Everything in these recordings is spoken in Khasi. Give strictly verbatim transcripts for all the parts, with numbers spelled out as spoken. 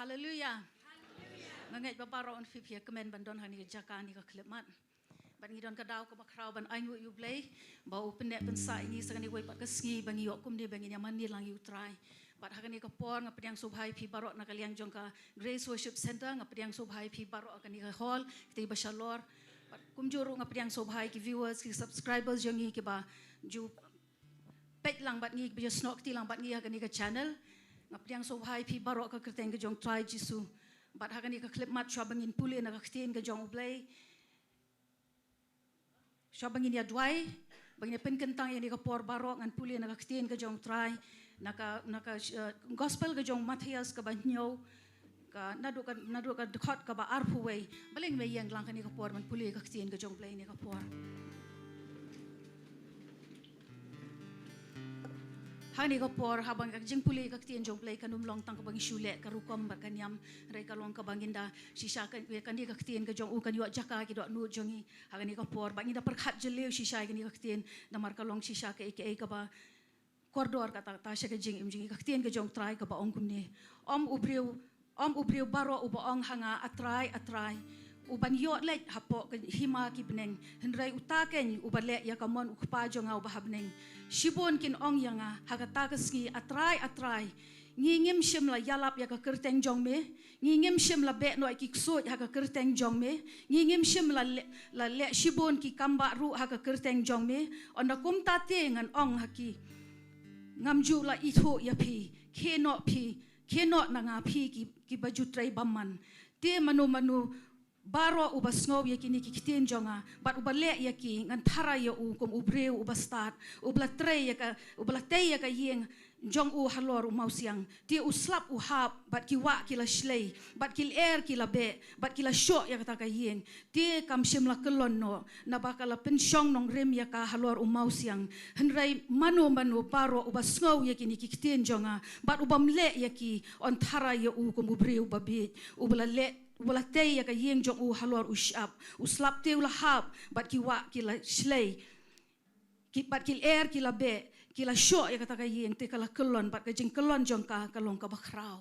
Haleluia. Nga ngeit ba baroh ngi phi phi kmen ban don ha kane ka jaka, ha kane ka khyllipmat. Bad ngi don ka daw kaba khraw ban ainguh ïa U Blei ba u pynneh pynsah ïa ngi sa kane kawei pat ka sngi ba ngi ïoh kumne ba ngin ïa mane lang ïa U Trai. Bad ha kane ka por nga pdiang sngewbha ïa phi baroh na ka liang jong ka Grace Worship Centre, nga pdiang sngewbha ïa phi baroh ha kane ka hall, kita kiba shalor. Bad kumjuh ruh nga pdiang sngewbha ïa ki viewers, ki subscribers jong ngi kiba ju peit lang bad ngi, ba ju snoh kti lang bad ngi ha kane ka channel. Nga pdiang sngewbha ïa phi baroh ha ka kyrteng ka jong U Trai Jisu. Bad ha kane ka khyllipmat shuwa ba ngin pule na ka ktien ka jong U Blei, shuwa ba ngin ïa duwai, ba ngin ïa pynkyntang ïa kane ka por baroh, ngan pule na ka ktien ka jong U Trai, na ka, na ka, eh, gospel ka jong u Mathaios kaba hynñiew, ka naduh ka, naduh ka dkhot kaba arphew wei. Balei ngim ïeng lang ha kane ka por ban pule ka ktien ka jong U Blei ha kane ka por? Ha kane ka por, haba ka jingpule ka ktien jong U Blei kan ym long tang kaba ngi shu leh ka rukom bad ka niam, hynrei ka long kaba ngin da shisha ka, kane ka ktien ka jong u kan ïoh jaka ha ki dohnud jong ngi ha kane ka por, ba ngin da pyrkhat jylliew shisha ïa kane ka ktien, namar ka long shisha kaei kaei kaba kordor kata, kata sha ka jingim jong ngi. Ka ktien ka jong U Trai kaba ong kumne: Ym u briew, ym u briew baroh uba ong ha nga, A Trai, A Trai, u ban ïoh leit hapoh ka hima ki bneng, hynrei uta keiñ uba leh ïa ka mon U Kpa jong nga uba ha bneng. Shibun kin ong ïa nga ha kata ka sngi, A Trai, A Trai, ngi ngim shym la ïalap ïa ka kyrteng jong me? Ngi ngim shym la beh noh ïa ki ksuid ha ka kyrteng jong me? Ngi ngim shym la leh, la leh shibun ki kambah ruh ha ka kyrteng jong me? Ynda kumta te ngan ong ha ki, ngam ju la ithuh ïa phi. Khie noh phi, khie noh na nga phi ki, kiba ju trei bymman. Te mano mano baroh uba sngew ïa kine ki ktien jong nga bad uba leh ïa ki, ngan tharai ïa u kum u briew uba stad, uba la trei ïa ka, uba la tei ïa ka ïing jong u halor u mawsiang. Te u slap u hap, bad ki wah ki la shlei, bad ki lyer ki la beh, bad ki la shoh ïa kata ka ïing. Te kam shym la kyllon noh, naba ka la pynshong nongrim ïa ka halor u mawsiang. Hynrei mano mano baroh uba sngew ïa kine ki ktien jong nga bad u bym leh ïa ki, yn tharai ïa u kum u briew uba bieit, uba la leh, uba la tei ïa ka ïing jong u halor u shyiap. U slap te u la hap, bad ki wah ki la shlei, ki, bad ki lyer ki la beh, ki la shoh ïa kata ka ïing, te ka la kyllon, bad ka jingkyllon jong ka ka long kaba khraw.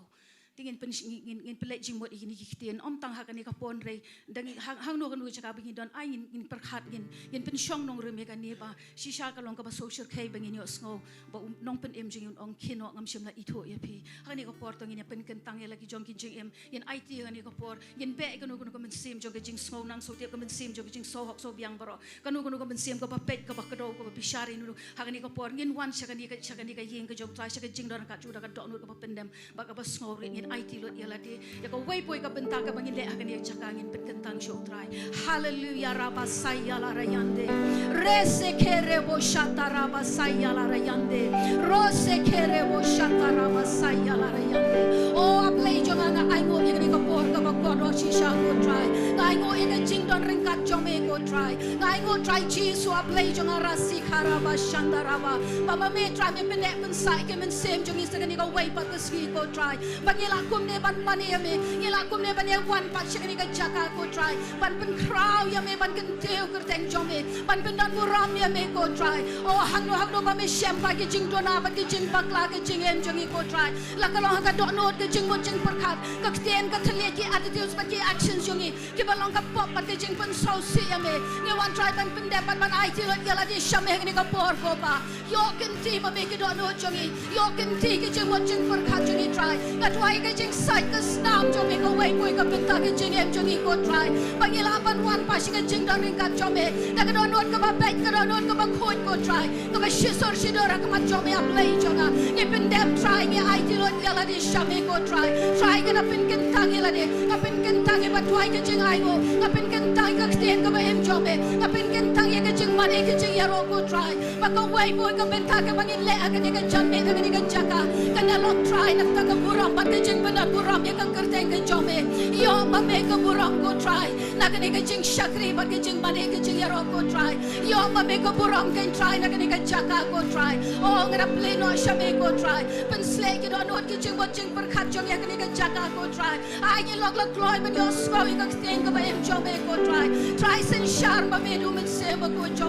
Te ngin pyn, ngin, ngin, ngin pynleit jingmut ïa kine ki ktien, ym tang ha kane ka por, hynrei da ngi hang, hangno kano ka jaka ba ngin don, ai ngin, ngin pyrkhat, ngin, ngin pynshong nongrim ïa kane, ba shisha ka long kaba sngewsyrkhei ba ngin ïohsngew ba u nongpynim jong ngi un ong, khie noh, ngam shym la ithuh ïa phi. Ha kane ka por to ngin ïa pynkyntang ïa la ki jong ki jingim, ngin aiti ha kane ka por, ngin beh ïa kano kano ka mynsiem jong ka jingsngew nang sngewtip, ka mynsiem jong ka jingsngew hok sngew biang baroh, kano kano ka mynsiem kaba peit, kaba kdew, kaba bishar ïa kano kano. Ha kane ka por ngin wan sha kane ka, sha kane ka ïing ka jong U Trai, sha ka jingdon ka juda ka dohnud kaba pyndem bad kaba sngewrit, ngin aiti lut ïa lade. Ïa kawei pa kawei ka bynta kaba ngin leh ha kane ka jaka, ngin pynkyntang sha U Trai. Haleluia, rabba saya la rayande. Rese kere bo shata, rabba saya la rayande. Rose kere bo shata, rabba saya la rayande. O A Blei jong nga, nga ainguh ïa kane ka por kaba kordor shisha ko Trai. Nga ainguh ïa ka jingdon ryngkat jong me ko Trai. Nga ainguh Trai Jisu, A Blei jong nga, rasi kara ba shanda raba, ba ma me Trai me pynneh pynsah ïa ka mynsiem jong ngi sa kane kawei pat ka sngi ko Trai, ba ngi lah kumne ban mane ïa me, ngi lah kumne ban ïa wan pat sha kane ka jaka ko Trai, ban pynkhraw ïa me, ban kyntiew kyrteng jong me, ban pyndon burom ïa me ko Trai. O hangno hangno ba me shem pat ki jingduna bad ki jingbakla ka jingim jong ngi ko Trai, la ka long ha ka dohnud, ka jingmut jingpyrkhat, ka ktien ka thylliej, ki attitudes bad ki actions jong ngi kiba long ka pop bad ka jingpynsngewsih ïa me. Ngi wan Trai ban pyndep bad ban aiti lut ïa lade sha me ha kane ka por ko Pa. Ïoh kynti ma me ki dohnud jong ngi. Ïoh kynti ki jingmut jingpyrkhat jong ngi Trai. Nga duwai ka jingsait ka snam jong me kawei pa kawei ka bynta ka jingim jong ngi ko Trai, ba ngi lah ban wan pat sha ka jingdon ryngkat jong me da ka dohnud kaba beit, ka dohnud kaba khuid ko Trai, kaba shisur shidur ha khmat jong me A Blei jong nga. Ngi pyndem Trai, ngi aiti lut ïa lade sha me ko Trai. Trai, nga pynkyntang ïa lade, nga pynkyntang ïa ba duwai ka jingainguh, nga pynkyntang ïa ka ktien kaba im jong me, nga pynkyntang ïa ka jingmane ka jingïaroh ko Trai, ba kawei pa kawei ka bynta kaba ngin leh ha kane ka janmiet, ha kane ka jaka, kan da long Trai na ka bynta ka burom bad ka jingpyndonkam burom ïa ka kyrteng ka jong me. Ïoh ma me ka burom ko Trai na kane ka jingshakri bad ka jingmane ka jingïaroh ko Trai. Ïoh ma me ka burom ko Trai na kane ka jaka ko Trai. O nga da plie noh sha me ko Trai. Pynshlei ki dohnud ki jingmut jingpyrkhat jong ngi ha kane ka jaka ko Trai. Ai ngi long la kloi ban ïohsngew ïa ka ktien kaba im jong me ko Trai. Trai synshar ma me da u Mynsiem Bakhuid jong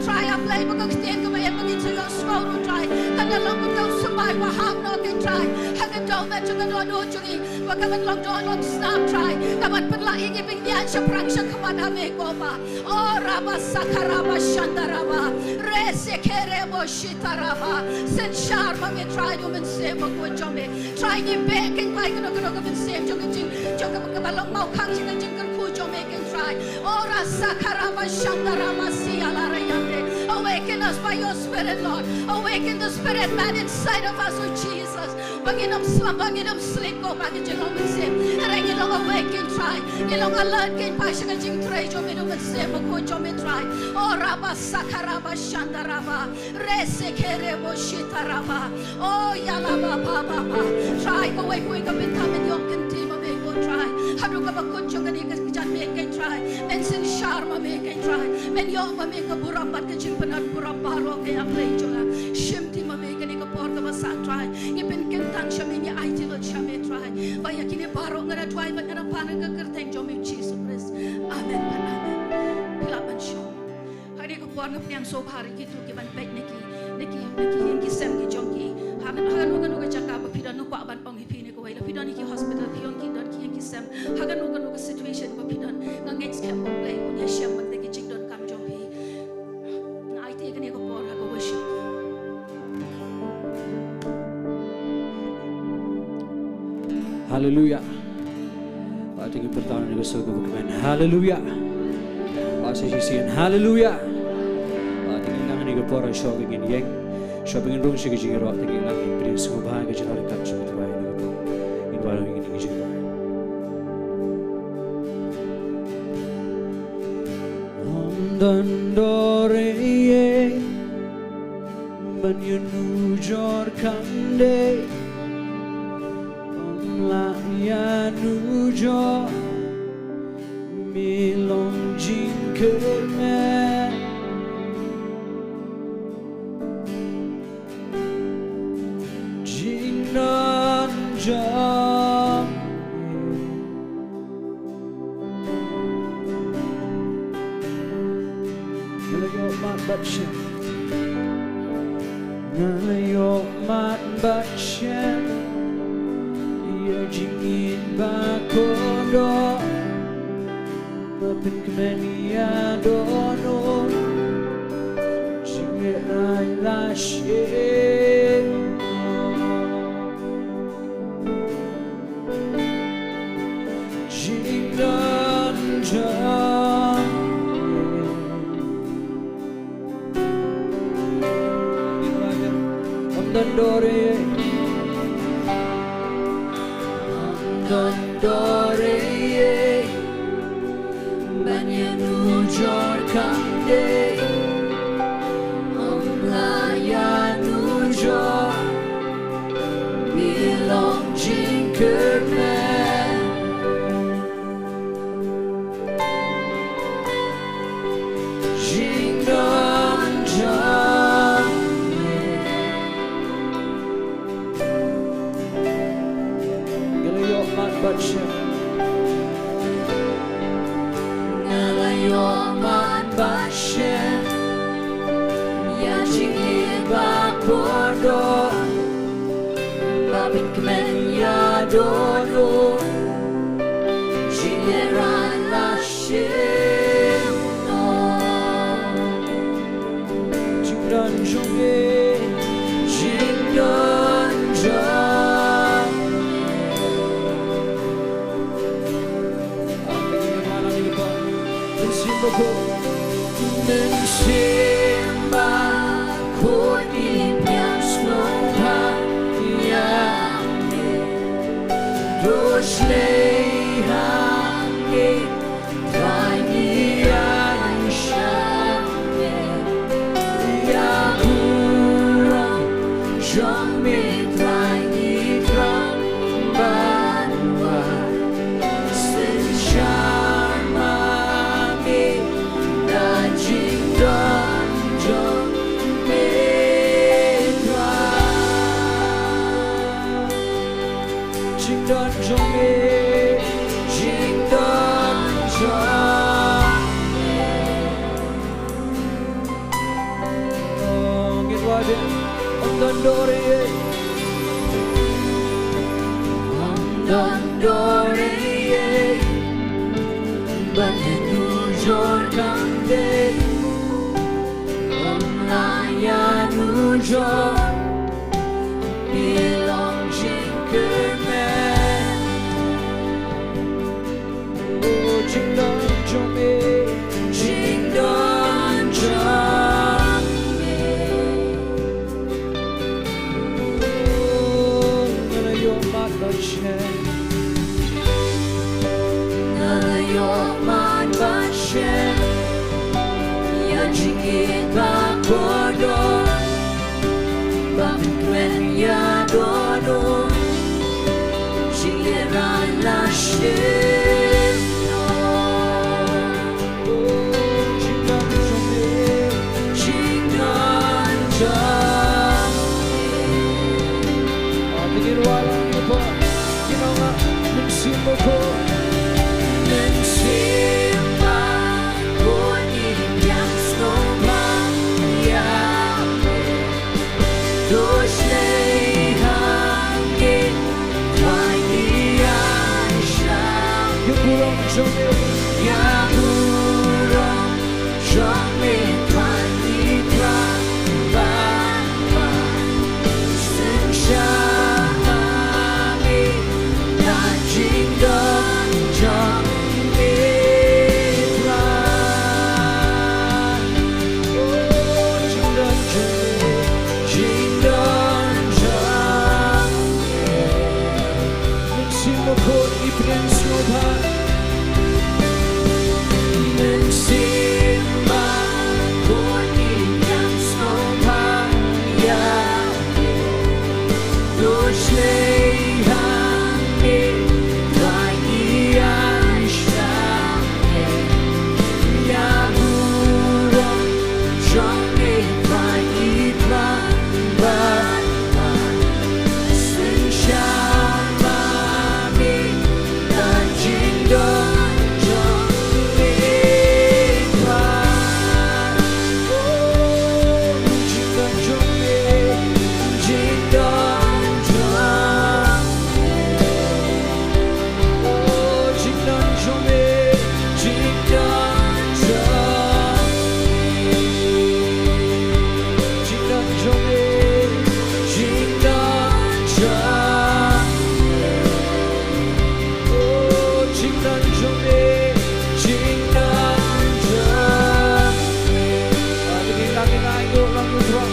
Trai, A Blei, ba ka ktien kaba ïa ba ngi sa ïohsngew ruh, Trai, kan da long ka dewsymbai ba hap noh, Trai, ha ka dewmet jong ka dohnud jong ngi, ba kan long dohnud snam, Trai, kaban pynlah ïa ngi ban ïaid shaphrang shakhmat ha me ko Bah. O Rabba Sakarabba Shandarabba, Re Sekerebo Shitarabba. Synshar ma me, Trai, da u Mynsiem Bakhuid jong me. Trai, ngi beh kein Bah ïa kano kano ka mynsiem jong ka jing, jong ka, kaba long mawkhang jong ka jingkyrkhu jong me kein Trai. O Rasa Karaba Shandarama Sialarayande. Awaken us by your spirit, Lord. Awaken the spirit man inside of us, oh Jesus. Ba ngin ym slumber, ba ngin ym sleep ko Bah, ka jinglong mynsiem. Hynrei ngin long awake kein Trai. Ngin long alert kein Bah sha ka jingtrei jong me da u Mynsiem Bakhuid jong me Trai. O Raba Sakaraba Shandaraba. Resekerebo Shitaraba. O Yalaba Baba Ba. Trai, kawei kawei ka bynta men ïoh kynti ma me ko Trai. Haduh kaba kut jong kane ka janmiet kein Trai, men synshar ma me kein Trai. Men ïoh ma me ka burom bad ka jingpyndonkam burom baroh, ko A Blei jong nga. Shimti ma me kane ka por kaba sah Trai. Ngi pynkyntang sha me, ngi aiti lut sha me Trai. Ba ïa kine baroh nga da duwai bad nga da pan ha ka kyrteng jong me Jisu Khrist. Amen bad amen. Phi lah ban shong. Ha kane ka por nga pdiang sngewbha ïa kito kiban peit na ki, na ki, na ki ïing ki sem ki jong ki. Ha kano kano ka jaka ba phi don, nga kwah ban ong ïa phi kane kawei, lada phi don ha ki hospital, phi don ki, don ki ïing ki sem, ha kano kano ka situation ba phi don, nga ngeit skhem ba U Blei un ïashem bad ki jingdonkam jong phi. Nga aiti ïa kane ka por ha ka worship. Haleluya. Ba te ngi pyrta na ka sur ka bukmen. Haleluya. Ba sa shisien. Haleluya. Ba te ngi nang ni ka por sha ba ngin ïeng, sha ba ngin rung sha ka jingïaroh, te ngi nang ni prin sngewbha ka jingïaroh ka sha ba te bai ni ka por. Ngin bai ni ka jingïaroh. Ym don dor ei ei ban ïanujor kam dei. Ym lah ïanujor, me long jingkyrmen. Jingdon jong me. Nga la ïoh mad bad shem. Nga la ïoh mad bad shem ïa jingïeit ba kordor. Ba pynkmen ïa dohnud jingïeit ai lashiem. Jingdon jong me. Ym don dor ei ei. Ym don dor ei ei ban ïanujor kam dei. Ym lah ïanujor, me long jingkyrmen. Jingdon jong me. Nga la ïoh mad bad shem. Nga la ïoh mad bad shem ïa jingïeit ba kordor. Ba pynkmen ïa dohnud jingïeit ai lashiem noh. Jingdon jong me, jingdon jong me. Mynsiem Bakhuid. Mynsiem Bakhuid, ngi pdiang sngewbha ïa me. Dohnud shlei ha ngi, Trai, ngi ïaishah ïa burom jong me, Trai, ngi thrang ban wad. Synshar ma me da jingdon Ym don dor ei ei. Ym don dor ei ei. Ban ïa nujor kam dei. Ym lah ïa nujor. Phi long jingkyrmen. Oh, jingdon jong me. Jingdon jong me. Oh, nga la ïoh mad ba shen. Nga la ïoh mad ba shen. Ïa jingïeit ba kordor. Ba phin kmen ïa dohnud. Jingïaid la shim noh. Oh, jingdon jong me. Jingdon jong me. Ah, te ngin wan lang ïa phi. Ki nong ah, mynsiem bakhuid. Mynsiem bakhuid, ngi ïeng sngewbha ïa me. To shlei hangne, Trai ngi ïaishah. Ïa burom jong me. Ïa burom jong me, Trai ngi Trai ban wan. Synshar ma me, da jingdon jong me, Trai. Oh, jingdon jong me, jingdon jong me. Mynsiem bakhuid, ngi pdiang sngewbha. Mynsiem bakhuid, ngi pdiang sngewbha ïa me. To shlei hangne, Trai ngi ïaishah. Ïa burom jong me, Trai ngi Trai ban wan. Synshar ma me, da jingdon jong me, Trai. Oh, jingdon jong me, jingdon jong me. Oh, jingdon jong me, jingdon jong me. Jingdon jong me, jingdon jong me. Oh, jingdon jong me, jingdon jong me. Ah, ngi nang ngi nang ïoh lang ïoh.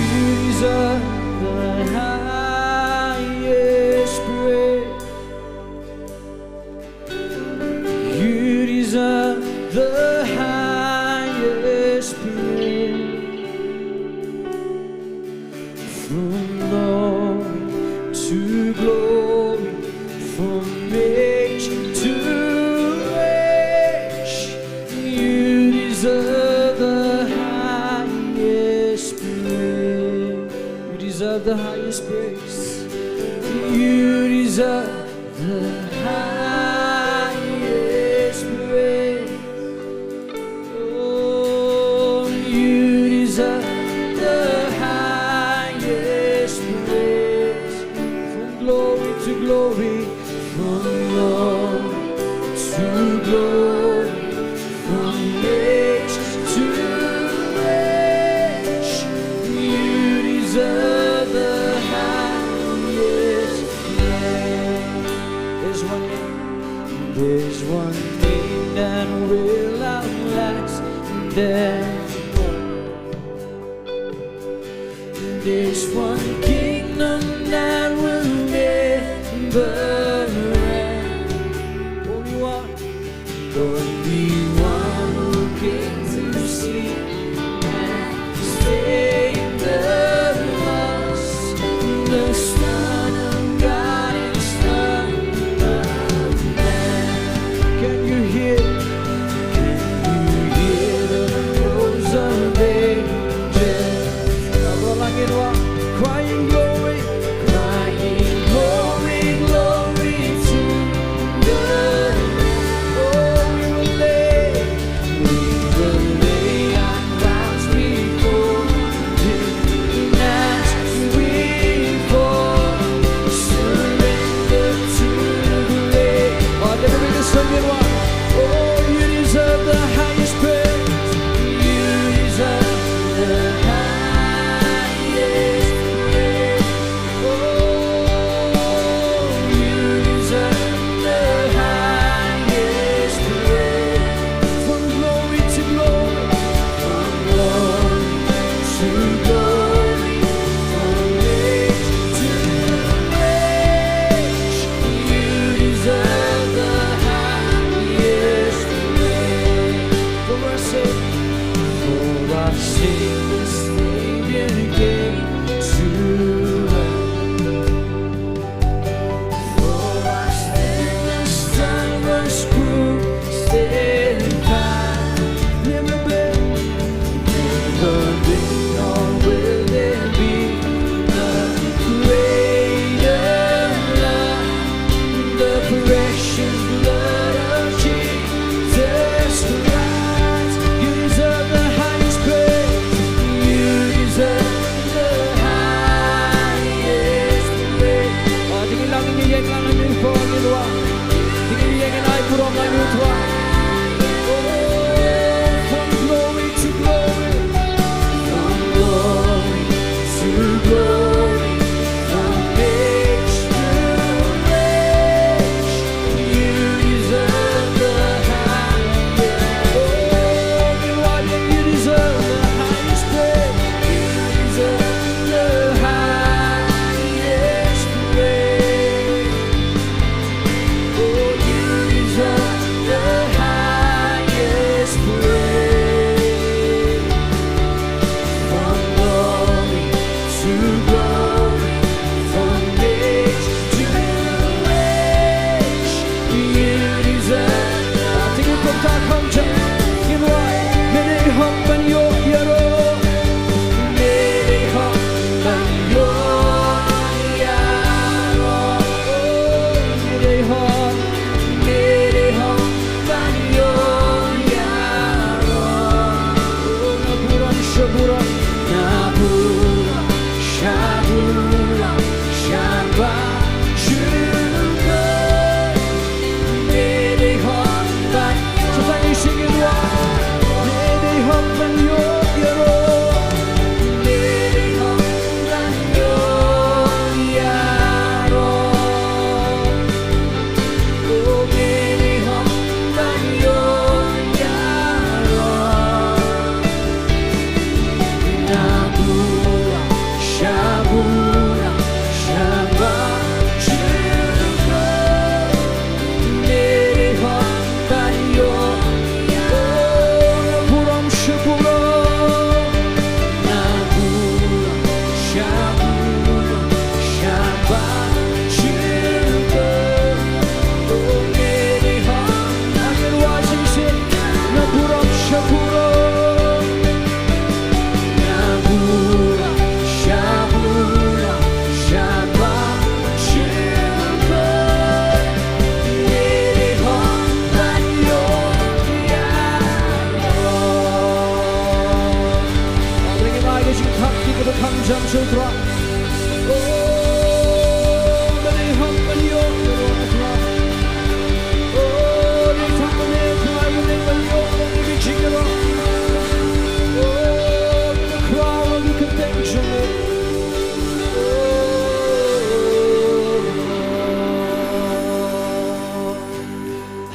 You deserve the highest praise. You deserve the highest praise. From glory to glory, from age to age, you deserve the highest praise. You deserve the highest praise. You deserve the highest praise. Oh, you deserve the highest praise. From glory to glory, from glory to glory, from age to age, you deserve the highest praise. There's one name, there's one name that will outlast them all. There's one kingdom that will never end. Only one, only one who came to seek and save the lost. The Son of God and Son of Man. Can you hear? Can you hear the roars of angels? Crying glory, crying glory, glory to the Lamb. Oh, we will lay, we will lay our crowns before him as we fall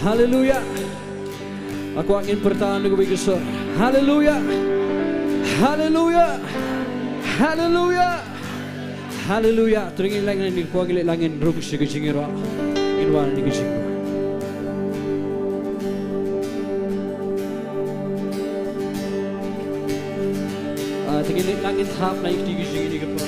Haleluya. Nga kwah ngin pyrta na kawei ka sur. Haleluya. Haleluya. Haleluya. Haleluya. To ngin leh lang, ngin kwah ngin leh lang, ngin rung sha ka jingïaroh. Ngin wan na ka jingïaroh. Ah, to ngin leh lang, ngin thap na ïa ka jingïaroh.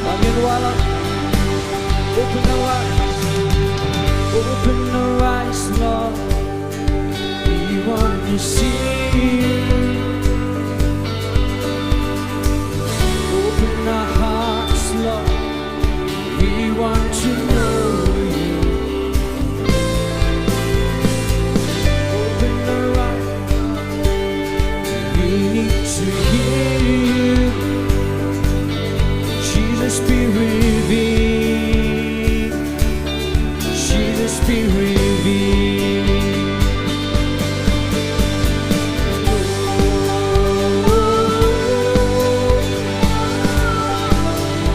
Amen. Wala. Open our eyes. Open our eyes, Lord. We want to see you. Open our hearts, Lord. We want to know you. Open our eyes. We need to hear you. Jesus, be revealed. Jesus, be revealed.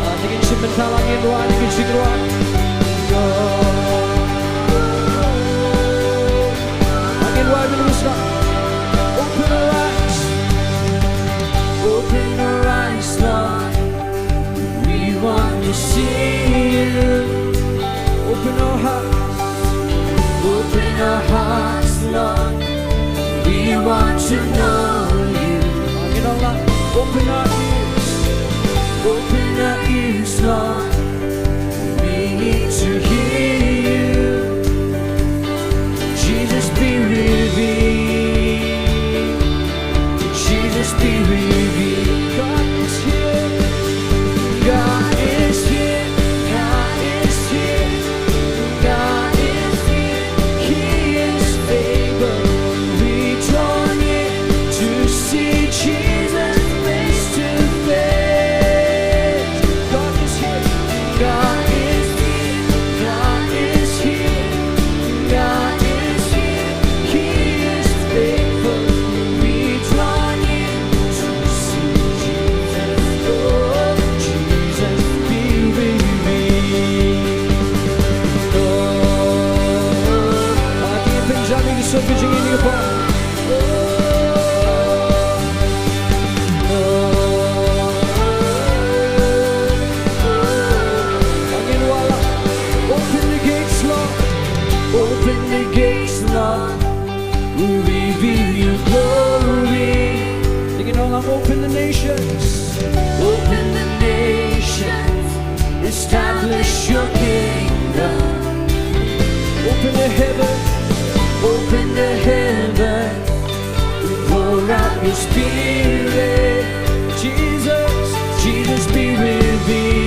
Ah, to ngin shim bynta lang, ngin wan, ngin shim bynta lang. Ah, ngin wan, ngin wan. Open our eyes. Open our eyes, Lord. We want to see you. Open our hearts. Open our hearts, Lord. We want to know you. Ngin ong lang. Open our ears. Open our ears, Lord. We need to hear you. Jesus, be revealed. Jesus, be revealed. God is here. God is here. God is here. God is here. He is able. We draw near to see Jesus face to face. God is here. God is here. God is here. God is here. He is faithful. We draw near to see Jesus. Oh, Jesus, be with me. Oh, aty pynjah ïa ka sur ka jingim ïa ka por. Open the gates, Lord. Open the gates, Lord. Reveal your glory. Sing it all out. Open the nations. Open the nations. Establish your kingdom. Open the heaven. Open the heaven. Pour out your spirit. Jesus, Jesus, be revealed.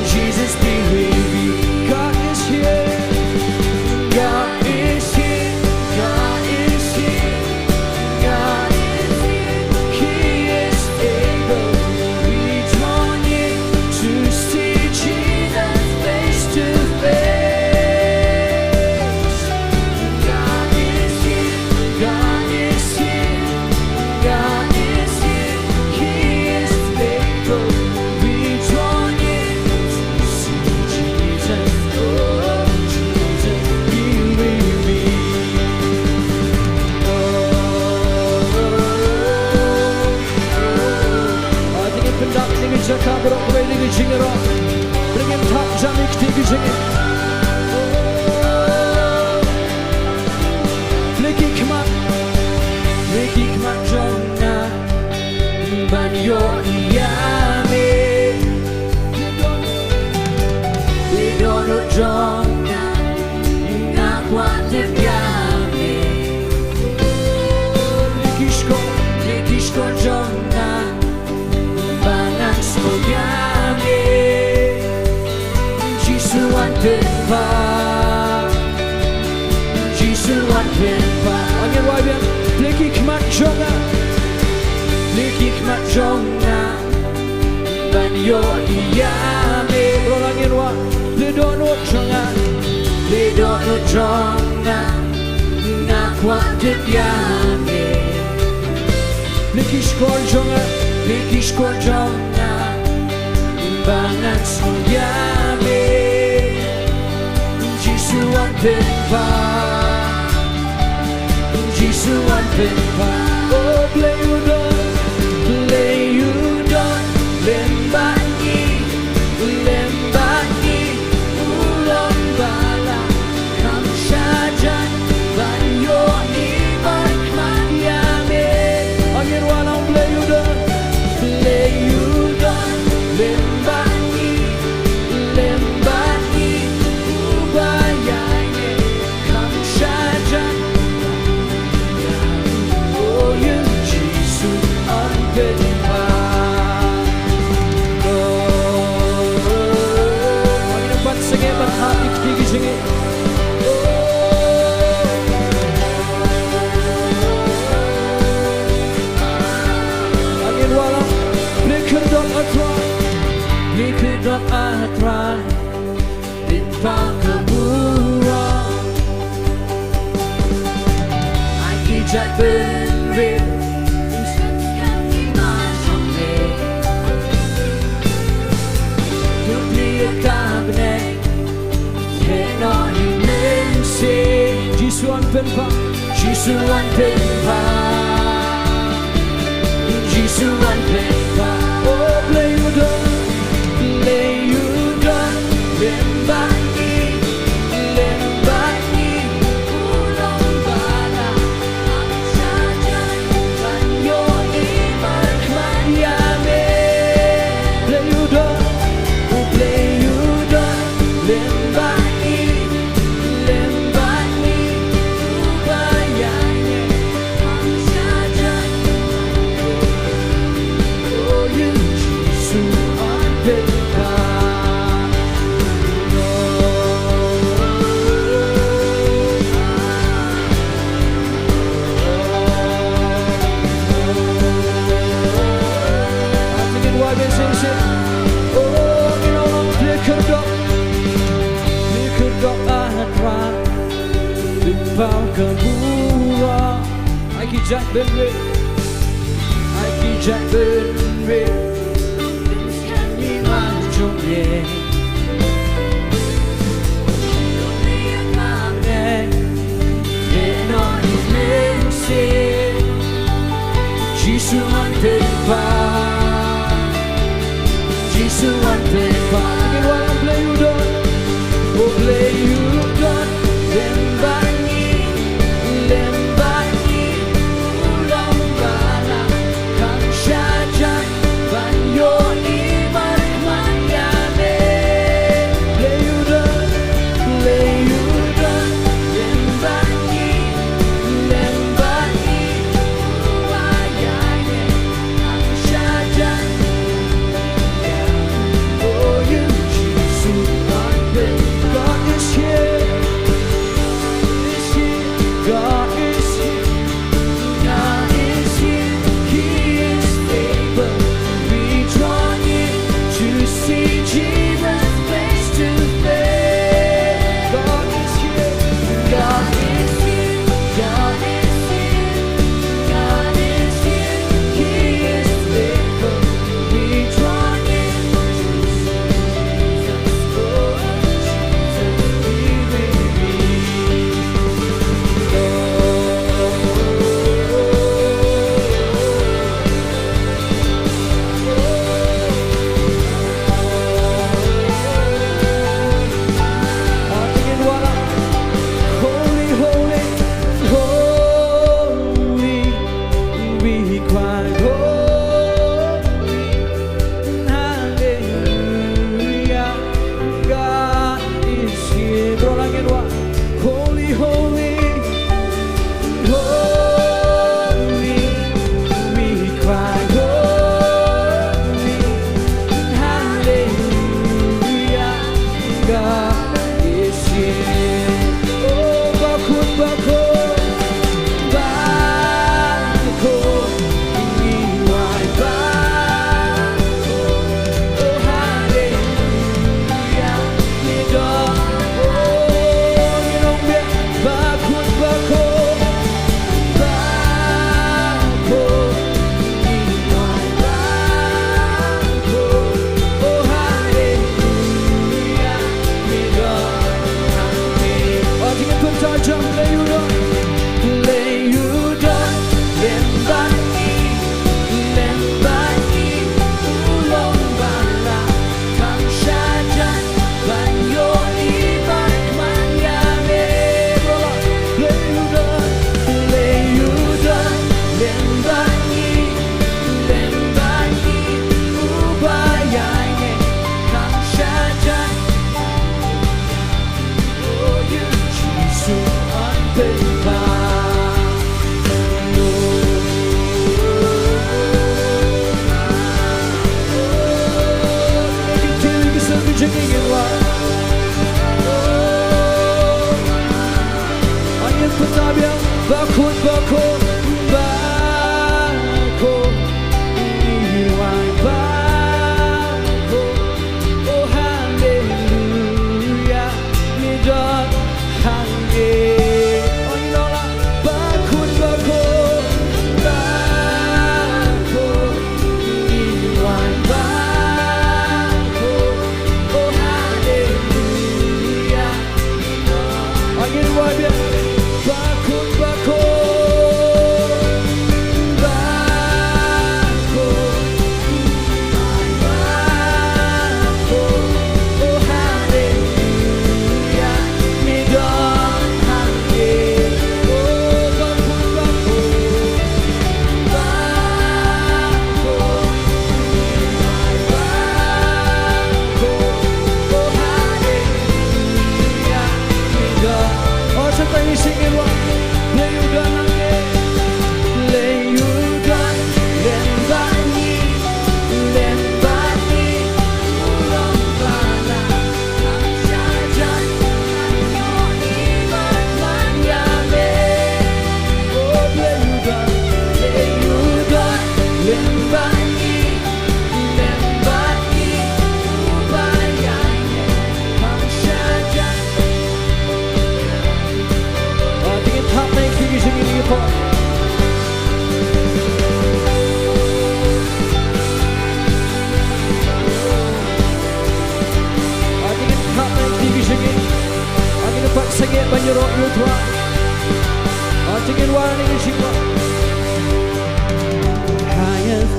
Jesus, be revealed. God is here. God is here. God is here. God is here. He is able. We draw near to see Jesus face to face. God is here. God is here. God is here. He is faithful. We draw near to see Jesus. Oh, Jesus, be with me. Oh, oh, oh, oh. Ah, to ngin pyndap ïa ka jaka baroh kawei ïa ka jingïaroh. Bad ngin thap jam ïa ka jingim. Plie ki khmat. Plie ki khmat jong nga ban ïohi ïa me. Plie dohnud jong nga, nga kwah tip ïa me. Plie ki shkor. Plie ki shkor jong nga. Ba ngan sngewbha ïa me. jong nga, plie ki khmat jong nga ban ïohi ïa me. Baroh lang ngin wad. Plie dohnud jong nga, plie dohnud jong nga, nga kwah tip ïa me. Plie ki shkor jong nga, plie ki shkor jong nga, ba ngan sngew ïa me. Jisu wan pynpaw, Jisu wan pynpaw. Oh Blei u don, Blei u don, lem bad ngi, lem bad ngi, u long ba lah. Kham shah jan ban ïohi markhmat ïa me. Ngin wallam. Blei u don, Blei u don, lem bad ngi, lem bad ngi, uba ïaineh. Kham shah jan, oh ïa Jisu yn pynpaw. Oh, ngin ïa pat sngewbha ha ïa ki jingïeit. Ngin wallam. Plie khyrdop, A Trai, plie khyrdop, A Trai, pynpaw ka burom. Ai ki jaitbynriew, to plie ïa ka bneng. Jisu wan pynpaw, Jisu wan pynpaw, Jisu wan pynpaw. Oh Blei u don, Blei u don, lem bad ngi, lem bad ngi, u long ba lah. Ai ki jaitbynriew, ai ki jaitbynriew, Jisu wan pynpaw, Jisu wan pynpaw. Ngin wallam. Blei u don, oh Blei u don, lem bad ngi, lem bad ngi, u long ba lah. Kham shah jan ban ïohi markhmat ïa me. Blei u don, Blei u don, lem bad ngi, lem bad ngi, uba ïaineh. Kham shah jan, oh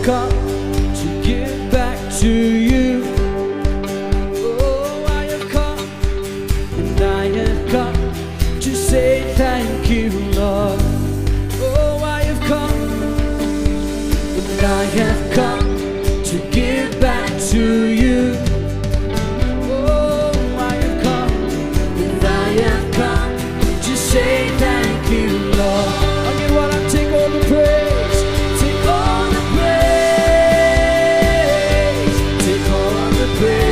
come to give back to you. Oh, I have come, and I have come to say thank you, Lord. Oh, I have come, and I have come to give back to you. Oh, I have come, and I have come to say thank you, Lord. Again, while I take all the praise, take all the praise, take all the praise,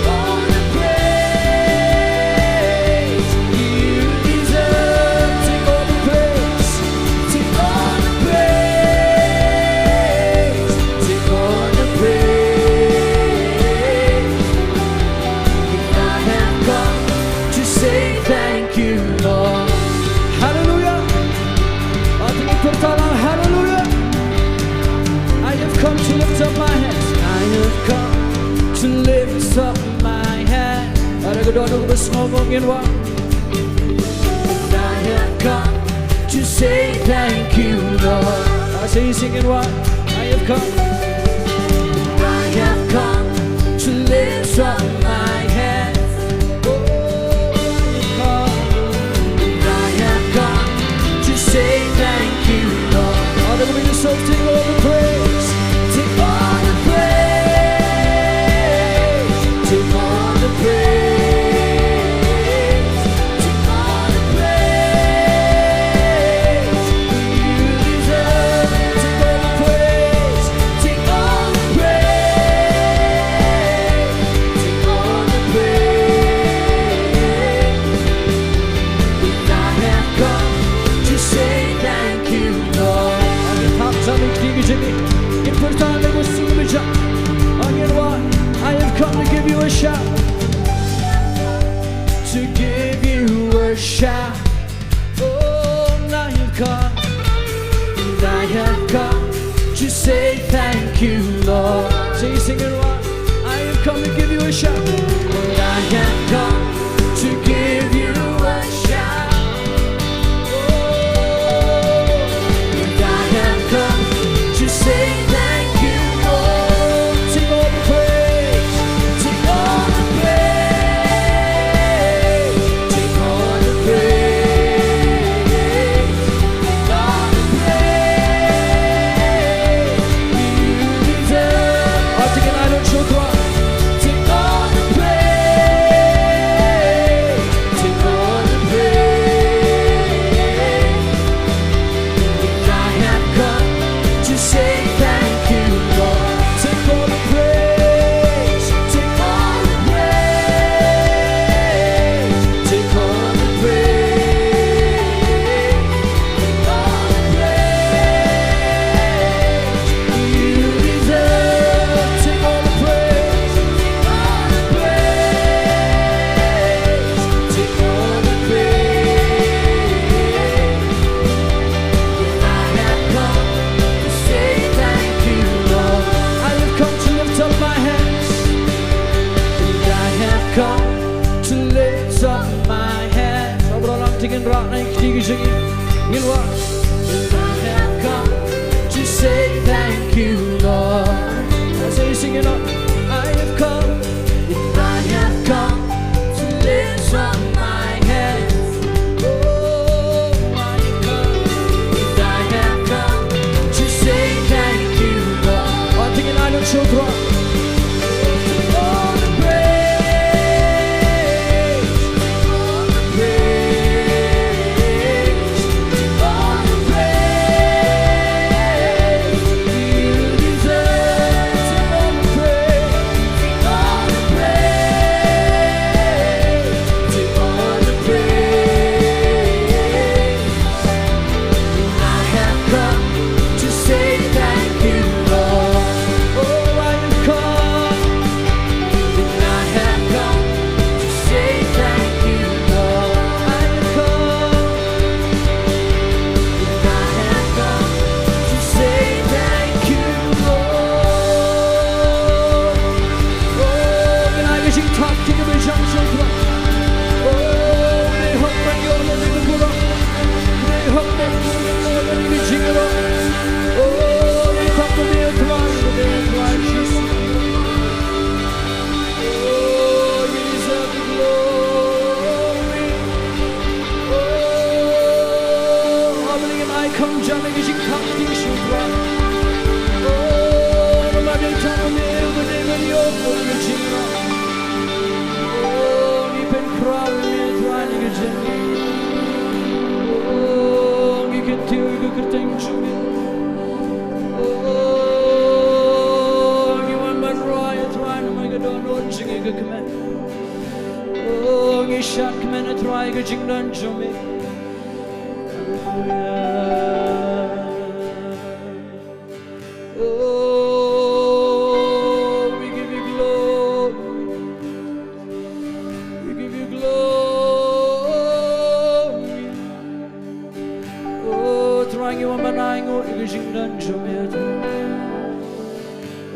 all the praise you deserve. Take all the praise, take all the praise, take all the praise. I have come to say thank you, Lord. Hallelujah. Ati ngi pyrta lang, hallelujah. I have come to lift up my hands. I have come to lift up my hands. Para ka don ka bas ngong ngin wa. I have come to say thank you, Lord. I say, sing it, what? I have come. I have come to lift up my hands. Oh, I have come. I have come to say thank you, Lord. Hallelujah, so take all the praise. Take all the praise. Take all the praise. Take all the praise. You deserve it. Take all the praise. Take all the praise. Take all the praise. I have come to say thank you, Lord. Again, pam sami ki jini. Important level sing me jump. Again, what? I have come to give you a shout. To give you a shout. Oh, I have come. I have come to say thank you, Lord. Say, sing it, what? I have come to give you a shout. I have come to give you a shout. Oh, I have come to say thank you, Lord. Take all the praise, take all the praise, take all the praise, take all the praise you deserve. Artikel I don't show God. Take all the praise. Kyrteng jong me. O, ngi wan ban rwai, Trai, namar ka dohnud jong ngi ka kmen. O, ngi shad kmen, Trai, ka jingdon jong me. Hallelujah. Oh, we give you glory. We give you glory. Oh, Trai, ngi wan ban ainguh ïa ka jingdon jong me, Trai.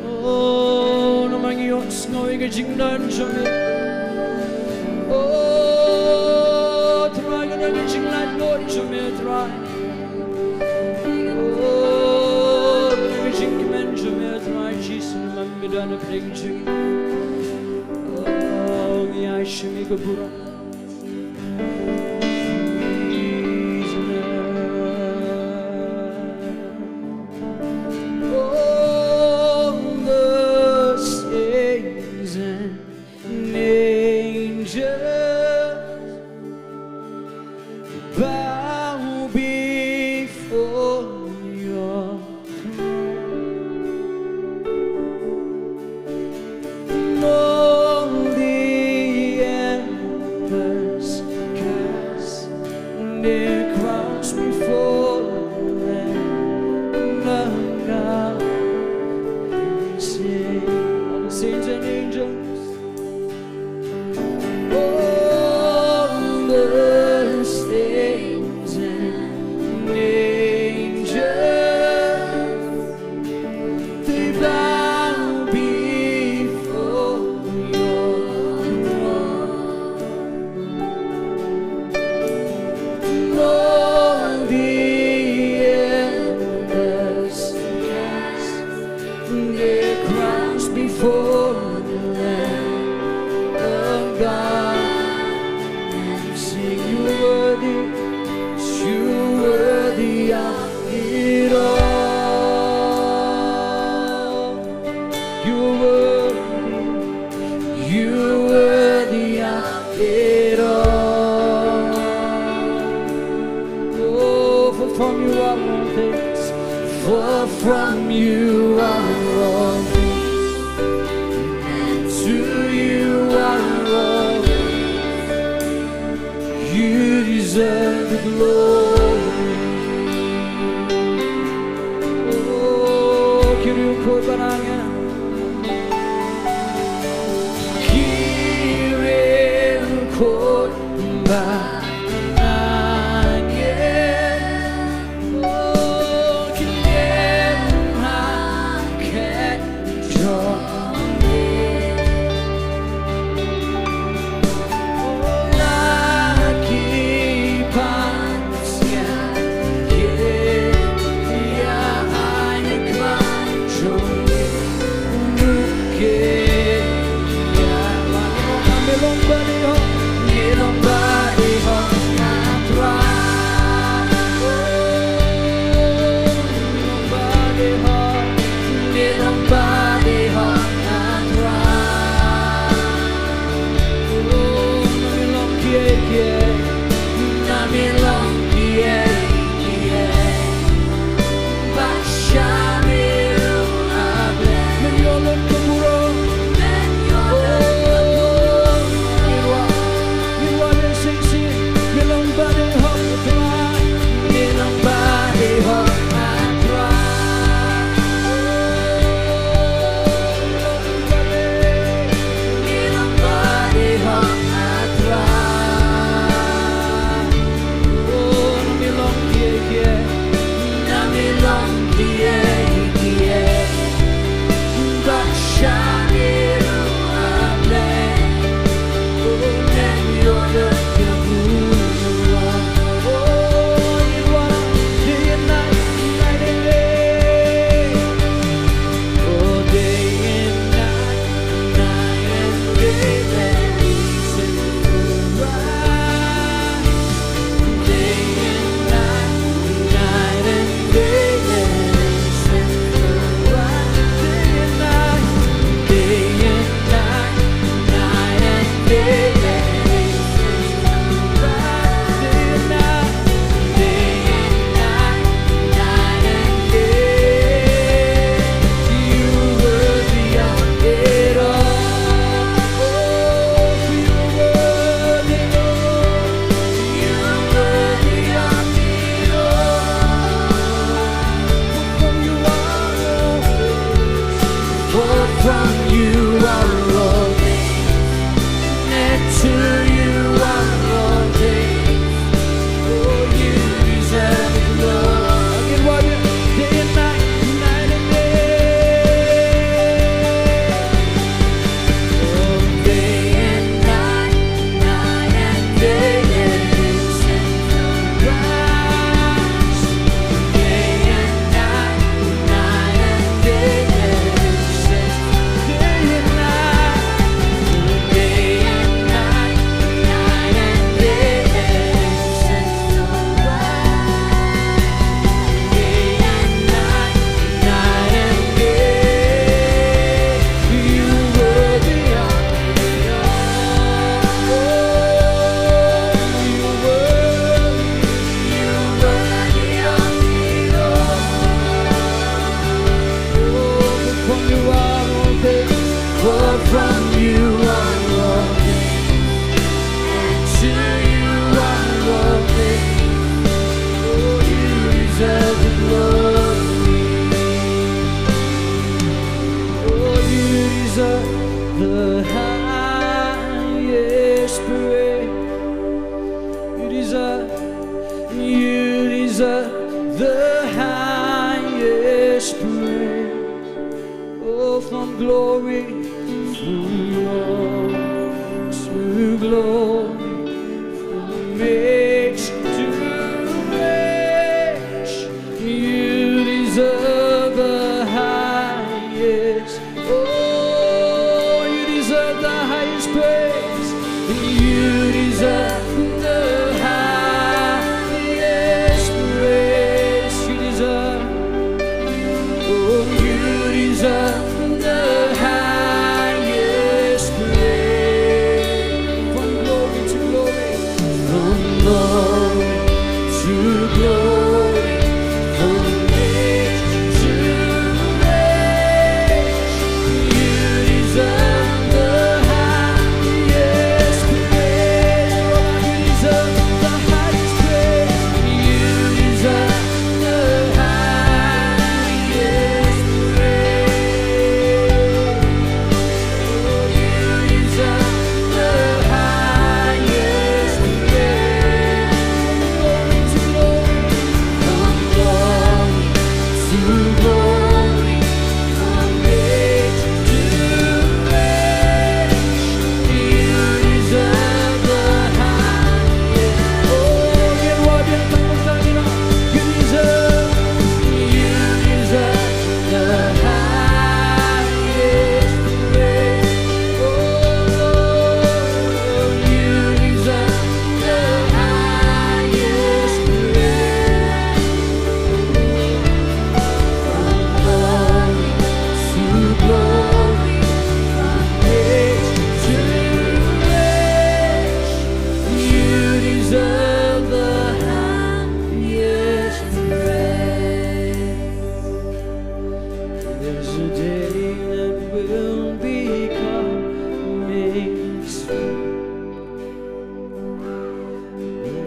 Oh, namar ngi ïohsngew ïa ka jingdon jong me. Oh, Trai, ka don ka jinglaitluid jong me, Trai. Oh, ka jingkmen jong me, Trai Jisu, namar me don hapdeng jong ngi. Oh, ngi ai sha me ka burom. All the saints and angels bow before your throne. All the elders cast their crowns before the Lamb of God. Sing, all the saints and angels. All the saints and angels, they bow before your throne. All the elders cast their crowns before the Lamb of God and sing, "You're worthy, you're worthy of it all. You're worthy, you're worthy of it all." Oh, for from you are all things. For from you are all things, and to you are all things. You deserve the glory. Oh, ki riewkhuid ban angnud. Ki riewkhuid ban angnud. From you are all things, and to you are all things. Oh, you deserve the glory. Again, one more. Day and night, night and day. Oh, day and night, night and day, let incense arise. Day and night, night and day, let incense. Day and night, day and night, night and day, let incense arise. Day and night, night and day, you worthy of it all. Oh, you worthy, you worthy of it all. Oh, from you are all things, for from you are all things, and to you are all things. Oh, you deserve the glory. Oh, you deserve the highest praise. You deserve, you deserve the highest praise. Oh, from glory, from glory to glory, from age to age, you deserve the highest. Oh, you deserve the highest praise. You deserve the highest praise. You deserve, oh, you deserve the highest praise. From glory to glory, from glory to glory, from age to age, you deserve the highest praise. You deserve the highest praise. You deserve the highest praise. The highest praise. Oh, you deserve the highest praise. From glory to glory, from age to age, you deserve the highest praise. There's a day that will be coming soon,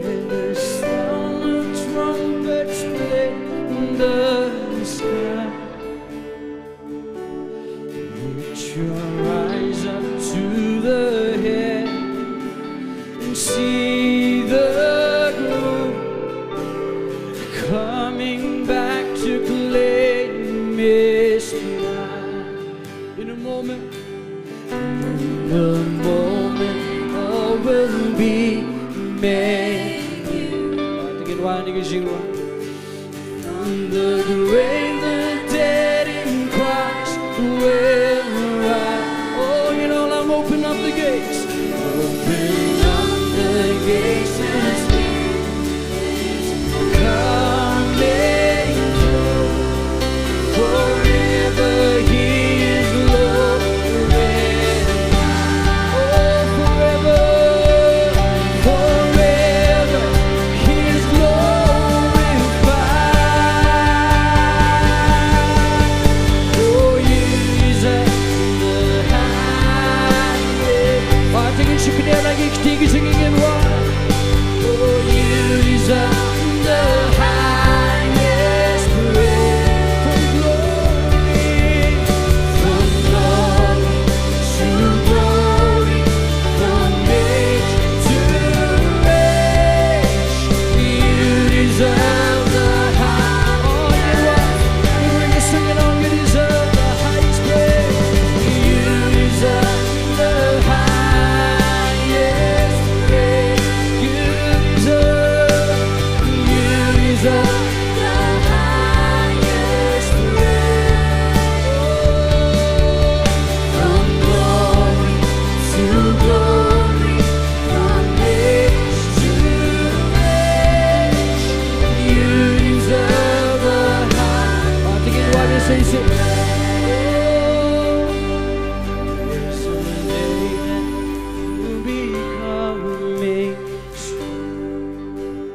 when the sound of trumpets split the sky. We shall rise up to the head and see the glory, coming back to claim His bride. In a moment, in a moment, all will be made new. Tingin wan ing jingwan. From the grave, the dead in Christ will rise. Oh, you know, I'm open up the gates. Open up the gates and speak. Come and go. Forever He is Lord. Oh, forever, forever His glory Say, say. Oh, there's a day that will be coming soon.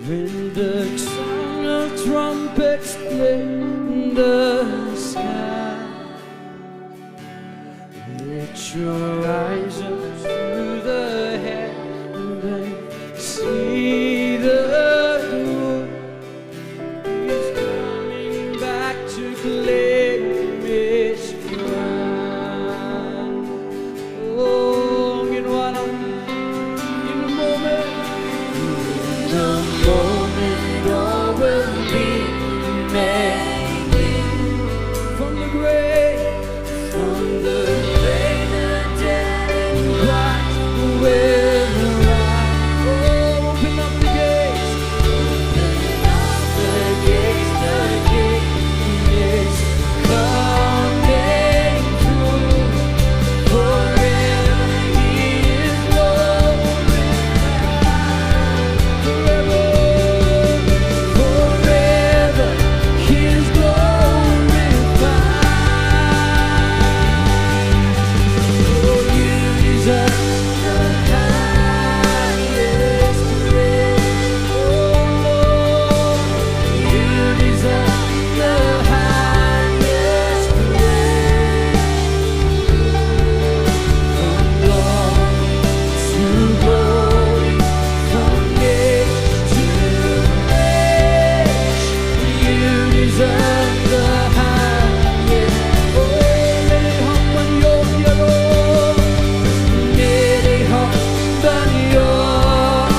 When the sound of trumpets in the sky, lift your eyes up to the heavens, see the Lord is coming back to claim his bride. Oh, ngin wan ong in a moment. In a moment, all will be made new. From the grave, from the grave, the dead in Christ will rise. Oh, open up the gates. Open up the gates, the King is coming through. Forever he is glorified. Forever, forever he is glorified. Oh, you deserve the highest praise. Oh, Lord, you deserve the highest praise. From glory to glory, from age to age, you deserve the highest. Oh, many hop on your hero. Many hop on your hero.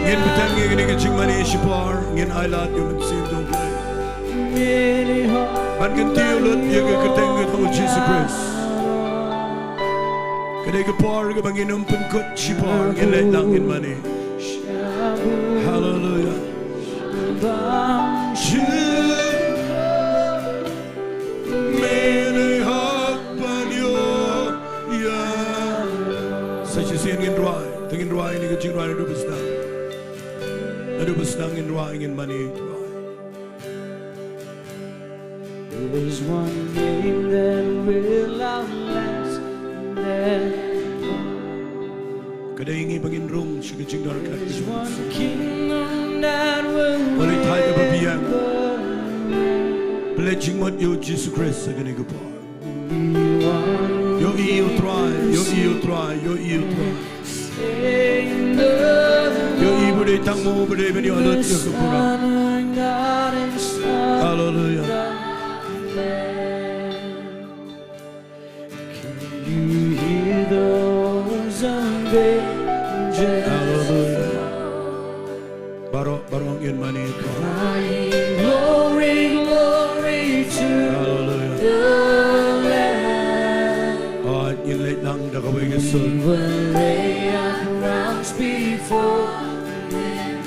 Ngin bteng ïa kane ka jingmane shipor, ngin ailad ïa U Mynsiem jong U Blei. Ban kyntiew lut ïa ka kyrteng ka jong U Jisu Khrist. Ka dei ka por kaba ngin ym pynkut shipor, ngin leit lang ngin mane. Haleluya. Sa shisien ngin rwai, te ngin rwai ïa kane ka jingrwai naduh ba sdang. Naduh ba sdang ngin rwai, ngin mane, rwai. There's one name that will outlast them all. Ka dei ïa ngi ba ngin rung sha ka jingdonkam. There's one kingdom that will, Holy Tide of Abiang, never end. Pledging mut ïa U Jisu Khrist ha kane ka por. Ïohi ïa U Trai, ïohi ïa U Trai, ïohi ïa U Trai. Ïohi ba dei tang mo ba dei ban ïoh lut ïa ka burom. Haleluya. Haleluya. Baroh, baroh ngin mane. Crying, "Glory, glory to, Hallelujah, the Lamb." Oh, ngin leit lang da kawei ka sur. We will lay our crowns before him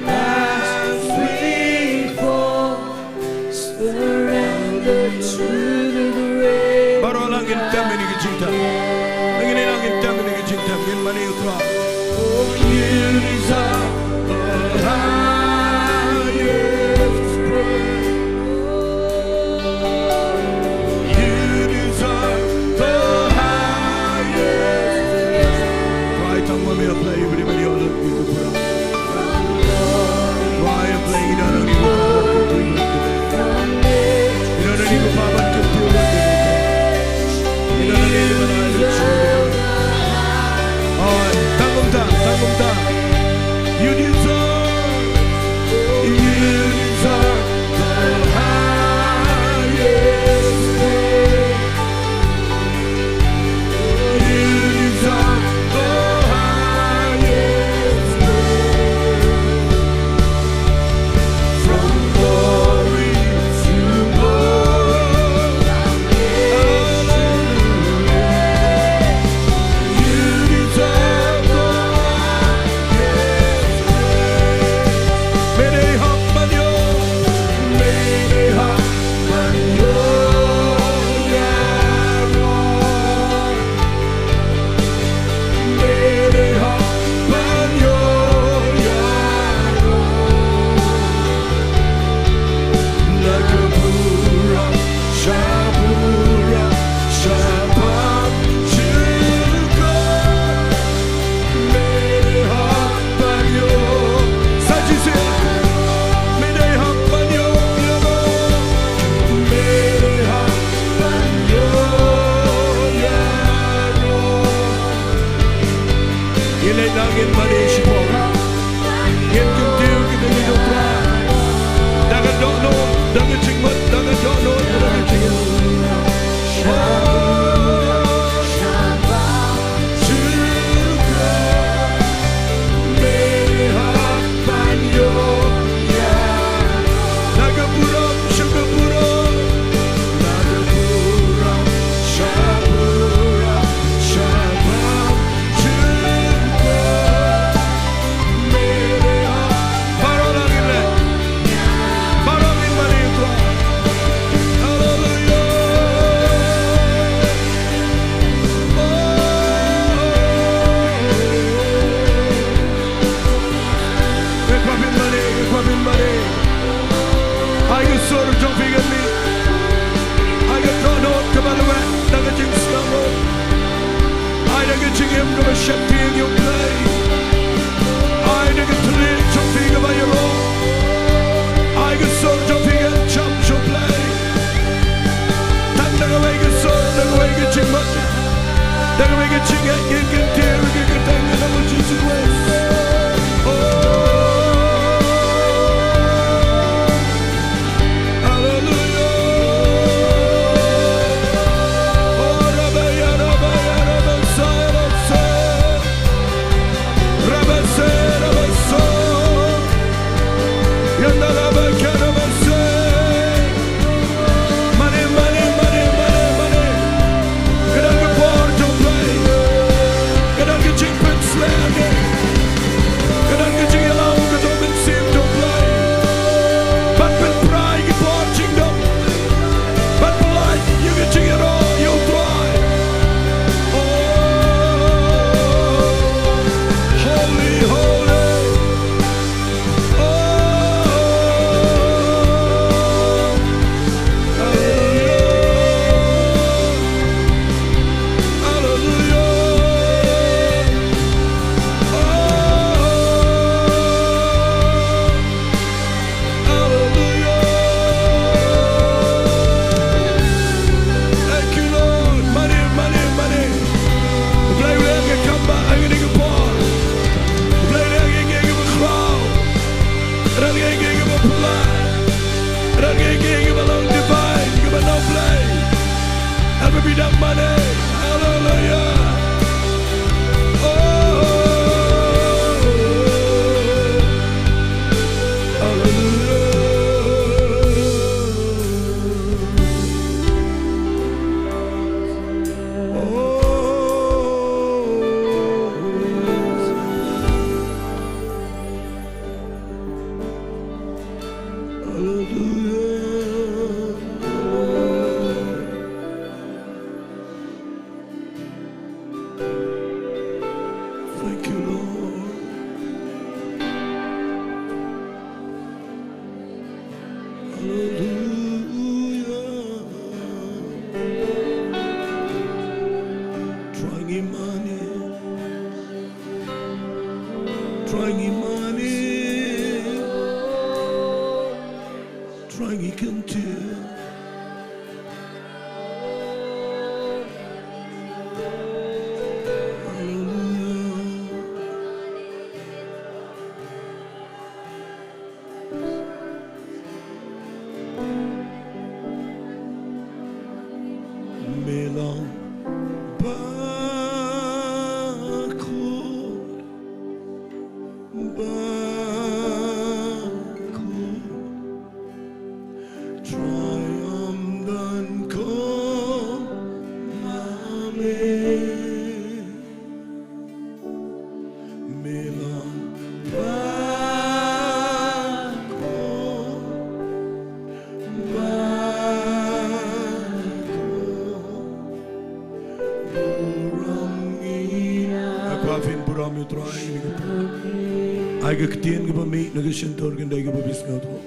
as we fall. Surrender to the great. Baroh lang ngin tem ïa kane ka jingtem. Ngin lang ngin tem ïa kane ka jingtem. Ngin mane ïa U Trai. Oh, you deserve the highest praise. You deserve the highest. Trai tang ma me apply everybody all of you. Sheptieng ïa U Blei. Ai da ka thylliej jong phi kaba ïaroh. Ai ka sur jong phi kan jam sha U Blei. Tang da kawei ka sur, da kawei ka jingmut, da kawei ka jingngeit ngin kyntiew ïa ka kyrteng ka nam u Jisu Khrist. Oh. Hallelujah. Oh, Rabaya, Rabaya, Rabasa, Rabasa. Rabasa, Rabasa. Yanda, Rabaka, Rabasa. Mane, mane, mane, mane, mane. Ka don ka por jong U Blei. Ka don ka jingpynsleh. Ka don ka jingïalam ka jong U Mynsiem jong U Blei. Ban pynpra ïa ki por jingdum. Ban pynlait ïa ka jingïaroh ïa U Trai. Oh, holy, holy. Oh, hallelujah. Hallelujah. Oh, hallelujah. Thank you, Lord. Mane, mane, mane. U Blei u leh ka kam ba ha kane ka por. U Blei u leh ïa kiei kiei kiba khraw. U leh ïa kiei kiei kiba phylla. U leh ïa kiei kiei kiba long divine, kiba na U Blei. Haba phi dang mane. Hallelujah. Oh, hallelujah. Oh, hallelujah. Thank you, Lord. Hallelujah. Trai ngi mane. Trai ngi mane. Trai ngi kyntiew. Hallelujah. Me long bakhuid, bakhuid. Trai ym don kum ma me. Me long bakhuid, bakhuid. Burom ngi ai. Nga kwah phin burom ïa U Trai. Ai ka ktien kaba mih na ka shyntur, kyndoh kaba phi sngewthuh.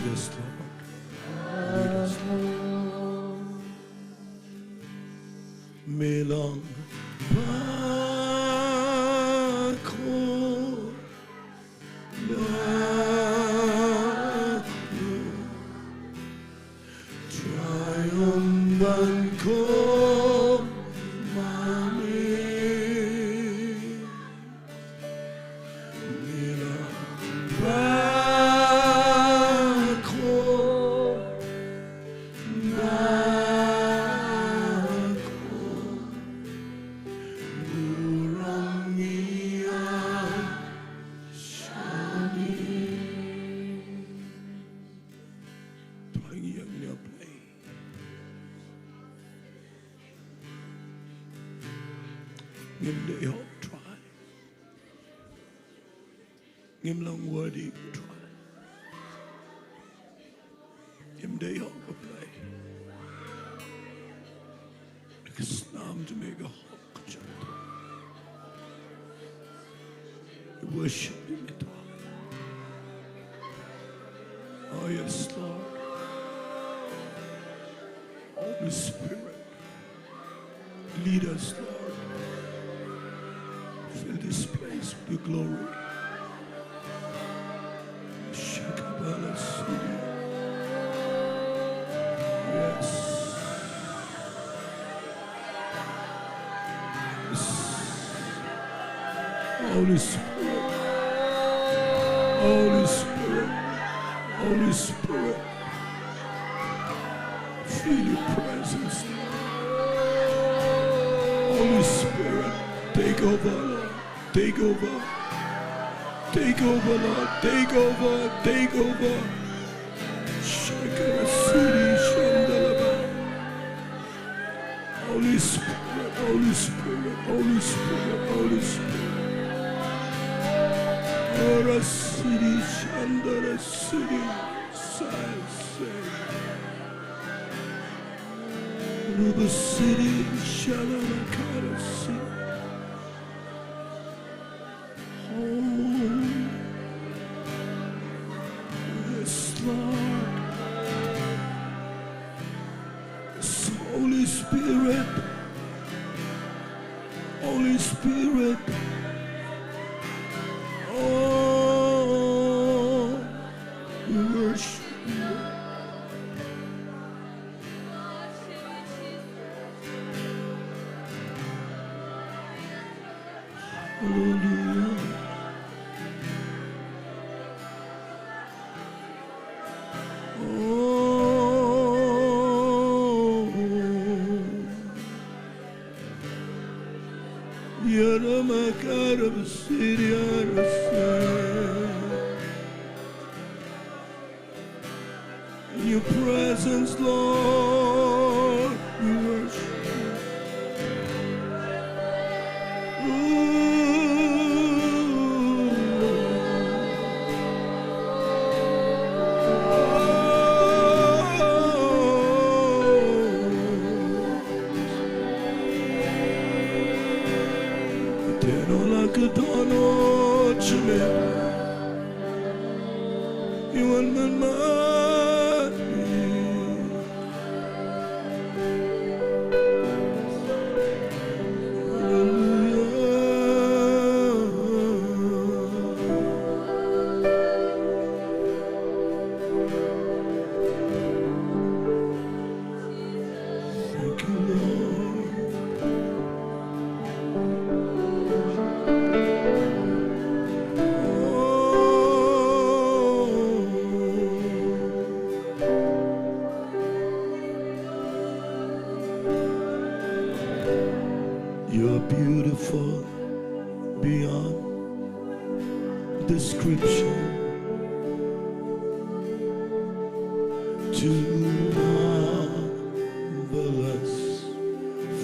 Yes, Lord. Lead us, Lord. Me long bakhuid, bakhuid. Trai ym ban khum ma me. Me long bakhuid, bakhuid. Burom ngi ïa shane. Trai ngi ïa ngi ïa Blei. Ngim dei hok Trai. Ngim long worthy Trai. Ngim dei hok Blei. Ka snam jong me ka hok jong me. We worship you, Trai. Oh yes, Lord. Holy Spirit, lead us, Lord. Fill this place with your glory. Shakabala City. Yes. Yes. Holy Spirit. Holy Spirit. Holy Spirit. Feel your presence. Holy Spirit, take over, Lord. Take over. Take over, Lord. Take over. Take over. Shakara City, Shandalaba. Holy Spirit, Holy Spirit, Holy Spirit, Holy Spirit. Ora City, Shandara City, Sai, Sai. Ruba City, Shalala Kara City. Oh, yes, Lord. Yes, Holy Spirit. Holy Spirit. Oh, we worship you. Hallelujah. Oh. Yaramakara Syria. In your presence, Lord, we worship you. Ooh. Te no la ke dono chme. You want my money. Hallelujah. Thank you, Lord. Oh. You're beautiful beyond description. Too marvelous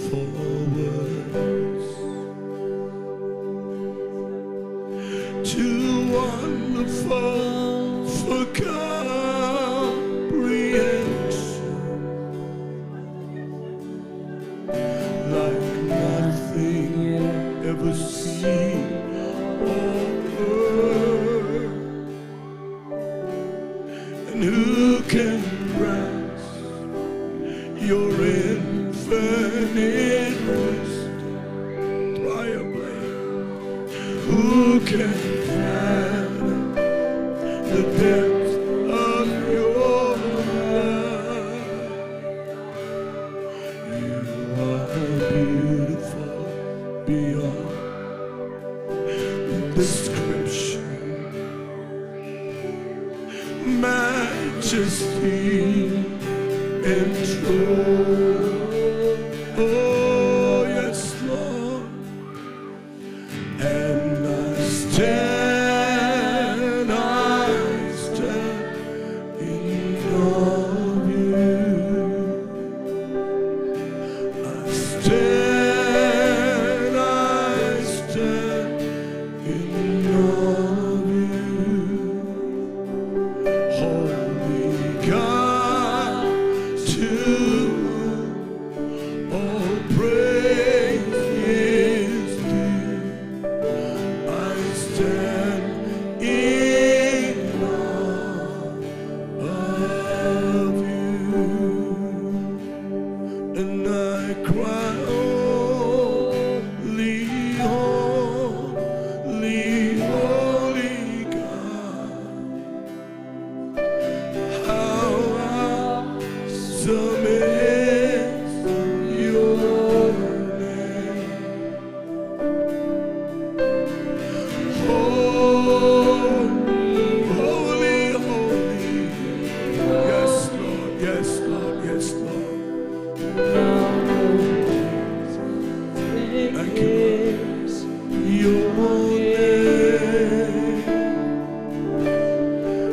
for words. Too wonderful for comprehension. Like nothing ever seen on earth. And who Infinite wisdom, triumph, who can fathom the depth of your love? You are beautiful beyond description, majesty enthroned. Oh, yes, Lord. And I stand, I stand in awe of you. I stand, I stand in awe of you. Holy God, to whom all praise is due. I stand in awe of you. And I cry, holy, holy, holy God. How awesome is your name. Holy, holy, holy. Yes, Lord, yes, Lord, yes, Lord. Thank you, Lord. Your name,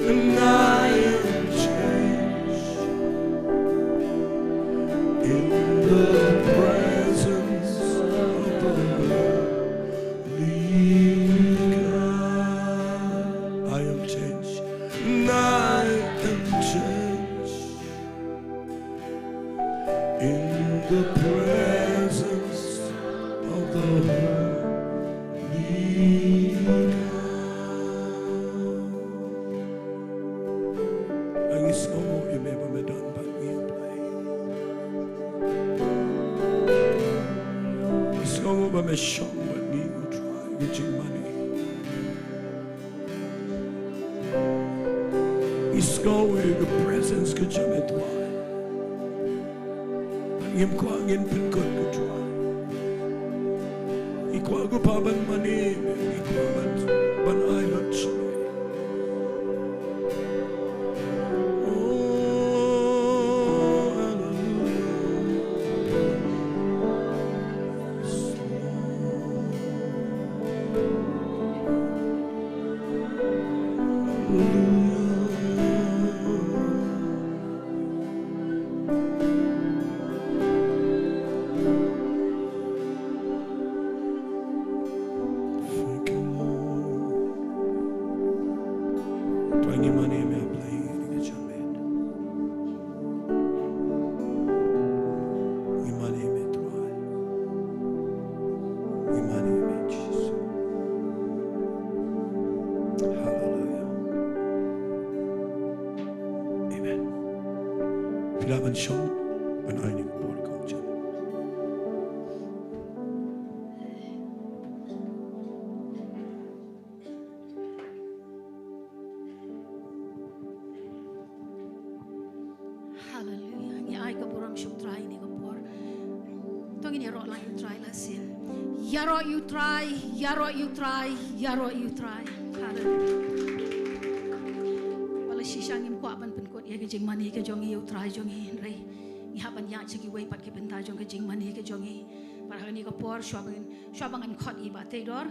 and I am changed in the presence of the Holy God. I am changed, and I am changed in the presence of the Holy God. Ngi sngewnguh ïa me ba me don bad ngi, U Blei. Ngi sngewnguh ba me shong bad ngi, U Trai, ka jingmane. Ngi sngew ïa ka presence ka jong me, Trai. Ngim kwah ngin pynkut, ko Trai. Ngi kwah ko Pa ban mane, ngi kwah ban, ban ai lut sha me. Oh, hallelujah. Trai, ngi mane ïa me, Blei, ngi jam ïa me. Ngi mane ïa me, Trai. Ngi mane ïa me, Jisu. Haleluia. Amen. Phi lah ban shong, ban ai ïa ka por ka jong. Haleluia. Ngi ai ka burom sha U Trai ïa kane ka por. To ngin ïaroh lang ïa U Trai la shisien. Ïaroh ïa U Trai, ïaroh ïa U Trai, ïaroh ïa U Trai. Haleluia. Ba la shisha ngim kwah ban pynkut ïa ka jingmane ka jong ngi ïa U Trai jong ngi, hynrei ngi hap ban ïaid sha kiwei pat ki bynta jong ka jingmane ka jong ngi. Bad ha kane ka por shuwa ban, shuwa ba ngan khot ïa i Bah Theodore,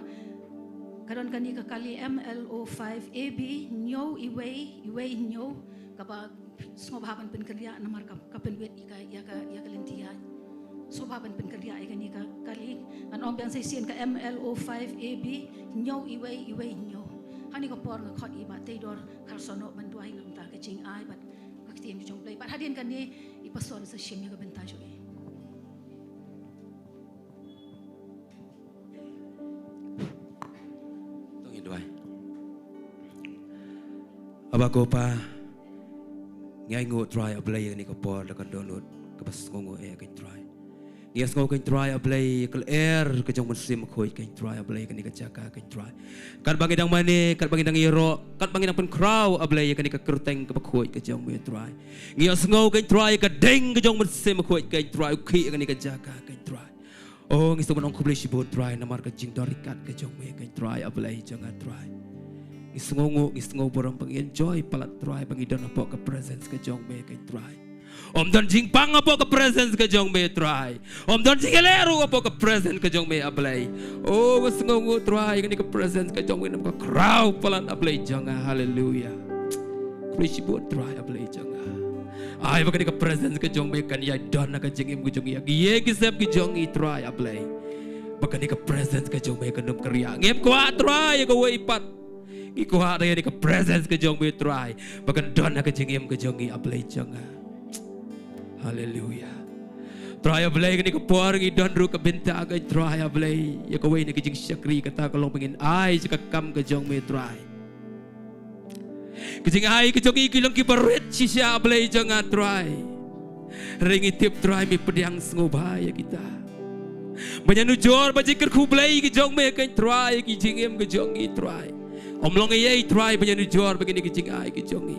ka don kane ka kali M L O five A B hynñiew iwei iwei hynñiew, kaba sngewbha ban pynkynriah namar ka, ka pynwit ïa ka, ïa ka, ïa ka lynti ïaid. Sngewbha ban pynkynriah ïa kane ka kali. Ngan ong biang sa shisien, ka M L O five A B hynñiew iwei iwei hynñiew. Ha kane ka por nga khot ïa i Bah Theodore Kharsono ban duwai na ka bynta ka jingai bad ka ktien ka jong U Blei. Bad hadien kane i Pastor sa shim ïa ka bynta jong i. To ngin duwai. Aba ko Pa, ngi ainguh Trai, A Blei, ïa kane ka por da ka dohnud kaba sngewnguh eh, ko Trai. Ngi ïa sngew kein Trai A Blei, ka lyer ka jong u Mynsiem Bakhuid kein Trai A Blei, kane ka jaka kein Trai. Katba ngi dang mane, katba ngi dang ïaroh, katba ngi dang pynkhraw A Blei, kane ka kyrteng kaba khuid ka jong me Trai. Ngi ïa sngew kein Trai, ka ding ka jong u Mynsiem Bakhuid kein Trai, u khih kane ka jaka kein Trai. Oh, ngi sngewbha ban ong khublei shibun Trai, namar ka jingdon ryngkat ka jong me kein Trai A Blei jong nga Trai. Ngi sngewnguh, ngi sngew burom, ba ngi enjoy palat Trai, ba ngi don hapoh ka presence ka jong me kein Trai. Ym don jingpang hapoh ka presence ka jong me Trai. Ym don jingïaleh ruh hapoh ka presence ka jong me A Blei. Oh, nga sngewnguh Trai, kane ka presence ka jong me ngam ka khraw palat A Blei jong nga. Haleluya. Khublei shibun Trai A Blei jong nga. Ai ba kane ka presence ka jong me kan ïai don ha ka jingim ka jong ngi, ha ki ïing ki sem ki jong ngi Trai A Blei. Ba kane ka presence ka jong me kan ym kyrïah. Ngim kwah Trai ïa kawei pat. Ngi kwah da ïa ka presence ka jong me Trai, ba kan don ha ka jingim ka jong ngi A Blei jong nga. Haleluya. Trai A Blei, kane ka por ngi don ruh ka bynta ka Trai A Blei, ïa kawei na ki jingshakri, kata ka long ba ngin ai sha ka kam ka jong me Trai. Ki jingai ki jong ngi ki long kiba rit shisha A Blei jong nga Trai. Hynrei ngi tip Trai me pdiang sngewbha ïa kita. Ban ïanujor bad jingkyrkhu Blei ki jong me kein Trai, ki jingim ki jong ngi Trai. Ym long eiei Trai ban ïanujor bad kine ki jingai ki jong ngi.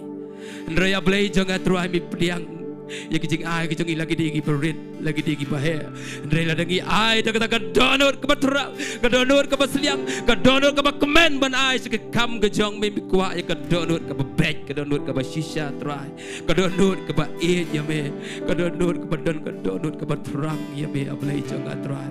Hynrei A Blei jong nga Trai me pdiang ïa ki jingai ki jong ngi, la ki dei kiba rit, la ki dei kiba heh. Hynrei lada ngi ai da kata ka dohnud kaba thrang, ka dohnud kaba sliang, ka dohnud kaba kmen ban ai sha ka kam ka jong me, me kwah ïa ka dohnud kaba beit, ka dohnud kaba shisha Trai. Ka dohnud kaba ïeit ïa me, ka dohnud kaba don, ka dohnud kaba thrang ïa me A Blei jong nga Trai.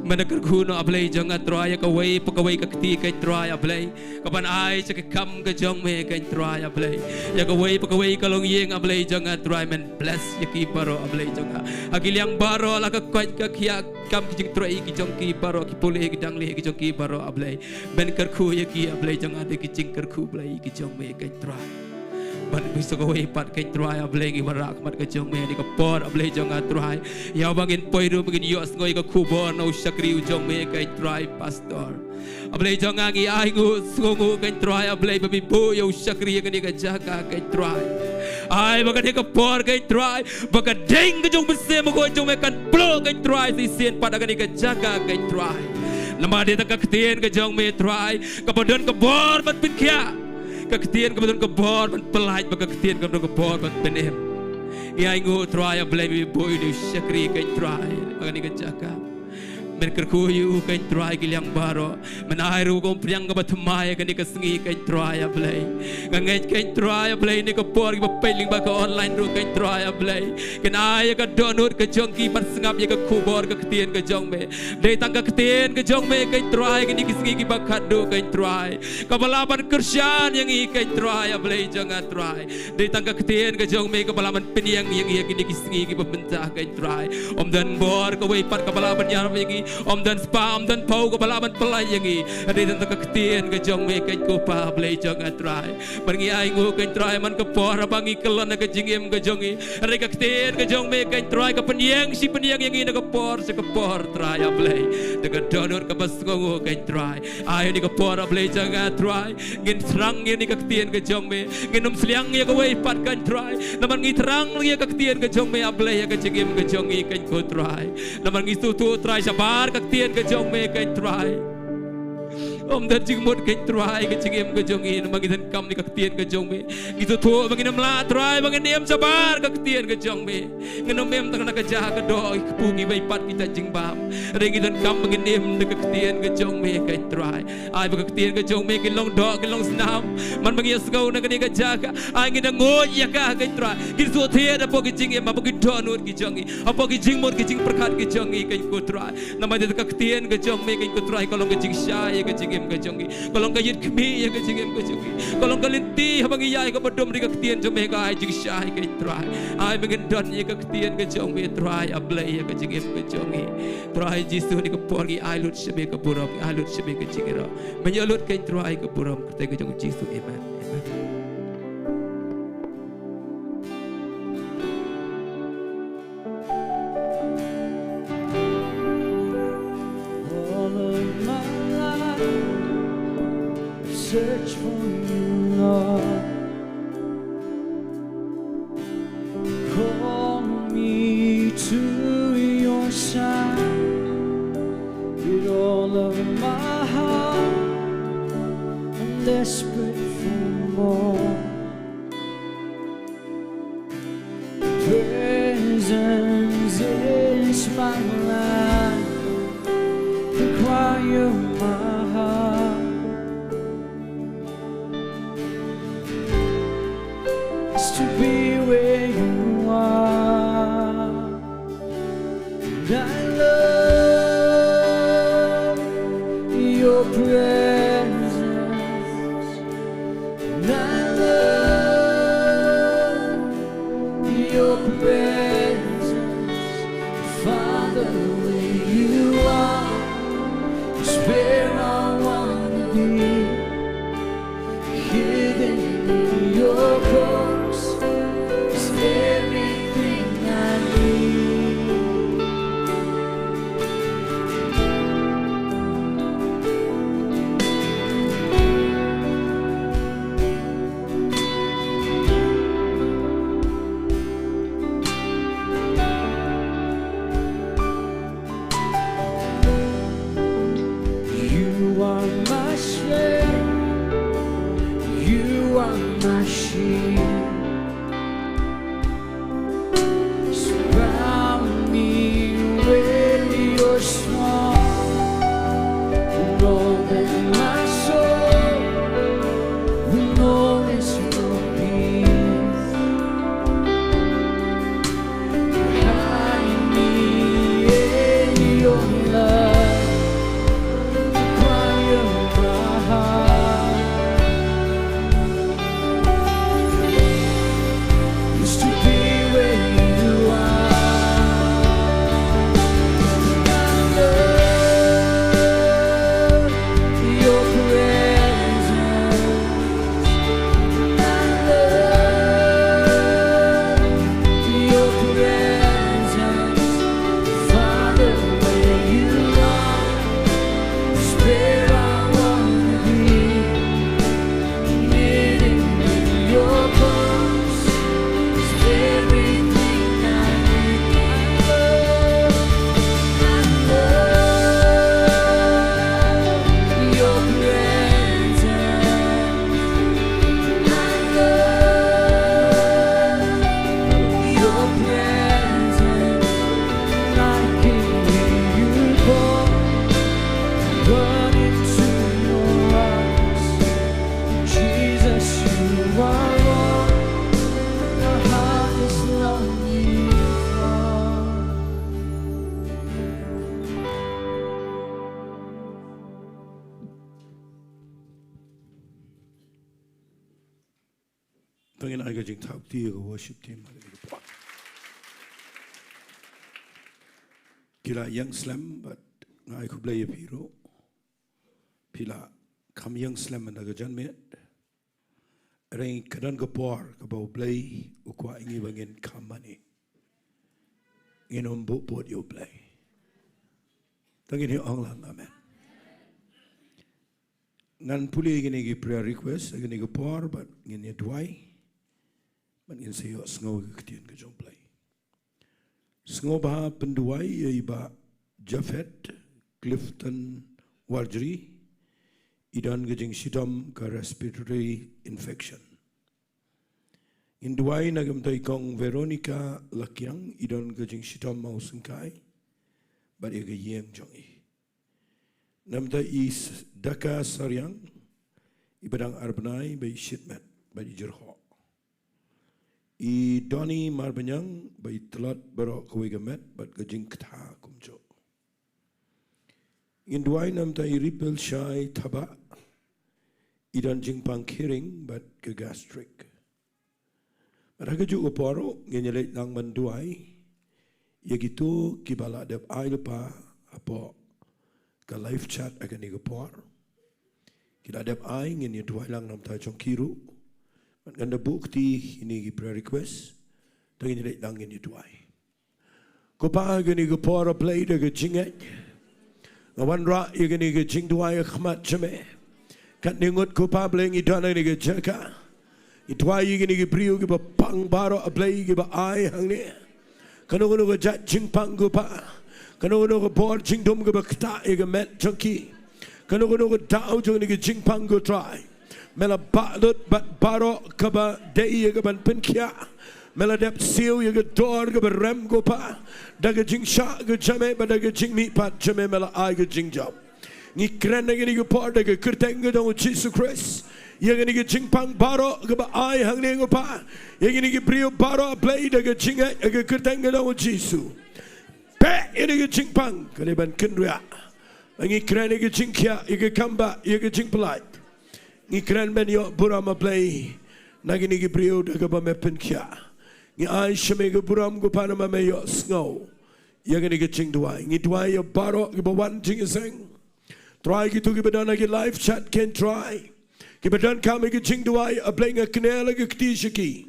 Men kyrkhu noh A Blei jong nga Trai, ïa kawei pa kawei ka kti kein Trai A Blei, kaban ai sha ka kam ka jong me kein Trai A Blei. Ïa kawei pa kawei ka longïing A Blei jong nga Trai, men bless ïa ki baroh A Blei jong nga. Ha ki liang baroh, la ka koit ka khiah, kam ki jingtrei ki jong ki baroh, ki pule ki dang leh ki jong ki baroh A Blei. Men kyrkhu ïa ki A Blei jong nga da ki jingkyrkhu Blei ki jong me kein Trai. Ban phi sa kawei pat kein Trai A Blei, ngi wanrah khmat ka jong me ha kane ka por A Blei jong nga Trai. Ïa ba ngin poi ruh ba ngin ïohsngew ïa ka khubor na u shakri u jong me kein Trai Pastor. A Blei jong nga, ngi ainguh sngewnguh kein Trai A Blei ba me buh ïa u shakri ha kane ka jaka kein Trai. Ai ba kane ka por kein Trai, ba ka ding ka jong u Mynsiem Bakhuid jong me kan pynlut kein Trai shisien pat ha kane ka jaka kein Trai. Namar dei tang ka ktien ka jong me Trai kaba don ka bor ban pynkhiah, ka ktien kaba don ka bor ban pyllait, bad ka ktien kaba don ka bor ban pynim. Ngi ainguh Trai A Blei ba me buh ïa une u shakri kein Trai ha kane ka jaka. Men kyrkhu ïa u kein Trai ha ki liang baroh. Men ai ruh ka umphniang kaba thymmai ha kane ka sngi kein Trai A Blei. Nga ngeit kein Trai A Blei ha kane ka por kiba peit lyngba ka online ruh kein Trai A Blei, kin ai ïa ka dohnud ka jong ki ban sngap ïa ka khubor ka ktien ka jong me. Dei tang ka ktien ka jong me kein Trai ha kine ki sngi kiba khatduh kein Trai, kaba lah ban kyrshan ïa ngi kein Trai A Blei jong nga Trai. Dei tang ka ktien ka jong me kaba lah ban pynïeng ïa ngi ha kine ki sngi kiba mynta kein Trai. Ym don bor kawei pat kaba lah ban ïarap ïa ngi. Ym don spah, ym don phew kaba lah ban pyllait ïa ngi. Dei tang ka ktien ka jong me kein ko Pa Blei jong nga Trai. Bad ngi ainguh kein Trai man ka por haba ngi kyllon ha ka jingim ka jong ngi, hynrei ka ktien ka jong me kein Trai ka pynïeng shi pynïeng ïa ngi na ka por sha ka por Trai A Blei. Da ka dohnud kaba sngewnguh kein Trai. Ai ha kane ka por A Blei jong nga Trai, ngin thrang ïa kane ka ktien ka jong me. Ngin ym sliang ïa kawei pat kein Trai, namar ngi thrang ïa ka ktien ka jong me A Blei ha ka jingim ka jong ngi kein ko Trai. Namar ngi sngewthuh Trai shabar ka ktien ka jong me kein Trai, ym don jingmut kein Trai ha ka jingim ka jong ngi namar ngi donkam ïa ka ktien ka jong me. Ngi sngewthuh ba ngin ym lah Trai ba ngin im shabar ka ktien ka jong me. Ngin ym im tang na ka jaka doh, ki kpu kiwei pat kita jingbam. Hynrei ngi donkam ba ngin im da ka ktien ka jong me kein Trai. Ai ba ka ktien ka jong me kin long doh, kin long snam. Man ba ngi ïa sngew na kane ka jaka, ai ngin da nguid ïa ka kein Trai. Ngin sngewthuh hapoh ki jingim, hapoh ki dohnud ki jong ngi, hapoh ki jingmut ki jingpyrkhat ki jong ngi kein ko Trai. Namar dei tang ka ktien ka jong me kein ko Trai ka long ka jingshai ïa ka jingim ka jong ngi. Ka long ka ïit khmih ïa ka jingim ka jong ngi. Ka long ka lynti haba ngi ïaid kaba dum da ka ktien jong me, ka ai jingshai kein Trai. Ai ba ngin don ïa ka ktien ka jong me Trai A Blei ha ka jingim ka jong ngi. Trai Jisu ha kane ka por ngi ai lut sha me ka burom, ngi ai lut sha me ka jingïaroh. Me ïa lut kein Trai ka burom, kyrteng ka jong u Jisu. Amen. Amen. All of my life, search for you, Lord. Call me to your With all of my heart, I'm desperate for more. Presence is my life, the cry of my heart is to be where you are. And I love your presence. And I love your presence. Father, where you are is where I wanna be. Hidden in your cross is everything I need. You are my strength, you are my shield. Surround me with your song, Lord, and my soul will always your peace. Hide me in your love, the cry of my heart is to be where you are. I love your presence. I love your presence. Father, where you are is where I wanna be. Hidden in your cross is everything I need. I love, I love your presence. I love your presence. I can hear you call, run into your arms. Jesus, you are all my heart is longing for. To ngin ai ka jingthap kti ïa ka worship team. Ki la ïeng slem bad nga ai khublei ïa phi ruh. Phi la kham ïeng slem ynda ka janmiet. Hynrei ka don ka por kaba U Blei u kwah ïa ngi ba ngin kham mane. Ngin ym buh pud ïa U Blei. To ngin ïa ong lang amen. Ngan pule ïa kine ki prayer request ha kane ka por bad ngin ïa duwai. Bad ngin sa ïohsngew ïa ka ktien ka jong U Blei. Sngewbha pynduwai ïa i Bah Japhet Clifton Warjri, i don ka jingshitom ka respiratory infection. Ngin duwai na ka bynta i Kong Veronica Lakiang, i don ka jingshitom mawsyngkai bad ïa ka ïing jong i. Na ka bynta i S-, Daka Sariang, iba dang ar bnai bad i shit met bad i jyrhoh. I Donny Marbaniang ba i tlot baroh kawei ka met bad ka jingktha kumjuh. Ngin duwai na ka bynta i Ripple Shai Thabah, i don jingpang khering bad ka gastric. Bad ha kajuh ka por ruh ngin ïa leit lang ban duwai ïa kito kiba la dep ai lypa hapoh ka live chat ha kane ka por. Ki la dep ai, ngin ïa duwai lang na ka bynta jong ki ruh. Bad ngan da buh kti ïa kine ki prayer request. To ngin ïa leit lang ngin ïa duwai. Ko Pa, ha kane ka por, A Blei, da ka jingngeit nga wanrah ïa kane ka jingduwai ha khmat jong me. Katne ngut, ko Pa Blei, ngi don ha kane ka jaka. Ngi duwai ïa kine ki briew kiba pang baroh, A Blei, kiba ai hangne. Kano kano ka jait jingpang, ko Pa, Kano kano ka bor jingdum kaba ktah ïa ka met jong ki. Kano kano ka daw jong kane ka jingpang, ko Trai, me la bah lut bad baroh kaba dei ïa kaban pynkhiah. Me la dep siew ïa ka dor kaba rem, ko Pa, da ka jingshah ka jong me bad da ka jingmihpat jong me, me la ai ka jingjop. Ngi kren ha kane ka por da ka kyrteng ka jong u Jisu Khrist ïa kane ka jingpang baroh kaba ai hangne, ko Pa, ïa kine ki briew baroh, Blei, da ka jingngeit ha ka kyrteng ka jong u Jisu. Peit ïa kane ka jingpang ka dei ban kynriah. Ngi kren ïa ka jingkhiah, ïa ka kambah, ïa ka jingpyllait. Ngi kren ban ïoh burom, A Blei, na kine ki briew da kaba me pynkhiah. Ngi ai sha me ka burom, ko Pa, namar me ïohsngew ïa kane ka jingduwai. Ngi duwai ïa baroh kiba wan jingïaseng, Trai, kito kiba don ha ki live chat, ko Trai, kiba donkam ïa ka jingduwai, A Blei, nga kynnoh la ka kti sha ki.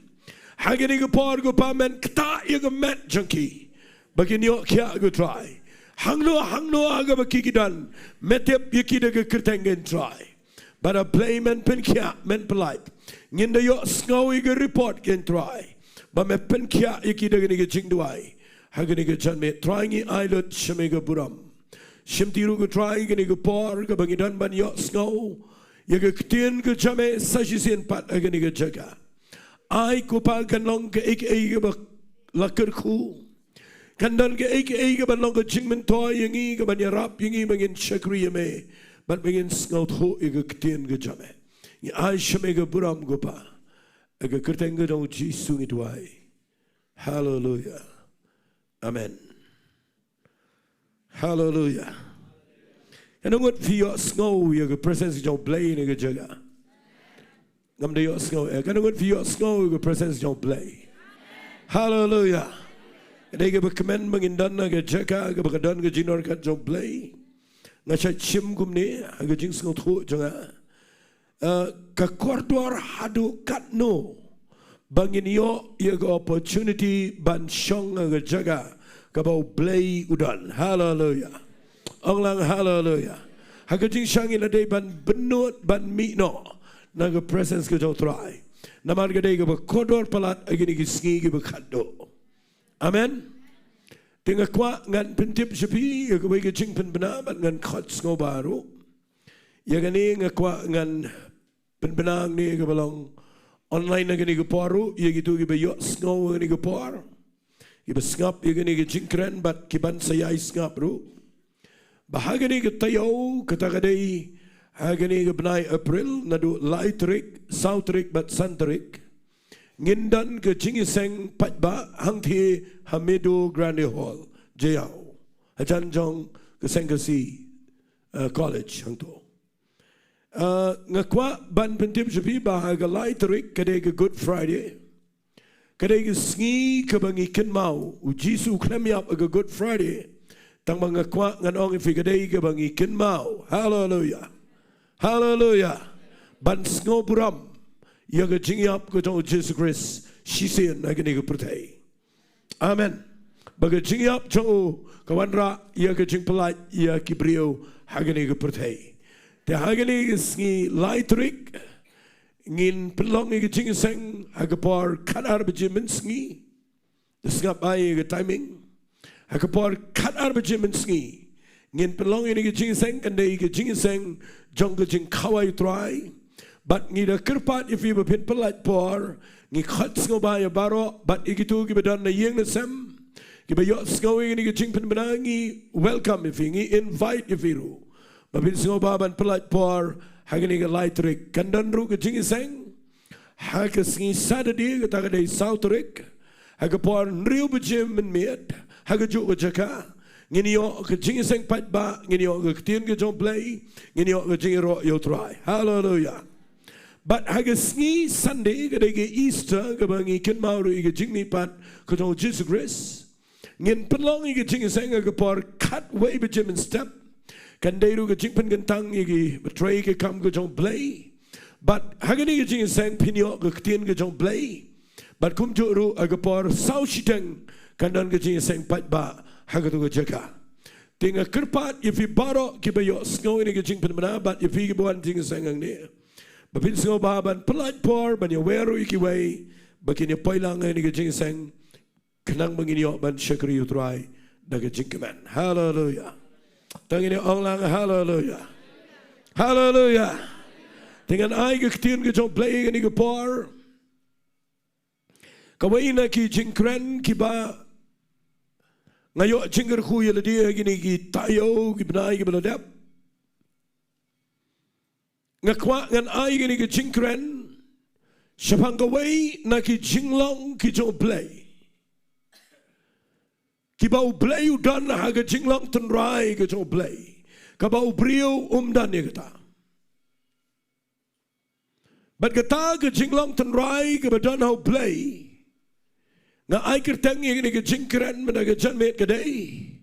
Ha kane ka por, ko Pa, men ktah ïa ka met jong ki ba kin ïoh khiah, ko Trai. Hangno hangno ha kaba ki ki don, me tip ïa ki da ka kyrteng, ko Trai. Bad, A Blei, men pynkhiah, men pyllait. Ngin da ïohsngew ïa ka report, ko Trai, ba me pynkhiah ïa ki da kane ka jingduwai ha kane ka janmiet. Trai, ngi ai lut sha me ka burom. Shimti ruh, ko Trai, kane ka por kaba ngi don ban ïohsngew ïa ka ktien ka jong me sa shisien pat ha kane ka jaka. Ai, ko Pa, kan long kaei kaei kaba la kyrkhu. Kan don kaei kaei kaban long ka jingmyntoi ïa ngi, kaban ïarap ïa ngi ba ngin shakri ïa me bad ba ngin sngewthuh ïa ka ktien ka jong me. Ngi ai sha me ka burom, ko Pa. Ha ka kyrteng ka jong u Jisu ngi duwai. Haleluia. Amen. Haleluia. Katno ngut phi ïohsngew ïa ka presence jong u Blei ha kane ka jaka? Ngam da ïohsngew, eh. Katno ngut phi ïohsngew ïa ka presence jong u Blei? Haleluia. Ka dei kaba kmen ba ngin don ha ka jaka kaba ka don ka jingdonkam jong u Blei. Nga shait shim kumne ha ka jingsngewthuh jong nga. Eh, ka kordor haduh katno ba ngin ïoh ïa ka opportunity ban shong ha ka jaka kaba u Blei u don. Haleluia. Ong lang haleluia. Ha ka jingshang ngi la dei ban bynnud ban mih noh na ka presence ka jong u Trai. Namar ka dei kaba kordor palat ha kine ki sngi kiba khatduh. Amen. Te nga kwah ngan pyntip sha phi ïa kawei ka jingpynbna bad ngan khot sngewbha ruh. Ïa kane nga kwah ngan pynbna hangne kaba long online ha kane ka por ruh, ïa kito kiba ïohsngew ha kane ka por, kiba sngap ïa kane ka jingkren bad kiban sa ïai sngap ruh, ba ha kane ka taïew, kata ka dei ha kane ka bnai April, naduh lai tarik, saw tarik bad san tarik, ngin don ka jingïaseng paidbah hangtei ha Meadow Grande Hall, Jaïaw, hajan jong ka Seng Khasi, eh, College hangto. Ah, nga kwah ban pyntip sha phi ba ha ka lai tarik ka dei ka Good Friday. Ka dei ka sngi kaba ngi kynmaw u Jisu u khlem ïap ha ka Good Friday. Tang ba nga kwah ngan ong ïa phi, ka dei kaba ngi kynmaw. Haleluia. Haleluia. Ban sngewburom ïa ka jingïap ka jong u Jisu Khrist shisien ha kane ka pyrthei. Amen. Ba ka jingïap jong u ka wanrah ïa ka jingpyllait ïa ki briew ha kane ka pyrthei. Te ha kane ka sngi lai tarik ngin pynlong ïa ka jingïaseng ha ka por khatar baje mynsngi. Te sngap bha ïa ka timing. Ha ka por khatar baje mynsngi ngin pynlong ïa kane ka jingïaseng, kan dei ka jingïaseng jong ka jingkhawai u Trai. Bad ngi da kyrpad ïa phi ba phin pynlait por, ngi khot sngewbha ïa baroh, bad ïa kito kiba don na ïing na sem, kiba ïohsngew ïa kane ka jingpynbna, ngi welcome ïa phi, ngi invite ïa phi ruh ba phin sngewbha ban pynlait por ha kane ka lai tarik. Kan don ruh ka jingïaseng ha ka sngi Saturday, kata ka dei saw tarik, ha ka por hynriew baje mynmiet, ha kajuh ka jaka ngin ïoh ka jingïaseng paidbah, ngin ïoh ka ktien ka jong u Blei, ngin ïoh ka jingïaroh ïa u Trai. Haleluia. Bad ha ka sngi Sunday, ka dei ka Easter, kaba ngi kynmaw ruh ïa ka jingmihpat ka jong u Jisu Khrist, ngin pynlong ïa ka jingïaseng ha ka por khatwei baje mynstep. Kan dei ruh ka jingpynkyntang ïa kiba trei ka kam ka jong u Blei. Bad ha kane ka jingïaseng phin ïoh ka ktien ka jong u Blei. Bad kumjuh ruh ha ka por saw shiteng kan don ka jingïaseng paidbah ha kato ka jaka. Te nga kyrpad ïa phi baroh kiba ïohsngew ïa kane ka jingpynbna bad ïa phi kiba wan jingïaseng hangne, ba phin sngewbha ban pynlait por ban ïawer ruh ïa kiwei ba kin ïa poi lang ïa kane ka jingïaseng, khnang ba ngin ïoh ban shakri ïa u Trai da ka jingkmen. Haleluya. To ngin ong lang haleluya. Haleluya. Te ngan ai ka ktien ka jong U Blei kane ka por. Kawei na ki jingkren kiba nga ïoh jingkyrkhu ïa lade ha kine ki taïew ki bnai kiba la dep. Nga kwah ngan ai kane ka jingkren shaphang kawei na ki jinglong ki jong U Blei, kiba U Blei u don ha ka jinglong tynrai ka jong U Blei, kaba u briew um don ïa kata. Bad kata ka jinglong tynrai kaba don ha U Blei, nga ai kyrteng ïa kane ka jingkren mynta ka janmiet ka dei: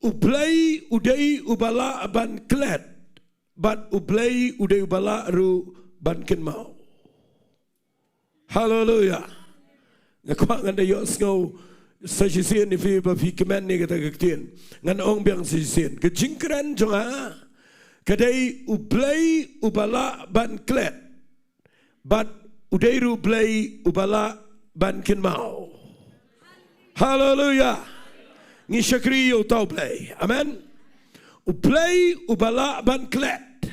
U Blei u dei uba lah ban klet, bad U Blei u dei uba lah ruh ban kynmaw. Haleluya. Nga kwah ngan da ïohsngew sa shisien ïa phi ba phi kmen ïa kata ka ktien. Ngan ong biang sa shisien. Ka jingkren jong nga ka dei: U Blei uba lah ban klet, bad u dei ruh U Blei uba lah ban kynmaw. Haleluya. Ngi shakri ïa uta U Blei. Amen. U Blei uba lah ban klet.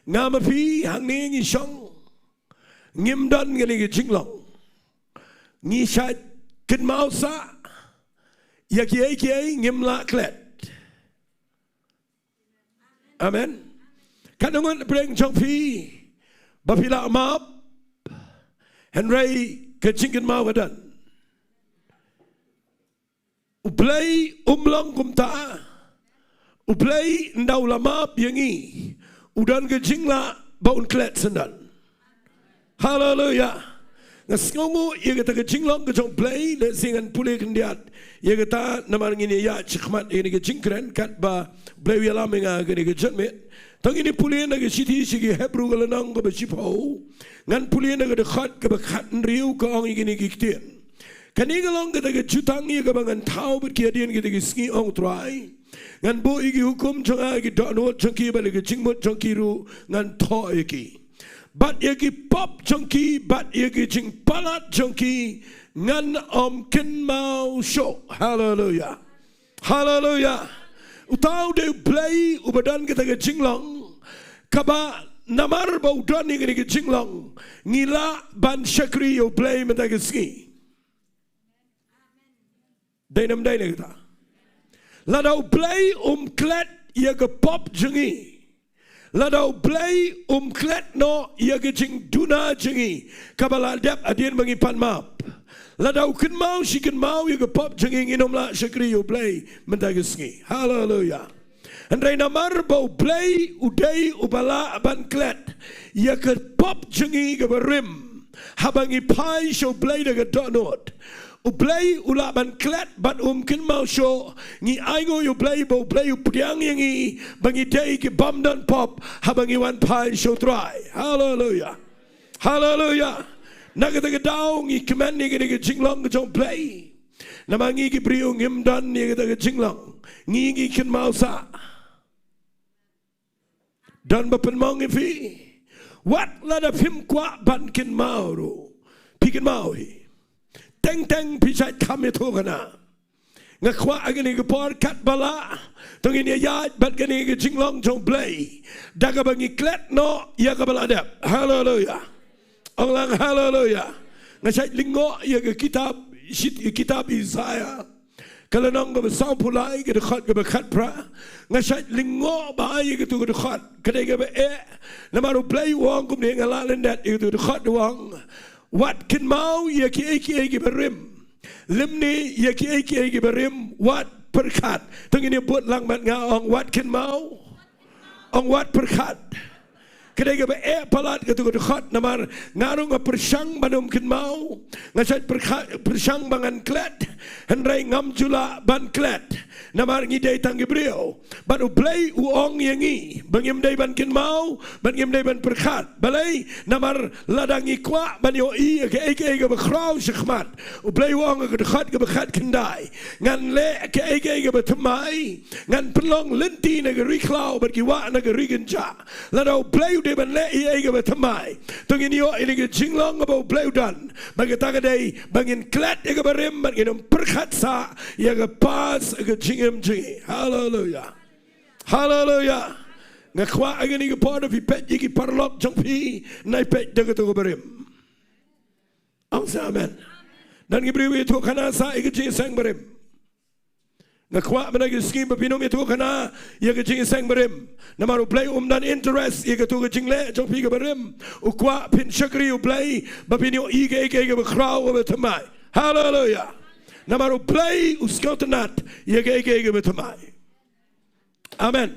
Nga ma phi hangne ngi shong, ngim don kane ka jinglong. Ngi shait kynmaw sah ïa kiei kiei, ngim lah klet. Amen. Katno ngut pyrshang jong phi ba phi lah map, hynrei ka jingkynmaw ka don. U Blei um long kumta. U Blei ynda u la map ïa ngi, u don ka jinglah ba un klet syndon. Haleluya. Nga sngewnguh ïa kata ka jinglong ka jong U Blei, lehse ngan pule khyndiat ïa kata namar ngin ïa ïaid shakhmat ïa kane ka jingkren katba U Blei u ïalam ïa nga ha kane ka janmiet. To ngin ïa pule na ka shithi sha ki Hebru ka lynnong kaba shiphew. Ngan pule na ka dkhot kaba khathynriew, ka ong ïa kine ki ktien: Kane ka long kata ka jutang ïa kaba ngan thaw bad ki hadien kita ki sngi, ong U Trai. Ngan buh ïa ki hukum jong nga ha ki dohnud jong ki bad ha ki jingmut jong ki ruh ngan thoh ïa ki. Bad ïa ki pop jong ki bad ïa ki jingpalat jong ki ngan ym kynmaw shuh. Haleluya. Haleluya. Uta u dei U Blei uba don kata ka jinglong kaba namar ba u don ïa kane ka jinglong, ngi lah ban shakri ïa U Blei mynta ka sngi. Dei ne ym dei ne kata? Lada U Blei um klet ïa ka pop jong ngi, lada U Blei um klet noh ïa ka jingduna jong ngi kaba la dep hadien ba ngi pan map, lada u kynmaw shi kynmaw ïa ka pop jong ngi, ngin ym lah shakri ïa U Blei mynta ka sngi. Haleluya. Hynrei namar ba U Blei u dei uba lah ban klet ïa ka pop jong ngi kaba rim haba ngi phai sha U Blei da ka dohnud, U Blei u lah ban klet bad um kynmaw shuh. Ngi ainguh ïa U Blei ba U Blei u pdiang ïa ngi ba ngi dei ki bym don pop haba ngi wan phai sha U Trai. Haleluya. Haleluya. Na kata ka daw ngi kmen ïa kane ka jinglong ka jong U Blei. Namar ngi ki briew ngim don ïa kata ka jinglong. Ngi, ngi kynmaw sah. Don ba pynmong ïa phi. Wat lada phim kwah ban kynmaw ruh, phi kynmaw hi. Teng teng phi shait kham ïathuh kane. Nga kwah ha kane ka por katba lah, to ngin ïa ïaid bad kane ka jinglong jong U Blei da kaba ngi klet noh ïa kaba la dep. Haleluya. Ong lang haleluya. Nga shait lyngngoh ïa ka kitab, shit, kitab Isaiah, ka lynnong kaba sawphew lai, ka dkhot kaba khatphra. Nga shait lyngngoh bha ïa katu ka dkhot, ka dei kaba eh. Namar U Blei u ong kumne, nga lah lyndet ïa katu ka dkhot, u ong: Wat kynmaw ïa kiei kiei kiba rim. Lymne ïa kiei kiei kiba rim wat pyrkhat. To ngin ïa bud lang bad nga, ong: Wat kynmaw. Ong: Wat pyrkhat. Ka dei kaba eh palat katu ka dkhot, namar nga ruh nga pyrshang ban ym kynmaw, nga shait pyrkhat, pyrshang ba ngan klet, hynrei ngam ju lah ban klet. Namar ngi dei tang ki briew. Bad U Blei u ong ïa ngi ba ngim dei ban kynmaw, ba ngim dei ban pyrkhat. Balei? Namar lada ngi kwah ban ïohi ïa kaei kaei kaba khraw shakhmat, U Blei u ong ha ka dkhot kaba khatkhyndai: Ngan leh kaei kaei kaba thymmai, ngan pynlong lynti na ka ri khlaw bad ki wah na ka ri kynjah. Lada U Blei u dei ban leh ïa kaba thymmai. To ngin ïoh ïa kane ka jinglong kaba U Blei u don. Bad kata ka dei ba ngin klet ïa kaba rim bad ngin ym pyrkhat shuh ïa ka past ka jingim jong ngi. Haleluia. Haleluia. Nga kwah ha kane ka por da phi peit ïa ki paralok jong phi, nai peit da kato kaba rim. Ong sa amen. Don ki briew ba ïathuh khana shuh ïa ka jingïaseng barim. Nga kwah mynta ka sngi ba phin ym ïathuh khana ïa ka jingïaseng barim. Namar U Blei um don interest ïa kato ka jingleh jong phi kaba rim. U kwah phin shakri U Blei ba phin ïohi ïa kaei kaei kaba khraw kaba thymmai. Haleluia. Namar U Blei u sngewtynnat ïa kaei kaei kaba thymmai. Amen.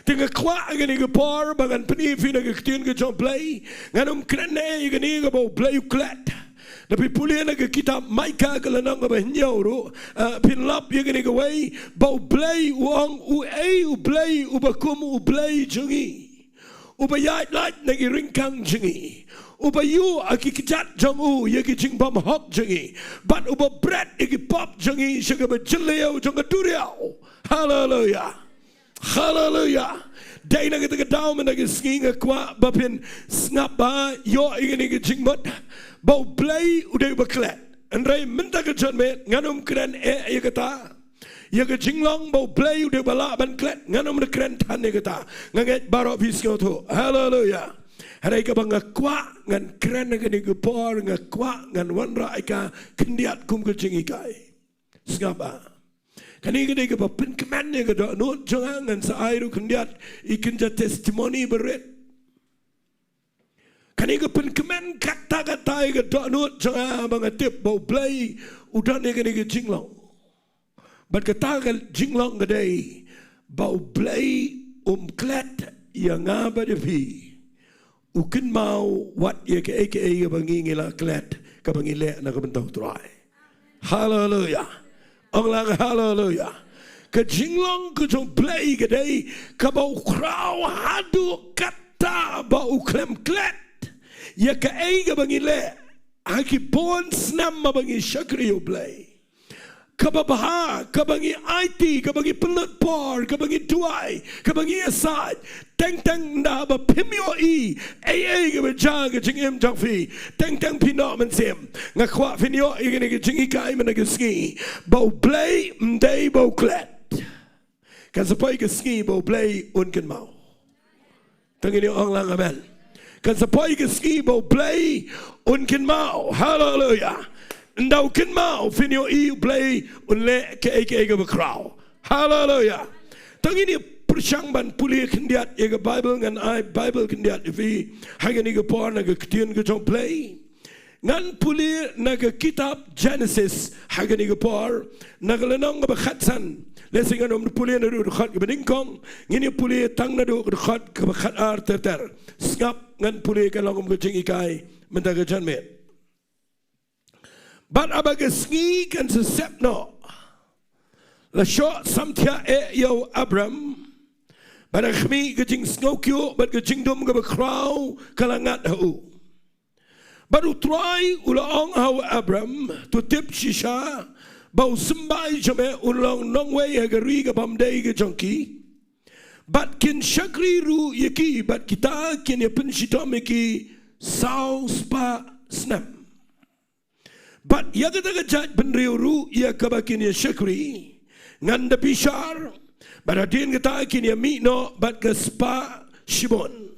Te nga kwah ha kane ka por ba ngan pyni ïa phi na ka ktien ka jong U Blei. Ngan ym kren ïa kane kaba U Blei u klet. Da phi pule na ka kitab Maikah ka lynnong kaba hynñiew ruh, ah, phin lap ïa kane kawei ba U Blei u ong uei U Blei uba kum U Blei jong ngi, uba ïaid lait na ki ryngkang jong ngi, uba ïuh ha ki kjat jong u ïa ki jingbymhok jong ngi, bad uba bret ïa ki pop jong ngi sha kaba jylliew jong ka duriaw. Haleluia. Haleluia. Dei na kata ka daw mynta ka sngi nga kwah ba phin sngap ba ïoh ïa kane ka jingmut ba U Blei u dei uba klet. Hynrei mynta ka janmiet ngan ym kren eh ïa kata. Ïa ka jinglong ba U Blei u dei uba lah ban klet, ngan ym da kren than ïa kata. Nga ngeit baroh phi sngewthuh. Haleluia. Hynrei kaba nga kwah ngan kren ha kane ka por, nga kwah ngan wanrah ïa ka khyndiat kum ka jinghikai. Sngap ba kane ka dei kaba pynkmen ïa ka dohnud jong nga, ngan sa ai ruh khyndiat ïa kane ka testimony barit. Kane ka pynkmen katta katta ïa ka dohnud jong nga ba nga tip ba U Blei u don ïa kane ka jinglong. Bad kata ka jinglong ka dei ba U Blei um klet ïa nga bad ïa phi. U kynmaw wat ïa kaei kaei kaba ngi ngi la klet, kaba ngi leh na ka bynta U Trai. Haleluia. Ong lang haleluia. Ka jinglong ka jong U Blei ka dei kaba u khraw haduh katta ba u khlem klet ïa kaei kaba ngi leh ha ki bun snem haba ngi shakri ïa U Blei. Kaba bha, kaba ngi aiti, kaba ngi pynlut por, kaba ngi duwai, kaba ngi ïasaid. Teng teng ynda ba phim ïohi ei ei kaba jia ha ka jingim jong phi, teng teng phi noh mynsiem. Nga kwah phin ïoh ïa kane ka jinghikai mynta ka sngi ba U Blei um dei ba u klet. Kan sa poi ka sngi ba U Blei un kynmaw. To ngin ïa ong lang amen. Kan sa poi ka sngi ba U Blei un kynmaw. Haleluia. Ynda u kynmaw phin ïohi U Blei un leh kaei kaei kaba khraw. Haleluia. To ngin ïa pyrshang ban pule khyndiat ïa ka Baibl, ngan ai Baibl khyndiat ïa phi ha kane ka por na ka ktien ka jong U Blei. Ngan pule na ka kitab Genesis ha kane ka por, na ka lynnong kaba khatsan. Lehse ngan ym pule naduh dkhot kaba nyngkong, ngin ïa pule tang naduh dkhot kaba khatar ter ter. Sngap, ngan pule ka long kum ka jinghikai mynta ka janmiet. Bad haba ka sngi kan sa sep noh, la shoh samthiah eh ïa u Abram, bad ha khmih ka jingsngewkhia bad ka jingdum kaba khraw ka la ngat ha u. Bad U Trai u la ong ha u Abram, to tip shisha ba u symbai jong me un long nongwei ha ka ri ka bym dei ka jong ki, bad kin shakri ruh ïa ki, bad kita kin ïa pynshitom ïa ki saw spah snem. Bad ïa kata ka jaitbynriew ruh ïa kaba kin ïa shakri, ngan da bishar, bad hadien kata kin ïa mih noh bad ka spah shibun.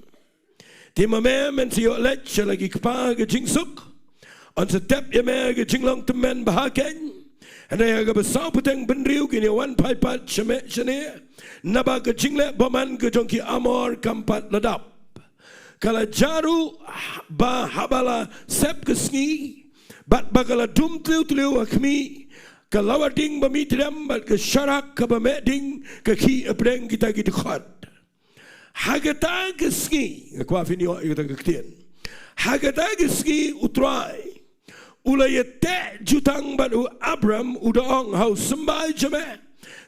Te ma me men sa ïoh leit sha la ki kpa ka jingsuk, yn sa tep ïa me ka jinglong tymmen bha keiñ. Hynrei ha kaba saw pateng bynriew kin ïa wan phai pat sha me shane, naba ka jingleh bymman ka jong ki Amor kam pat la dap. Ka la jia ruh ba haba la sep ka sngi, bad ba ka la dum tliw tliw ha khmih, ka lawa ding ba mih tdem bad ka sharak kaba meh ding ka khih hapdeng kita ki dkhot. Ha kata ka sngi, nga kwah phin ïoh ïa kata ka ktien. Ha kata ka sngi U Trai u la ïateh jutang bad u Abram, u da ong ha u symbai jong me,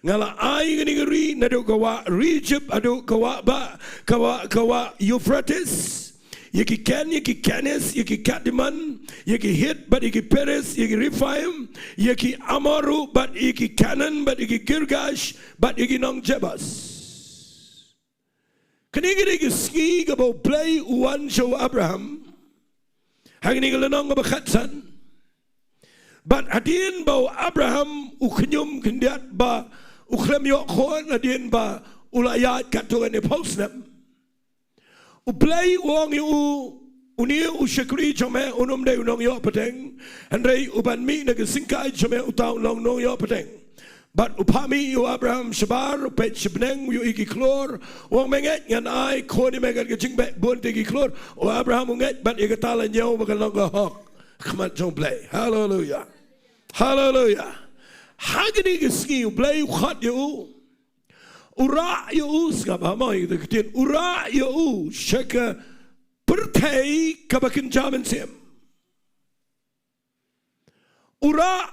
nga la ai kane ka ri naduh ka wah ri Ijipt haduh ka wah ba, ka wah, ka wah Euphrates, ïa ki Ken, ïa ki Kenis, ïa ki Kadmon, ïa ki Hit bad ïa ki Periz, ïa ki Rephaim, ïa ki Amor ruh bad ïa ki Kanan bad ïa ki Girgash bad ïa ki nong Jebus. Kane ka dei ka sngi kaba U Blei u wan sha u Abraham ha kane ka lynnong kaba khatsan. Bad hadien ba u Abraham u khñium khyndiat ba u khlem ïoh khun, hadien ba u la ïaid katto katne phew snem, U Blei u ong ïa u, une u shakri jong me un ym dei u nongïoh pateng, hynrei uban mih na ka syngkai jong me uta un long nongïoh pateng. Bad u phah mih ïa u Abraham shabar, u peit sha bneng, u ïohi ki khlur, u ong, me ngeit ngan ai khun ïa me kat ka jingbeh bun te ki khlur. U Abraham u ngeit bad ïa kata la ñiew ba ka long ka hok ha khmat jong U Blei. Haleluia. Haleluia. Ha kane ka sngi U Blei u khot ïa u. U rah ïa u, sngap ha mo ïa ka ktien, u rah ïa u sha ka pyrthei kaba kynja mynsiem. U rah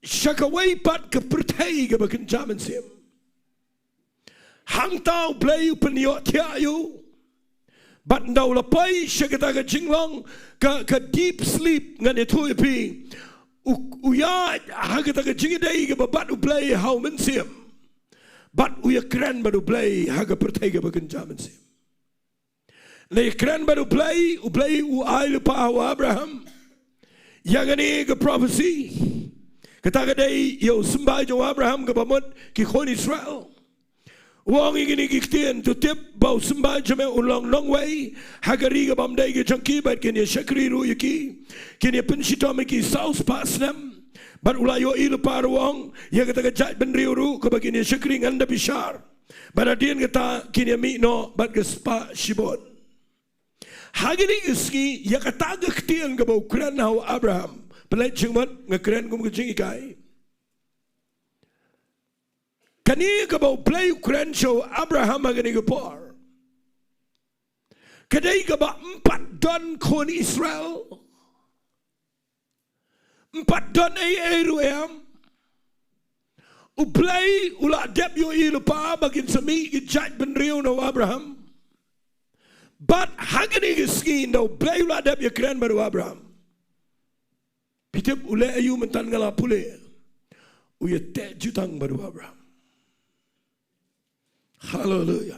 sha kawei pat ka pyrthei kaba kynja mynsiem. Hangta U Blei u pynïohthiah ïa u. Bad ynda u la poi sha kata ka jinglong ka, ka deep sleep, ngan ïathuh ïa phi. U, u ïaid ha kata ka jingïadei kaba bad U Blei ha u mynsiem. Bad u ïakren bad U Blei ha ka pyrthei kaba kynja mynsiem. Ynda u ïakren bad U Blei, U Blei u ai lypa ha u Abraham ïa kane ka prophecy. Kata ka dei ïa u symbai jong u Abraham kaba mut ki khun Israel. U ong ïa kine ki ktien, to tip ba u symbai jong me un long nongwei ha ka ri kabym dei ka jong ki, bad kin ïa shakri ruh ïa ki. Kin ïa pynshitom ïa ki saw spah snem. Bad u la ïohi lypa ruh, u ong, ïa kata ka jaitbynriew ruh kaba kin ïa shakri ngan da bishar. Bad hadien kata kin ïa mih noh bad ka spah shibun. Ha kine ki sngi, ïa kata ka ktien kaba u kren ha u Abraham. Pynleit jingmut, nga kren kum ka jinghikai. Kane kaba U Blei u kren sha u Abraham ha kane ka por, ka dei kaba ym pat don khun Israel. Ym pat don ei ei ruh em. U Blei u la dep ïohi lypa ba kin sa mih ki jaitbynriew na u Abraham. Bad ha kane ka sngi ynda U Blei u la dep ïakren bad u Abraham, phi tip u leh aïu mynta? Nga la pule. U ïateh jutang bad u Abraham. Haleluia.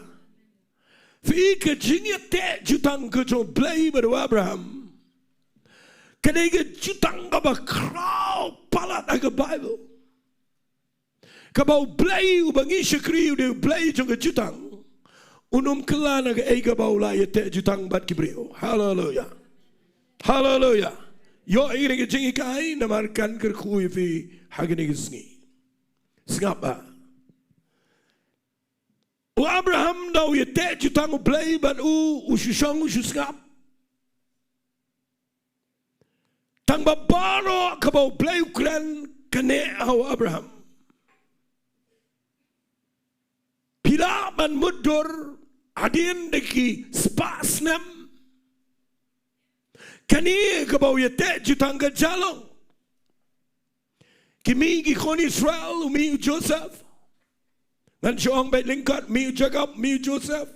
Phi, ka jingïateh jutang ka jong U Blei bad u Abraham, ka dei ka jutang kaba khraw palat ha ka Baibl. Kaba U Blei uba ngi shakri u dei U Blei jong ka jutang. Un ym kylla na kaei kaba u la ïateh jutang bad ki briew. Haleluia. Haleluia. Ïoh ïa kane ka jinghikai namar kan kyrkhu ïa phi ha kane ka sngi. Sngap ba u Abraham da u ïateh jutang U Blei bad u, u shu shong u shu sngap. Tang ba baroh kaba U Blei u kren ka neh ha u Abraham. Phi lah ban mutdur hadien da ki spah snem. Kane kaba u ïateh jutang ka jia long. Ki mih ki khun Israel, u mih u Joseph. Ngan shu ong beit lyngkot, mih u Jakob, mih u Joseph.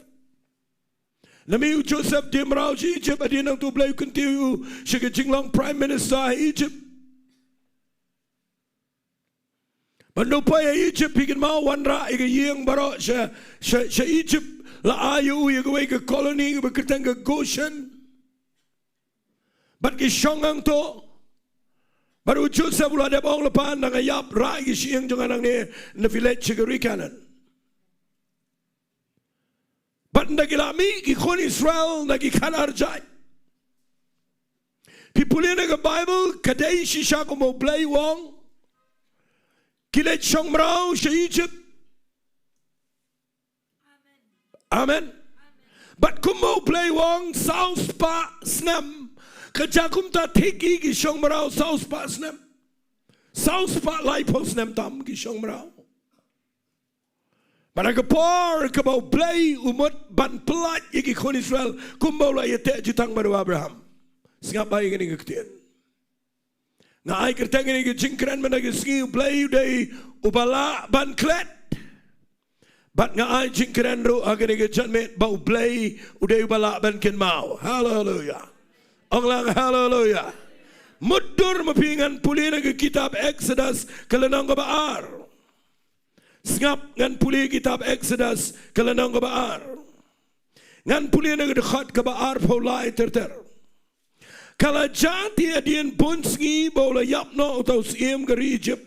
La mih u Joseph die mraw sha Egypt, hadien nangta U Blei u kyntiew ïa u sha ka jinglong Prime Minister ha Egypt. Bad ynda u poi ha Egypt, phi kynmaw, wanrah ïa ka ïing baroh sha, sha, sha Egypt. La ai ïa u ïa kawei ka colony kaba kyrteng ka Goshen. Bad ki shong hangto. Bad u Joseph u la dep ong lypa, ynda nga ïap, rah ïa ki shyieng jong nga nangne, ynda phi leit sha ka ri Kanaan. Bad ynda ki la mih ki khun Israel na ki khadar jait, phi pule na ka Baibl, ka dei shisha kumba U Blei u ong. Ki leit shong mraw sha Egypt. Amen. Bad kumba U Blei u ong, saw spah snem. Ka jia kumta thik hi, ki shong mraw saw spah snem. Saw spah laiphew snem tam ki shong mraw. Bad ha ka por kaba U Blei u mut ban pyllait ïa ki khun Israel, kumba u la ïateh jutang bad u Abraham. Sngap bha ïa kane ka ktien. Nga ai kyrteng ïa kane ka jingkren mynta ka sngi, U Blei u dei uba lah ban klet. Bad nga ai jingkren ruh ha kane ka janmiet ba U Blei u dei uba lah ban kynmaw. Haleluia. Ong lang haleluia. Mutdur ma phi, ngan pule na ka kitab Exodus ka lynnong kaba ar. Sngap, ngan pule kitab Exodus ka lynnong kaba ar. Ngan pule na ka dkhot kaba arphew lai ter ter. Ka la jia te hadien bun sngi ba u la ïap noh uta u syiem ka ri Ijipt.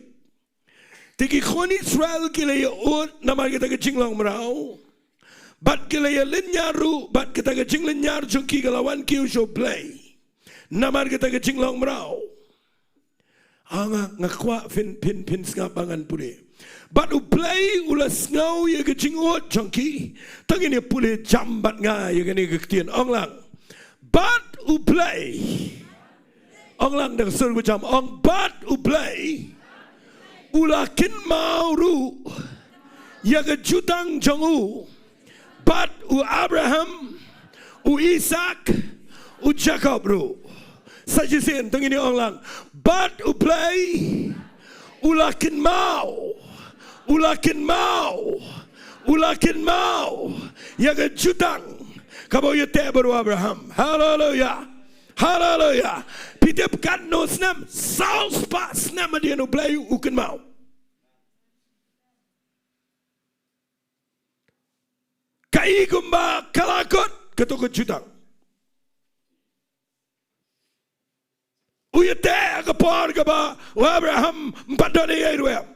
Te ki khun Israel ki la ïa ud namar kata ka jinglong mraw. Bad ki la ïa lynñiar ruh, bad kata ka jinglynñiar jong ki ka la wan kiew sha U Blei namar kata ka jinglong mraw. Ah, nga, nga kwah phin, phin, phin sngap ba ngan pule. Bad U Blei u la sngew ïa ka jingud jong ki. To ngin ïa pule jam bad nga ïa kane ka ktien, ong lang. Bad U Blei. Ong lang da ka sur kaba jam, ong, bad U Blei u la kynmaw ruh ïa ka jutang jong u. Bad u Abraham, u Isak, u Jakob ruh. Sa shisien, to ngin ïa ong lang. Bad U Blei u la kynmaw, u la kynmaw, u la kynmaw ïa ka jutang kaba u ïateh bad u Abraham. Haleluya. Haleluya. Phi tip katno snem? Saw spah snem hadien U Blei u kynmaw. Kaei kumba ka la kut kato ka jutang. U ïateh ha ka por kaba u Abraham ym pat don ei ei ruh em.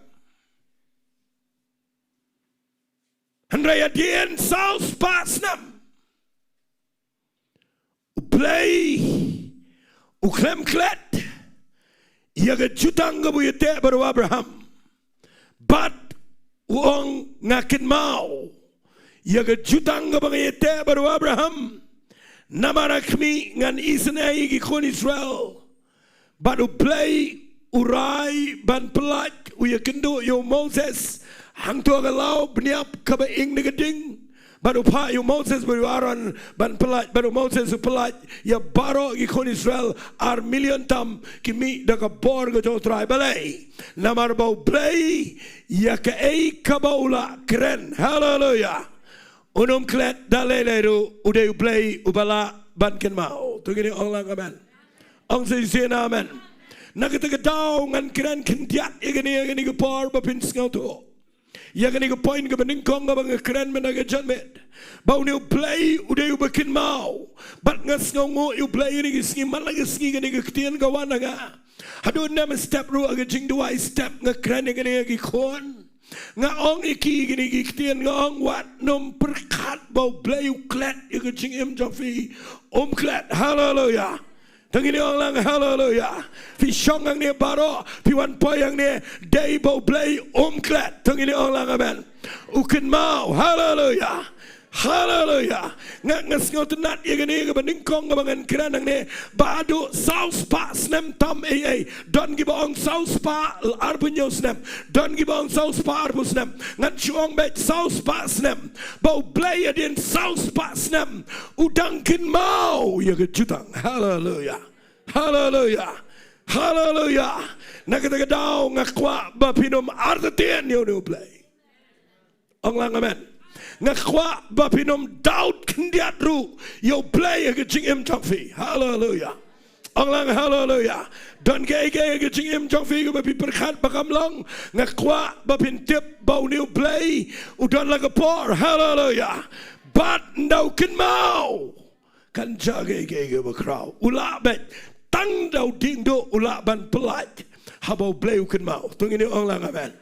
Hynrei hadien saw spah snem U Blei u khlem klet ïa ka jutang kaba u ïateh bad u Abraham. Bad u ong, nga kynmaw ïa ka jutang kaba nga ïateh bad u Abraham. Namar ha khmih ngan isynei ïa ki khun Israel. Bad U Blei u rai ban pyllait, u ïakynduh ïa u Moses hangto ha ka law bniap kaba ing na ka ding. Bad u phah ïa u Moses bad ïa u Aaron ban pyllait, bad u Moses u pyllait ïa baroh ki khun Israel, ar million tam, ki mih da ka bor ka jong U Trai. Balei? Namar ba U Blei ïa kaei kaba u la kren. Haleluya. Un ym klet da lei lei ruh, u dei U Blei uba lah ban kynmaw. To ngin ong lang amen. Ong sa shisien amen. Na kata ka daw ngan kren khyndiat ïa kane, ïa kane ka por ba phin sngewthuh ïa kane ka point kaba nyngkong kaba nga kren mynta ka janmiet. Ba une U Blei u dei uba kynmaw. Bad nga sngewnguh ïa U Blei ïa kane ka sngi, man la ka sngi kane ka ktien ka wan ha nga. Haduh mynne step ruh ha ka jingduwai step nga kren ïa kane ïa ki khun. Nga ong ïa ki kine ki ktien, nga ong, wat nym pyrkhat ba U Blei u klet ïa ka jingim jong phi. Um klet. Haleluya. To ngin ong lang haleluya. Phi shong hangne baroh, phi wan poi hangne, dei ba U Blei um klet. To ngin ong lang amen. U kynmaw. Haleluya. Haleluya. Nga, nga sngewtynnat ïa kane kaba nyngkong kaba ngan kren hangne, ba haduh saw spah snem tam ei ei. Don kiba ong saw spah arphew hynñiew snem. Don kiba ong saw spah arphew snem. Ngan shu ong beit saw spah snem. Ba U Blei hadien saw spah snem u dang kynmaw ïa ka jutang. Haleluya. Haleluya. Haleluya. Na kata ka daw nga kwah ba phin ym artatien ïa une U Blei. Ong lang amen. Nga kwah ba phin ym doubt khyndiat ruh ïa U Blei ha ka jingim jong phi. Haleluya. Ong lang haleluya. Don kaei kaei ha ka jingim jong phi kaba phi pyrkhat ba kam long. Nga kwah ba phin tip ba une U Blei u don la ka por. Haleluya. Bad ynda u kynmaw, kan jia kaei kaei kaba khraw. U lah beit. Tang da u dieng duh u lah ban pyllait haba U Blei u kynmaw. To ngin ong lang amen.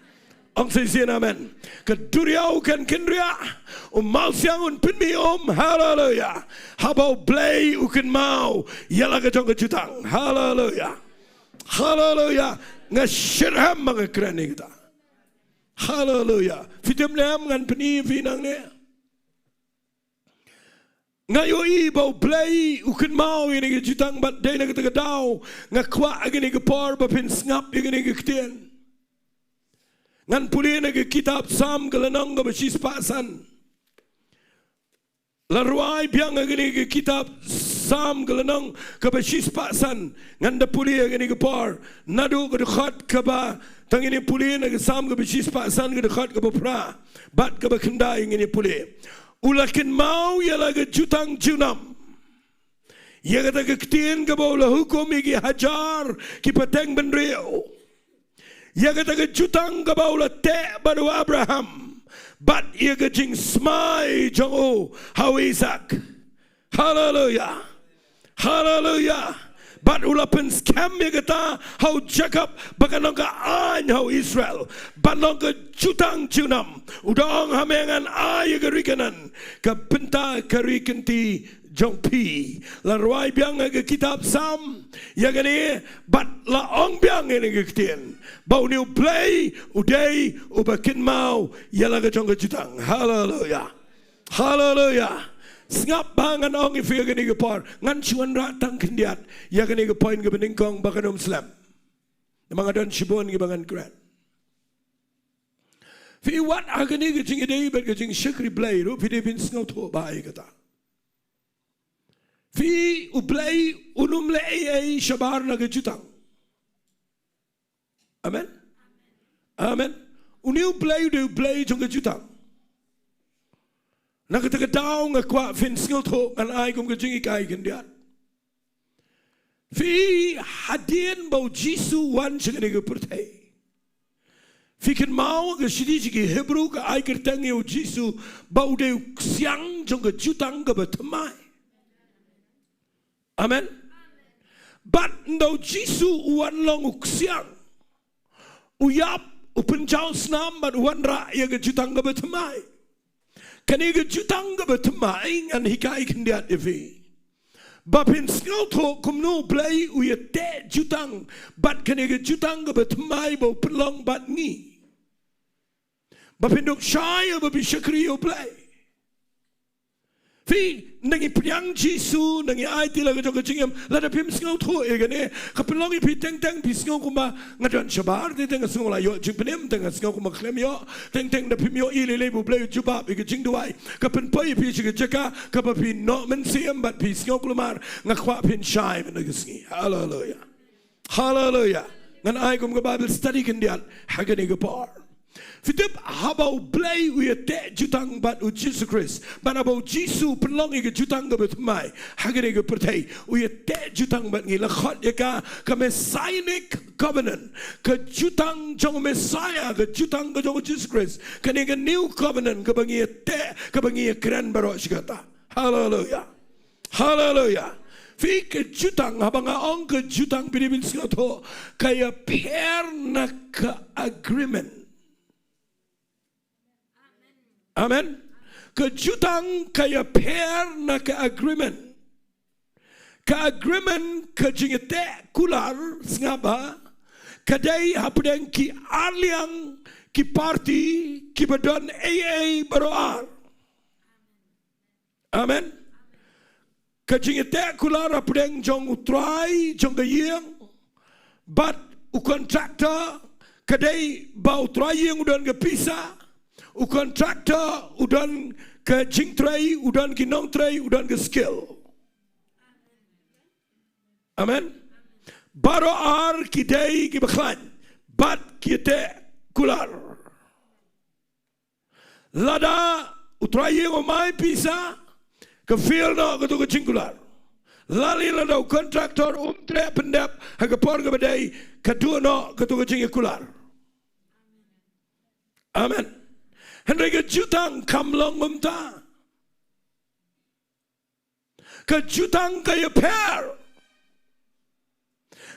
Ong sa shisien amen. Ka duriaw kan kynriah, u mawsiang un pynmih um. Haleluya. Haba U Blei u kynmaw ïa la ka jong ka jutang. Haleluya. Haleluya. Nga shitrhem ba nga kren ïa kata. Haleluya. Phi tip ne em, ngan pyni ïa phi nangne. Nga ïohi ba U Blei u kynmaw ïa kane ka jutang, bad dei na kata ka daw nga kwah ha kane ka por ba phin sngap ïa kane ka ktien. Ngan pule na ka kitab Salm ka lynnong kaba shispah san. La rwai biang ha kane ka kitab Salm ka lynnong kaba shispah san. Ngan da pule ha kane ka por naduh ka dkhot kaba, to ngin pule na ka Salm kaba shispah san ka dkhot kaba phra bad kaba khyndai ngin pule. U la kynmaw ïa la ka jutang junom. Ïa kata ka ktien kaba u la hukum ïa ki hajar ki pateng bynriew. Ïa kata ka jutang kaba u la teh bad u Abraham. Bad ïa ka jingsmai jong u ha u Isaak. Haleluya. Haleluya. Bad u la pynskhem ïa kata ha u Jakob ba kan long ka aiñ ha u Israel, ban long ka jutang junom. U da ong ha me ngan ai ïa ka ri Kanaan, ka bynta ka ri kynti jong phi. La rwai biang ha ka kitab Salm ïa kane, bad la ong biang ïa kane ka ktien, ba une u Blei u dei uba kynmaw ïa la ka jong ka jutang. Haleluya. Haleluya. Sngap ba ngan ong ïa phi ha kane ka por, ngan shu wanrah tang khyndiat ïa kane ka point kaba nyngkong ba kan ym slem. Namar nga don shibun kiba ngan kren. Phi, wat ha kane ka jingïadei bad ka jingshakri Blei ruh phi dei phin sngewthuh bha ïa kata. Phi, u Blei un ym leh ei ei shabar na ka jutang. Amen. Amen. Une u Blei u dei u Blei jong ka jutang. Na kata ka daw nga kwah phin sngewthuh, ngan ai kum ka jinghikai khyndiat. Phi, hadien ba u Jisu u wan sha kane ka pyrthei, phi kynmaw ka shithi sha ki Hebru ka ai kyrteng ïa u Jisu ba u dei u ksiang jong ka jutang kaba thymmai. Amen. Bad ynda u Jisu u wan long u ksiang, u ïap, u pynjaw snam bad u wanrah ïa ka jutang kaba thymmai. Kane ka jutang kaba thymmai ngan hikai khyndiat ïa phi, ba phin sngewthuh kumno u Blei u ïateh jutang bad kane ka jutang kaba thymmai ba u pynlong bad ngi, ba phin duk shai ïa ba phi shakri ïa u Blei. Phi, nda ngi pdiang Jisu, nda ngi aiti la ka jong ka jingim, lada phim sngewthuh ïa kane, ka pynlong ïa phi teng teng phi sngew kumba nga don shabar, teng teng nga sngew la ïoh jingpynim, teng nga sngew kumba khlem ïoh, teng teng da phim ïohi lei lei ba u Blei u jubab ïa ka jingduwai, ka pynpoi ïa phi sha ka jaka kaba phi noh mynsiem bad phi sngew kulmar. Nga kwah phin shai mynta ka sngi. Haleluya. Haleluya. Ngan ai kum ka Bible study khyndiat ha kane ka por. Phi tip, haba u Blei u ïateh jutang bad u Jisu Khrist, bad haba u Jisu u pynlong ïa ka jutang kaba thymmai ha kane ka pyrthei, u ïateh jutang bad ngi, la khot ïa ka ka Messianic Covenant, ka jutang jong u Messiah, ka jutang ka jong u Jisu Khrist, kane ka New Covenant kaba ngi ïateh, kaba ngi ïakren baroh shi katta. Haleluya. Haleluya. Phi, ka jutang, haba nga ong ka jutang phi dei phin sngewthuh, ka ïapher na ka agreement. Amen. Ka jutang ka ïapher na ka agreement. Ka agreement, ka jingïateh kular, sngap bha, ka dei hapdeng ki arliang, ki party kiba don ei ei baroh ar. Amen. Ka jingïateh kular hapdeng jong u trai jong ka ïing bad u contractor, ka dei ba u trai ïing u don ka pisa, u contractor u don ka jingtrei, u don ki nongtrei, u don ka skill. Amen. Baroh ar ki dei kiba khlaiñ bad ki ïateh kular. Lada u trai ïing um ai pisa, ka fail noh kato ka jingkular. Lane lada u contractor um treh pyndep ha ka por kaba dei, ka duh noh kato ka jingkular. Amen. Hynrei ka jutang kam long kumta. Ka jutang ka ïapher.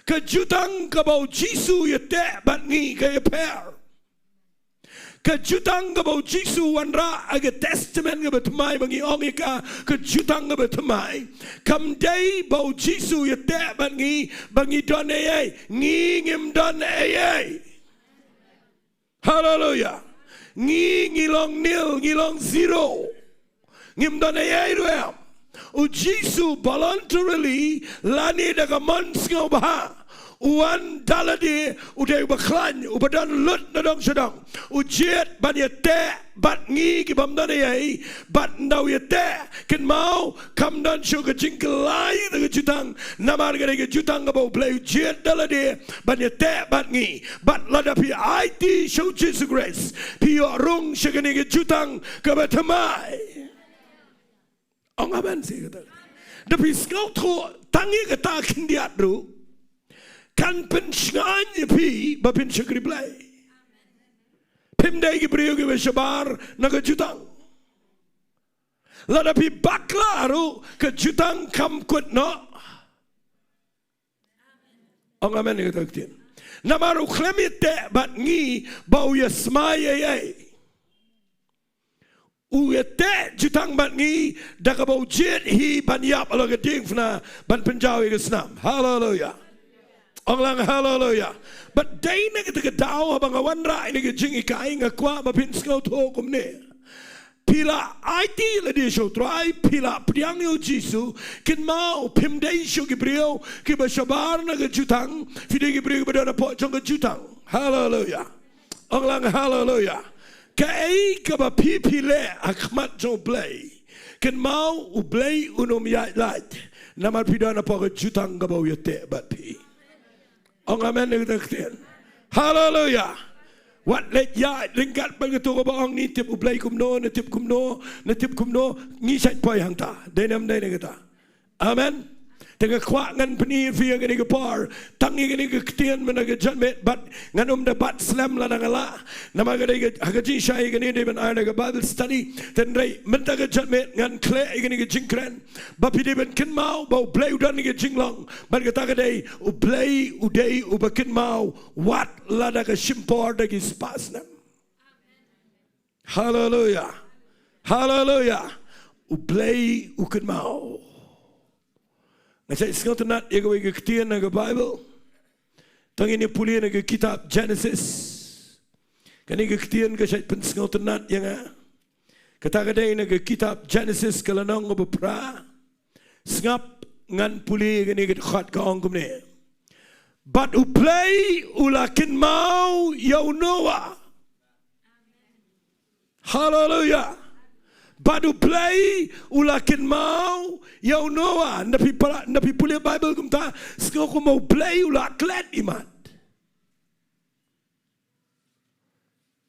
Ka jutang kaba u Jisu u ïateh bad ngi ka ïapher. Ka jutang kaba u Jisu u wanrah ha ka Testament kaba thymmai ba ngi ong ïa ka, ka jutang kaba thymmai, kam dei ba u Jisu u ïateh bad ngi ba ngi don ei ei. Ngi ngim don ei ei. Haleluya. Ngi, ngi long nil, ngi long zero. Ngim don ei ei ruh em. U Jisu voluntarily, lane da ka mon sngewbha, u wan da lade, u dei uba khlaiñ, uba don lut na dong sha dong. U jied ban ïateh bad ngi kibym don ei ei, bad ynda u ïateh, kynmaw, kam don shuh ka jingkylla da ka jutang, namar ka dei ka jutang kaba u Blei u jied da lade ban ïateh bad ngi. Bad lada phi aiti sha u Jisu Khrist, phi ïoh rung sha kane ka jutang kaba thymmai. Ong amen seh kata. Da phi sngewthuh tang ïa kata khyndiat ruh, kan pynshngaiñ ïa phi ba phin shakri Blei. Phim dei ki briew kiba shabar na ka jutang. Lada phi bakla ruh ka jutang kam kut noh. Ong amen ïa kata ka ktien. Namar u khlem ïateh bad ngi ba u ïa smai ei ei. U ïateh jutang bad ngi da kaba u jied hi ban ïap halor ka diengphna ban pynjaw ïa ka snam. Haleluia. Ong lang haleluia. Bad dei na kata ka daw haba nga wanrah ïa ka jinghikai nga kwah ba phin sngewthuh kumne. Phi la aiti lade sha u Trai, phi la pdiang ïa u Jisu, kynmaw phim dei shuh ki briew kiba shabar na ka jutang, phi dei ki briew kiba don hapoh jong ka jutang. Haleluia. Ong lang haleluia. Kaei kaba phi phi leh ha khmat jong U Blei, kynmaw U Blei un ym ïaid lait namar phi don hapoh ka jutang kaba u ïateh bad phi. Ong amen ïa kata ka ktien. Haleluia. Wat leit ïaid ryngkat bad kato kaba ong ni tip U Blei kumno, ni tip kumno, ni tip kumno, ngi shait poi hangta. Dei ne ym dei ne kata. Amen. Te nga kwah ngan pyni ïa phi ïa kane ka por. Tang ïa kane ka ktien mynta ka janmiet bad ngan ym da bat slem lada nga lah. Namar ka dei ka, ha ka jingshai ïa kane dei ban ai na ka Bible study. Te hynrei mynta ka janmiet ngan khleh ïa kane ka jingkren. Ba phi dei ban kynmaw ba U Blei u don ïa ka jinglong. Bad kata ka dei, U Blei u dei uba kynmaw wat lada ka shim por da ki spah snem. Haleluia. Haleluia. U Blei u kynmaw. Nga shait sngewtynnat ïa kawei ka ktien na ka Bible. Tang ïa pule na ka kitab Genesis. Kane ka ktien ka shait pynsngewtynnat ïa nga. Kata ka dei na ka kitab Genesis ka lynnong kaba phra. Sngap, ngan pule kane ka dkhot ka ong kumne. Bad U Blei u la kynmaw ïa u Noah. Haleluia. Bad U Blei u la kynmaw ïa u Noah. Ynda phi para, ynda phi pule Bible kumta, sngew kumba U Blei u la klet imat.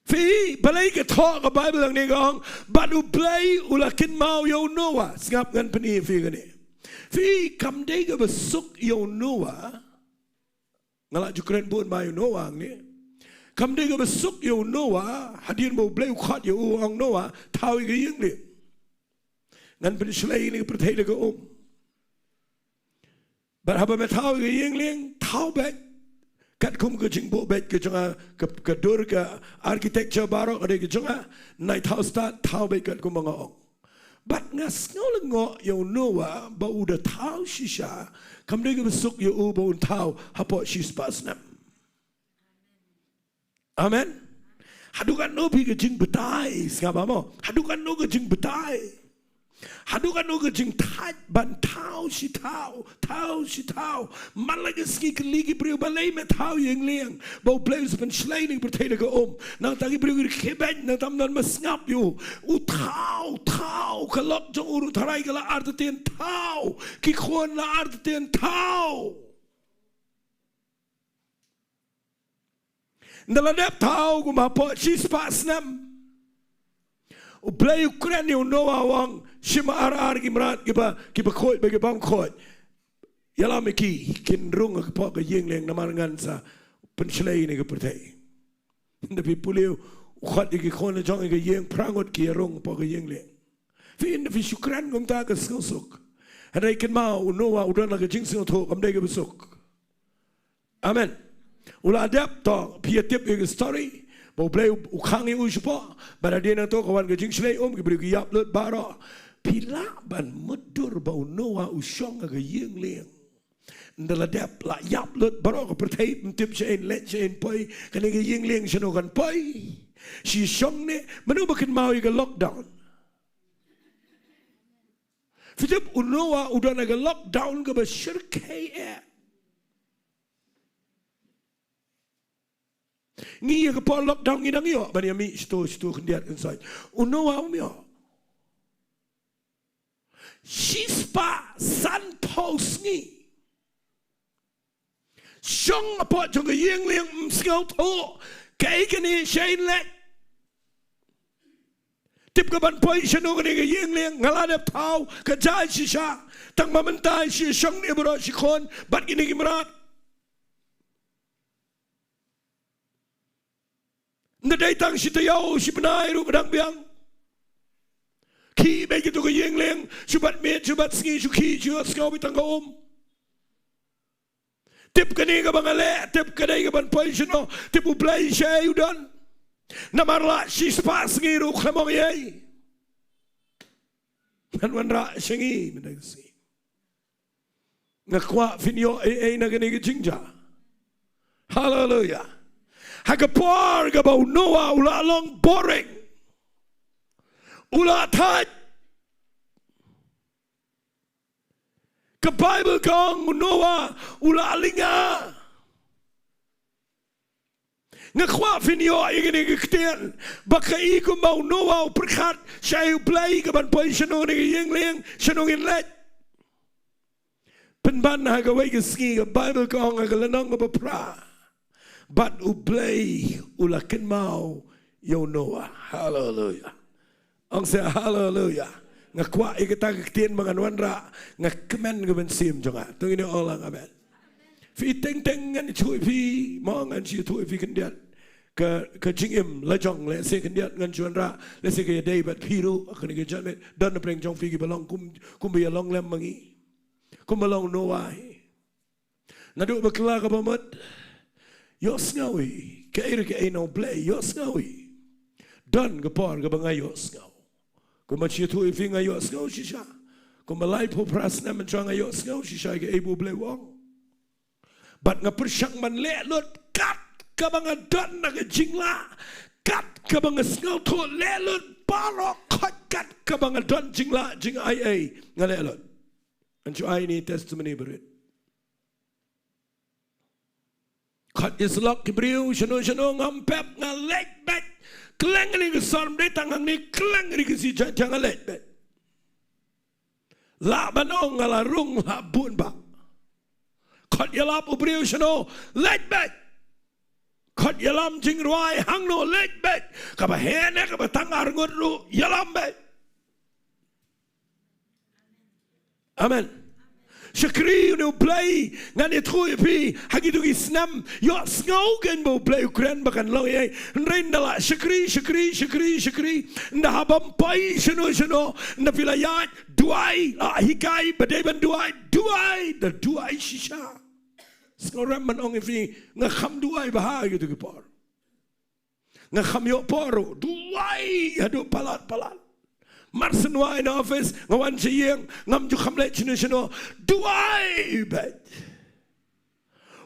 Phi, balei ka thoh ka Bible hangne ka ong, bad U Blei u la kynmaw ïa u Noah. Sngap, ngan pyni ïa phi kane. Phi, kam dei kaba suk ïa u Noah. Nga la ju kren bun ba ïa u Noah hangne. Kam dei kaba suk ïa u Noah hadien ba U Blei u khot ïa u, ong, Noah, thaw ïa ka ïing lieng. Ngan pynshlei ïa kane ka pyrthei da ka um. Bad haba me thaw ïa ka ïing lieng, thaw beit katkum ka jingbuh beit ka jong nga, ka, ka dur ka architecture baroh ka dei ka jong nga. Nai thaw stad, thaw beit katkum ba nga ong. Bad nga sngew lyngngoh ïa u Noah ba u da thaw shisha, kam dei kaba suk ïa u ba un thaw hapoh shispah snem. Amen. Haduh katno phi ka jingbatai, sngap mo. Haduh katno ka jingbatai. Haduh katno ka jingthait ban thaw shi thaw, thaw shi thaw. Man la ka sngi kylli ki briew balei me thaw ïing lieng. Ba U Blei u sa pynshlei ïa kane ka pyrthei da ka um. Nangta ki briew ki khie beiñ, nangta ym don ba sngap ïa u. U thaw, thaw, ka lok jong u ruh tharai ka la artatien thaw. Ki khun la artatien thaw. Ynda la dep thaw kumba hapoh shispah snem, U Blei u kren ïa u Noah u ong, shim ar ar ki mrad kiba, kiba khuid bad kiba ym khuid. Ïalam ïa ki, kin rung hapoh ka ïing lieng namar ngan sa pynshlei ïa kane ka pyrthei. Ynda phi pule u khot ïa ki khun jong ïa ka ïing, phra ngut ki ïarung hapoh ka ïing lieng. Phi, ynda phi shu kren kumta ka sngewsuk. Hynrei kynmaw u Noah u don la ka jingsngewthuh, kam dei kaba suk. Amen. U la dep, to phi ïa tip ïa ka story. Ba U Blei u khang ïa u shapoh. Bad hadien nangta ka wan ka jingshlei um, ki briew ki ïap lut baroh. Phi lah ban mutdur ba u Noah u shong ha ka ïing lieng. Ynda la dep, la ïap lut baroh ka pyrthei, ym tip shaei leit shaei poi. Kane ka ïing lieng shano kan poi? Shi shong ne, mano ba kynmaw ïa ka lockdown? Phi tip u Noah u don ha ka lockdown kaba shyrkhei eh. Ngi ïa ka por lockdown ngi dang ïoh ban ïa mih shito shito khyndiat khynsoit. U Noah um ïoh. Shispah sanphew sngi. Shong hapoh jong ka ïing lieng, ym sngewthuh kaei kane, shaei leit. Tip ka ban poi shano kane ka ïing lieng, nga la dep thaw, ka jai shisha. Tang ba mynta shi shong ne baroh shi khun bad kine ki mrad. Ym dei tang shi taïew shi bnai ruh ka dang biang. Khih beit kito ki ïing lieng, shu bat miet, shu bat sngi, shu khih, shu ïohsngew beit tang ka um. Tip kane kaba nga leh, tip ka dei kaban poi shano, tip U Blei shaei u don. Namar la shispah sngi ruh khlem ong ei ei. Ngan wanrah sha ngi mynta ka sngi. Nga kwah phin ïoh ei ei na kane ka jingjia. Haleluia. Ha ka por kaba u Noah u la long boring, u la thait. Ka Baibl ka ong u Noah u la lynga. Nga kwah phin ïoh ïa kane ka ktien ba kaei kumba u Noah u pyrkhat shaei U Blei kaban poi shano ne ka ïing lieng, shano ngin leit. Pynban ha kawei ka sngi ka Baibl ka ong ha ka lynnong kaba phra, bad U Blei u la kynmaw ïa u Noah. Haleluia. Ong seh haleluia. Nga kwah ïa kata ka ktien ba ngan wanrah, nga kmen ka mynsiem jong nga. To ngin ong lang amen. Phi teng teng ngan ïathuh ïa phi, mo ngan shu ïathuh ïa phi khyndiat ka, ka jingim la jong, lehse khyndiat ngan shu wanrah, lehse ka ïadei bad phi ruh, kane ka jingmut don na pdeng jong phi kiba long kum, kumba ïa long lem ma ngi. Kumba long Noah hi. Naduh ba kylla kaba mut, ïohsngew hi, kaei re kaei na U Blei, ïohsngew hi. Don ka por kaba nga ïohsngew. Kumba shu ïathuh ïa phi nga ïohsngew shisha. Kumba laiphew phra snem mynshuwa nga ïohsngew shisha ïa kaei ba U Blei u ong. Bad nga pyrshang ban leh lut kat kaba nga don na ka jinglah, kat kaba nga sngewthuh, leh lut baroh khoit kat kaba nga don jinglah jingai ei nga leh lut. Ngan shu ai ïa ine i testimony barit. Khot ïa shlok ki briew shano shano ngam pep, nga leit beit. Kylleng ïa ka sor, ym dei tang hangne, kylleng ïa ka sngi, jong nga leit beit. Lah ban ong nga la rung, lah bun bah. Khot ïalap u briew shano, leit beit. Khot ïalam jingrwai hangno, leit beit. Kaba heh ne kaba tang arngut ruh ïalam beit. Amen. Shakri ïa une U Blei, ngan ïathuh ïa phi, ha kito ki snem, ïohsngew kein ba U Blei u kren ba kan long ei ei. Hynrei ynda la shakri, shakri, shakri, shakri, ynda hap ban poi shano shano, ynda phi la ïaid, duwai, la hikai ba dei ban duwai, duwai, da duwai shisha. Sngewrem ban ong ïa phi, nga kham duwai bha ha kito ki por. Nga kham ïoh por ruh, duwai haduh palat palat. Mar shen wai na office, nga wan sha ïing, ngam ju kham leit shano shano, duwai beit.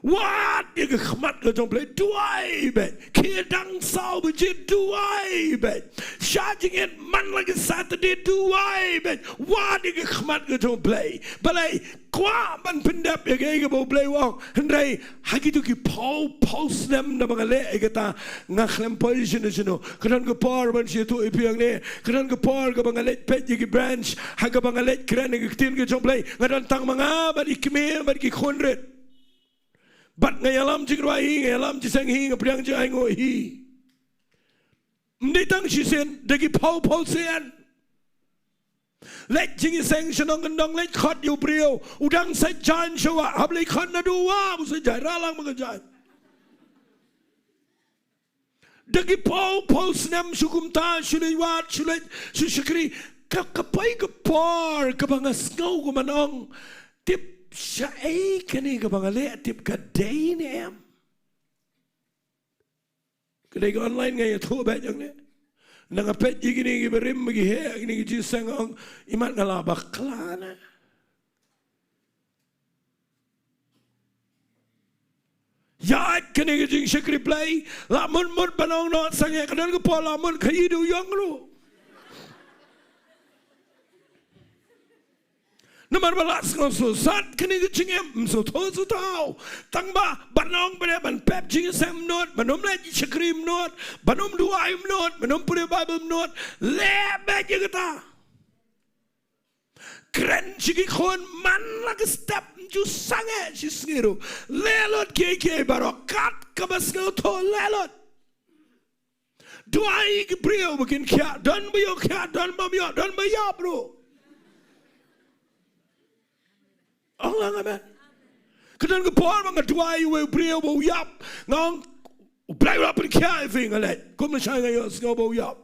Wad ïa ka khmat ka jong U Blei, duwai beit. Khie dang saw baje, duwai beit. Sha jingit man la ka Saturday, duwai beit. Wad ïa ka khmat ka jong U Blei. Balei? Kwah ban pyndep ïa kaei kaba U Blei u ong. Hynrei ha kito ki phew phew snem naba nga leh ïa kata, nga khlem poi shano shano. Ka don ka por ban shu ïathuh ïa phi hangne, ka don ka por kaba nga leit peit ïa ki branch, ha kaba nga leit kren ïa ka ktien ka jong U Blei, nga don tang ma nga bad i kmie bad ki khun rit. Bad nga ïalam jingrwai hi, nga ïalam jingseng hi, nga pdiang jingainguh hi. Ym dei tang shisien, da ki phew phew sien. Leit jingïaseng sha nongkyndong, leit khot ïa u briew, u dang sait jaiñ shuwa, hap leit khot naduh u wah, u sait jaiñ, rah lang ma ka jaiñ. Da ki phew phew snem shu kumta, shu leit wad, shu leit, shu shakri, ka, ka poi ka por kaba nga sngew kumba nga ong, tip shaei kane kaba nga leh, tip ka dei ne em. Ka dei ka online nga ïathuh beit ïa kane. Nga peit ïa kine kiba rim, ki heh, kine ki jingïaseng, nga ong, imat nga la bakla ne. Ïa kane ka jingshakri Blei, la mut mut ban ong noh sangeh, ka don ka por la mut ka ïa u ïong ruh. Namar ba la sngewsih sat kane ka jingim, ym sngewthuh sngewthaw. Tang ba ban ong ba dei ban pep jingïaseng mynta, ban ym leit shakri mynta, ban ym duwai mynta, ban ym pule Baibl mynta, leh beit ïa kata. Kren sha ki khun man la ka step, ym ju sangeh shisngi ruh. Leh lut kiei kiei baroh kat kaba sngewthuh, leh lut. Duwai ki briew ba kin khiah, don ba ïoh khiah, don bym ïoh, don ba ïap ruh. Ong lang amen. Ka don ka por ba nga duwai uwei u briew ba u ïap, nga ong, U Blei u la pynkhiah ïa phi, nga leit. Kumno shai nga ïohsngew ba u ïap.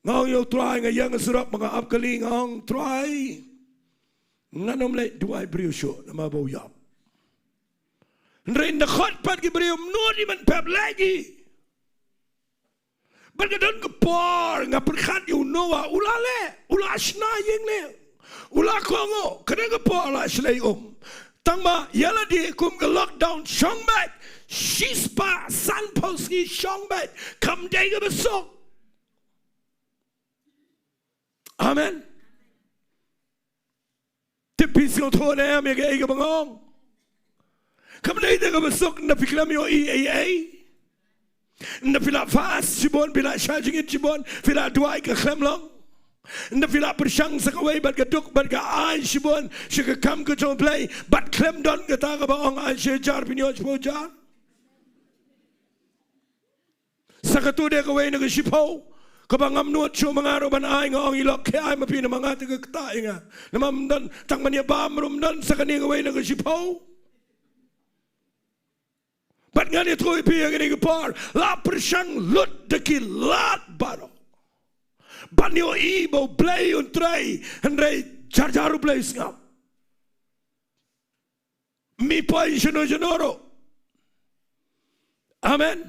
Nga ong ïa u Trai, nga ïeng ha surok ba nga ap kali, nga ong, Trai, ngan ym leit duwai briew shuh namar ba u ïap. Hynrei ynda khot pat ki briew, mut ïa man pep leit ïa. Bad ka don ka por nga pyrkhat ïa u Noah, u la leh, u la shna ïing lieng, u la kohnguh, ka don ka por la shlei um. Tang ba ïa lade kum ka lockdown shong beit shispah sanphew sngi, shong beit, kam dei kaba suk. Amen. Te phi sngewthuh ne em ïa kaei kaba nga ong? Kam dei te kaba suk, ynda phi khlem ïohi ei ei. Ynda phi la fast shibun, phi la shah jingit shibun, phi la duwai, ka khlem long. Ynda phi la pyrshang sa kawei bad ka duk bad ka aiñ shibun sha ka kam ka jong U Blei, bad khlem don kata kaba ong aiñ shi hajar, phin ïoh shiphew hajar. Sa katu de kawei na ka shiphew kaba ngam nud shuh ma nga ruh ban ai, nga ong, i lok, khie ai ma phi namar nga te ka ktah ïa nga. Namar ym don, tang ban ïa bam ruh ym don sa kane kawei na ka shiphew. Bad ngan ïathuh ïa phi ïa kane ka por, la pyrshang lut da ki lad baroh ban ïohi ba U Blei un trei, hynrei jar jar U Blei u sngap. Ym poi shano shano ruh. Amen.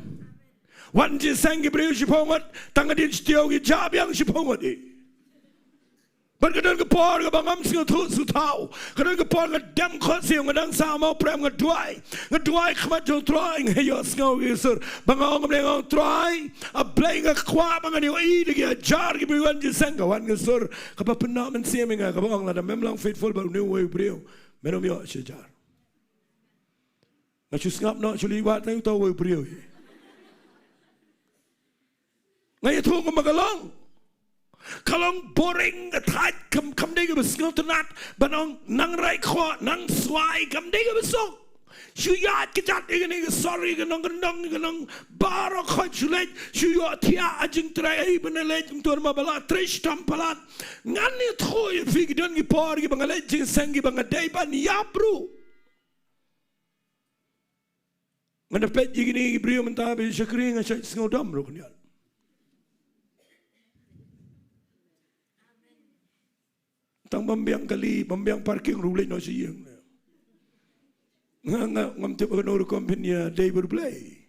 Wan jingïaseng ki briew shiphew ngut, tang hadien shi taïew ki jah biang shiphew ngut hi. Bad ka don ka por kaba ngam sngewthuh sngewthaw. Ka don ka por nga dem khohsiew, nga dang sah ha Mawprem, nga duwai. Nga duwai khmat jong U Trai, nga ïohsngew ki sur. Ba nga ong, nga ong, Trai, A Blei, nga kwah ba ngan ïohi da ki hajar ki briew wan jingïaseng. Ka wan ka sur kaba pynnoh mynsiem ïa nga, kaba ong, lada mem long faithful bad une uwei u briew, men ym ïoh shi hajar. Nga shu sngap noh, shu leit wad na uta uwei u briew hi. Nga ïathuh kumba ka long. Ka long boring, ka thait, kam, kam dei kaba sngewtynnat ban ong nang raikhoh, nang swai, kam dei kaba suk. Shu ïaid kjat ïa kane ka sor, ïa ka nongkyndong, ïa ka nong baroh khoit, shu leit, shu ïohthiah ha jingtrei, ei, ban leit kumto namar ba la trei shitom palat. Ngan ïathuh ïa phi, ki don ki por kiba nga leit jingïaseng kiba nga dei ban ïap ruh. Nga da peit ïa kine ki briew mynta ba shakri, nga shait sngewdom ruh kyndiat. Tang bym biang kali, bym biang parking ruh leit noh sha ïing. Nga, nga, ngam tip kano rukom phin ïadei bad U Blei.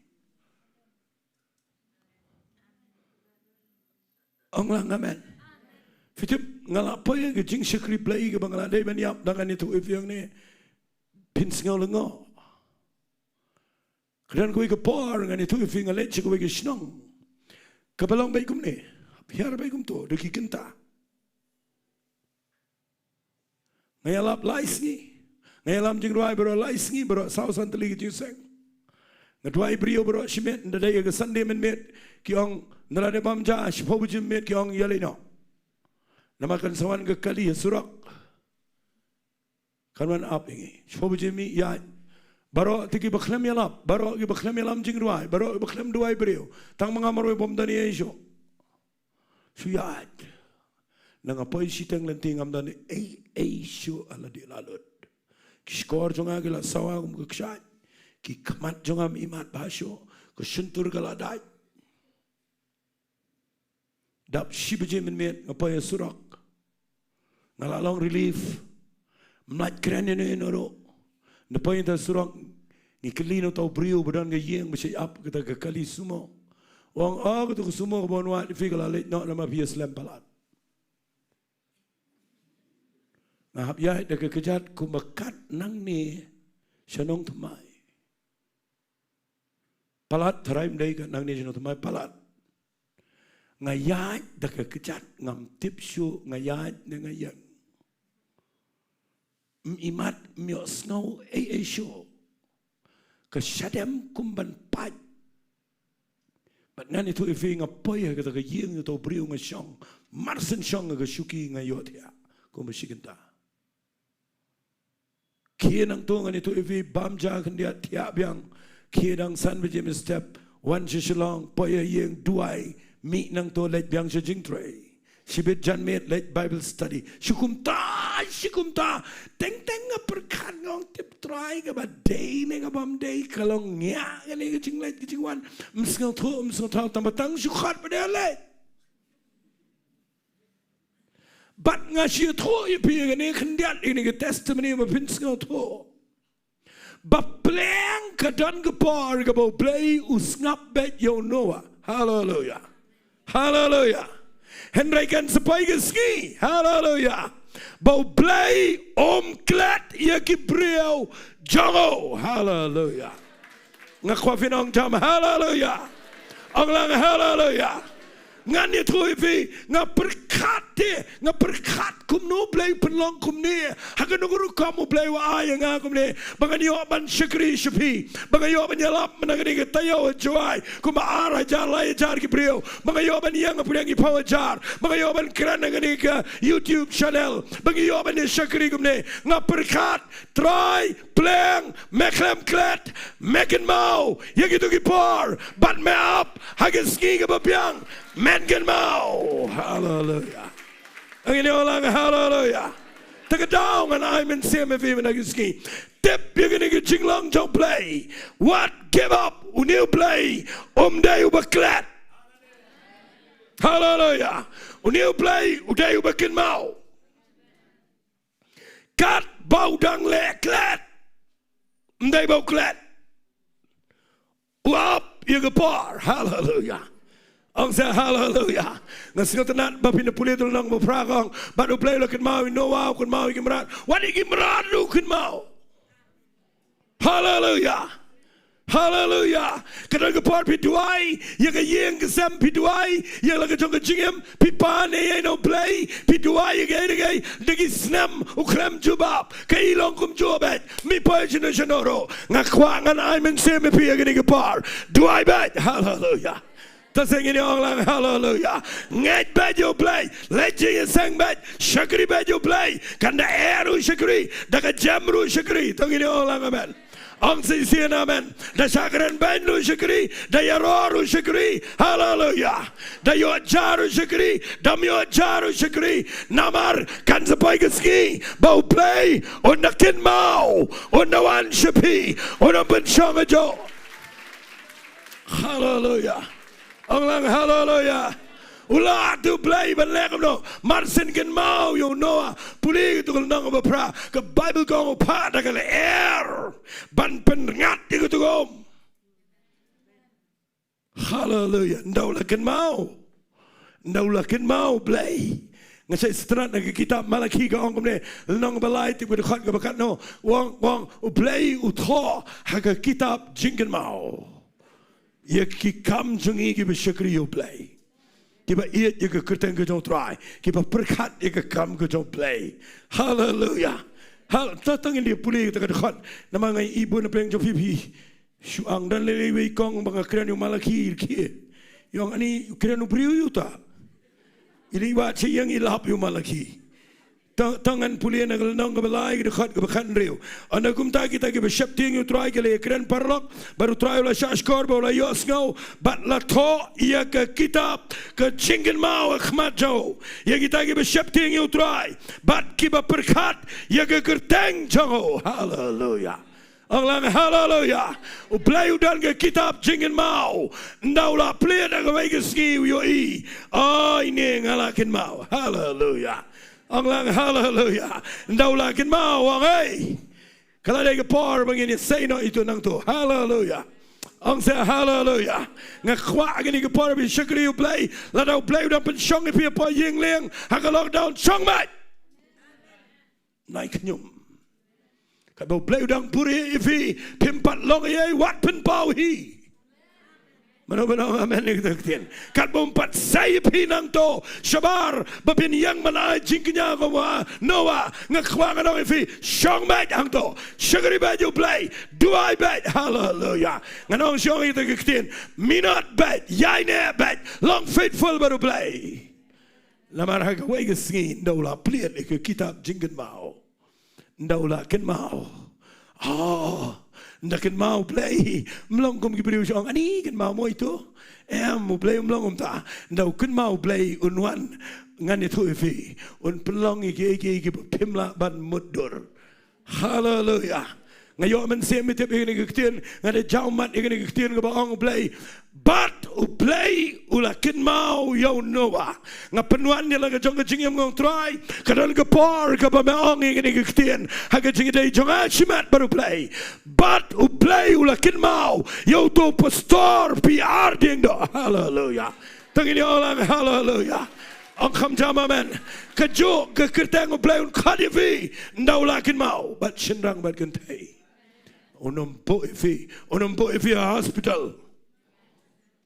Ong lang amen. Phi tip, nga la poi ha ka jingshakri Blei kaba nga la dei ban ïap, da ngan ïathuh ïa phi hangne, phin sngew lyngngoh. Ka don kawei ka por ngan ïathuh ïa phi, nga leit sha kawei ka shnong kaba long beit kumne, hiar beit kumto, da ki kynta. Nga ïalap lai sngi, nga ïalam jingrwai baroh lai sngi, baroh saw san tylli ka jingïaseng. Nga duwai briew baroh shimet, ynda dei ka Sunday mynmiet ki ong, ynda la dep bam ja shiphew baje mynmiet ki ong ïaleit noh. Namar kan sa wan ka kali ha surok. Kan wan ap ïa ngi. Shiphew baje mynmiet ïaid. Baroh te kiba khlem ïalap, baroh kiba khlem ïalam jingrwai, baroh kiba khlem duwai briew. Tang ma nga marwei bym don ei ei shuh. Shu ïaid. Nga poi shiteng lynti, ngam don ei ei shuh ha lade la lut. Ki shkor jong nga ki la sawa kum ka kshaid. Ki khmat jong nga ym imat bha shuh. Ka shyntur ka la dait. Dap shi baje mynmiet nga poi ha surok. Nga la long relief. Ym lah kren ïano ïano ruh. Nga poi ha surok, ngi kylli na uta u briew ba don ka ïing ba shait ap kata ka kali sumo. U ong, oh, kata ka sumo kaba un wad ïa phi ka la leit noh namar phi ïaslem palat. Nga hap ïaid da ka kjat kumba kat nangne sha Nongthymmai. Palat, tharai ym dei kat nangne sha Nongthymmai, palat. Nga ïaid da ka kjat, ngam tip shuh nga ïaid ne nga ïeng. Ym imat, ym ïohsngew ei ei shuh. Ka shadem kum ban pait. Bad ngan ïathuh ïa phi, nga poi ha kata ka ïing, kata u briew, nga shong. Mar shen shong ha ka shuki nga ïohthiah kumba shi kynta. Khie nangto, ngan ïathuh ïa phi, bam ja khyndiat, thiah biang. Khie dang san baje mynstep, wan sha Shillong, poi ha ïing, duwai, mih nangto, leit biang sha jingtrei. Shibit janmiet leit Bible study. Shi kumta, shi kumta. Teng teng nga pyrkhat, nga ong, tip Trai, kaba dei ne kabym dei, ka long ngiah kane ka jingleit ka jingwan. Ym sngewthuh, ym sngewthuh, tang ba tang shu khot ba dei leit. Bad nga shu ïathuh ïa phi kane khyndiat, ïa kane ka testimony ba phin sngewthuh. Ba pleng ka don ka por kaba U Blei u sngap beit ïa u Noah. Haleluia. Haleluia. Hynrei kan sa poi ka sngi. Haleluia. Ba U Blei um klet ïa ki briew jong u. Haleluia. Nga kwah phin ong tam haleluia. Ong lang haleluia. Ngan ïathuh ïa phi, nga pyrkhat te, nga pyrkhat kumno U Blei u pynlong kumne. Ha kano ka rukom U Blei u ai ïa nga kumne. Ba ngan ïoh ban shakri sha phi. Ba nga ïoh ban ïalap na kane ka taïew ha Jowai. Kumba ar hajar lai hajar ki briew. Ba nga ïoh ban ïeng ha pdeng ki phew hajar. Ba nga ïoh ban kren ha kane ka YouTube channel. Ba nga ïoh ban ïa shakri kumne. Nga pyrkhat, Trai, pleng, me khlem klet, me kynmaw ïa kito ki por, bad me ap ha ka sngi kaba biang, men kynmaw. Haleluia. Ngin ong lang haleluia. Te ka daw ngan ai mynsiem ïa phi mynta ka sngi. Tip ïa kane ka jinglong jong U Blei. Wat give up, une U Blei um dei uba klet. Haleluia. Une U Blei u dei uba kynmaw. Katba u dang leh klet, ym dei ba u klet. U ap ïa ka por. Haleluia. Ong sa haleluia. Nga sngewtynnat ba phin da pule ïa u lynnong ba phra, ka ong, bad U Blei u la kynmaw ïa u Noah, u kynmaw ïa ki mrad. Wat ïa ki mrad ruh u kynmaw. Haleluia. Haleluia. Ka don ka por phi duwai ïa ka ïing ka sem, phi duwai ïa la ka jong ka jingim, phi pan ïa ïa na U Blei, phi duwai ïa kaei kaei, da ki snem u khlem jubab. Ka i long kumjuh beit, mi poi shano shano ruh. Nga kwah ngan ai mynsiem ïa phi ïa kane ka por. Duwai beit. Haleluia. Te sngewthuh, ong lang haleluia. Ngeit beit ïa U Blei. Leit jingïaseng beit. Shakri beit ïa U Blei. Kan da eh ruh shakri, da ka jem ruh shakri. To ngin ong lang amen. Ong shisien amen. Da shakren beit ruh shakri, da ïaroh ruh shakri. Haleluia. Da ïoh ja ruh shakri, da ym ïoh ja ruh shakri. Namar kan sa poi ka sngi ba U Blei un da kynmaw, un da wan sha phi, un da pynshong ajoh. Haleluia. Ong lang haleluia. U la ïathuh U Blei ban leh kumno. Mar shen kynmaw ïa u Noah. Pule ïa kato ka lynnong ba phra. Ka Baibl ka ong u phah da ka lyer ban pynngat ïa kato ka um. Haleluia. Ynda u la kynmaw. Ynda u la kynmaw U Blei. Nga sa sngewtynnat na ka kitab Malaki ka ong kumne. Lynnong ba lai, tip ka dkhot kaba katno. U ong, u ong, U Blei u thoh ha ka kitab jingkynmaw ïa ki kam jong ngi kiba shakri ïa U Blei, kiba ïeit ïa ka kyrteng ka jong U Trai, kiba pyrkhat ïa ka kam ka jong U Blei. Haleluia. Hal-, to, to ngin ïa pule ïa kata ka dkhot. Namar nga i bun na pdeng jong phi, phi shu ong, don lei lei wei i kong ba nga kren ïa u Malaki, i khie. I ong, ani kren u briew ïa uta. I leit wad sha ïing, i lap ïa u Malaki. To, to ngan pule na ka lynnong kaba lai, ka dkhot kaba khathynriew. Ynda kumta kita kiba sheptieng ïa U Trai ki la ïakren paralok bad U Trai u la shahshkor bad u la ïohsngew, bad la thoh ïa ka kitab ka jingkynmaw ha khmat jong u ïa kita kiba sheptieng ïa U Trai bad kiba pyrkhat ïa ka kyrteng jong u. Haleluia. Ong lang haleluia. U Blei u don ka kitab jingkynmaw. Ynda u la plied ha kawei ka sngi u ïohi, o, ine nga la kynmaw. Haleluia. Ong lang haleluia. Ynda u la kynmaw, ong ei, ka la dei ka por ba ngin ïasei noh ïa uto nangto. Haleluia. Ong sa haleluia. Nga kwah kane ka por ba phin shakri ïa U Blei. Lada U Blei u dang pynshong ïa phi hapoh ïing lieng ha ka lockdown, shong beit. Nai khñium. Katba U Blei u dang buhrieh ïa phi, phim pat long ei ei, wat pynpaw hi. Mano mano amen ïa kata ka ktien. Katba um pat sei ïa phi nangto shabar ba phin ïeng ban ai jingkñia kum u Noah, nga kwah ngan ong ïa phi, shong beit hangto. Shakri beit ïa U Blei. Duwai beit. Haleluia. Ngan ong shong ïa kata ka ktien. Minot beit. Ïaineh beit. Long faithful bad U Blei. Namar ha kawei ka sngi ynda u la plied ïa ka kitab jingkynmaw, ynda u la kynmaw, oh, ynda kynmaw U Blei, ym long kum ki briew shu ong, ani kynmaw mo ito. Em, U Blei um long kumta. Ynda u kynmaw U Blei un wan Ngan ïathuh ïa phi, un pynlong ïa kiei kiei kiba phim lah ban mutdur. Haleluya. Nga ïoh mynsiem ïa kane ka ktien, nga da jaw mat ïa kane ka ktien kaba ong U Blei. Bad U Blei u la kynmaw ïa u Noah. Nga pynwan ïa la ka jong ka jingim, nga ong Trai, ka don ka por kaba me ong ïa kane ka ktien ha ka jingïadei jong nga shimet bad U Blei. Bad U Blei u la kynmaw ïa uto u pastor P R Diengdoh. Haleluya. To ngin ïa ong lang haleluya. Ong kham jam amen. Kajuh ka kyrteng U Blei un khot ïa phi, ynda u la kynmaw. Bad shynrang bad kynthei, un ym buh ïa phi, un ym buh ïa phi ha hospital.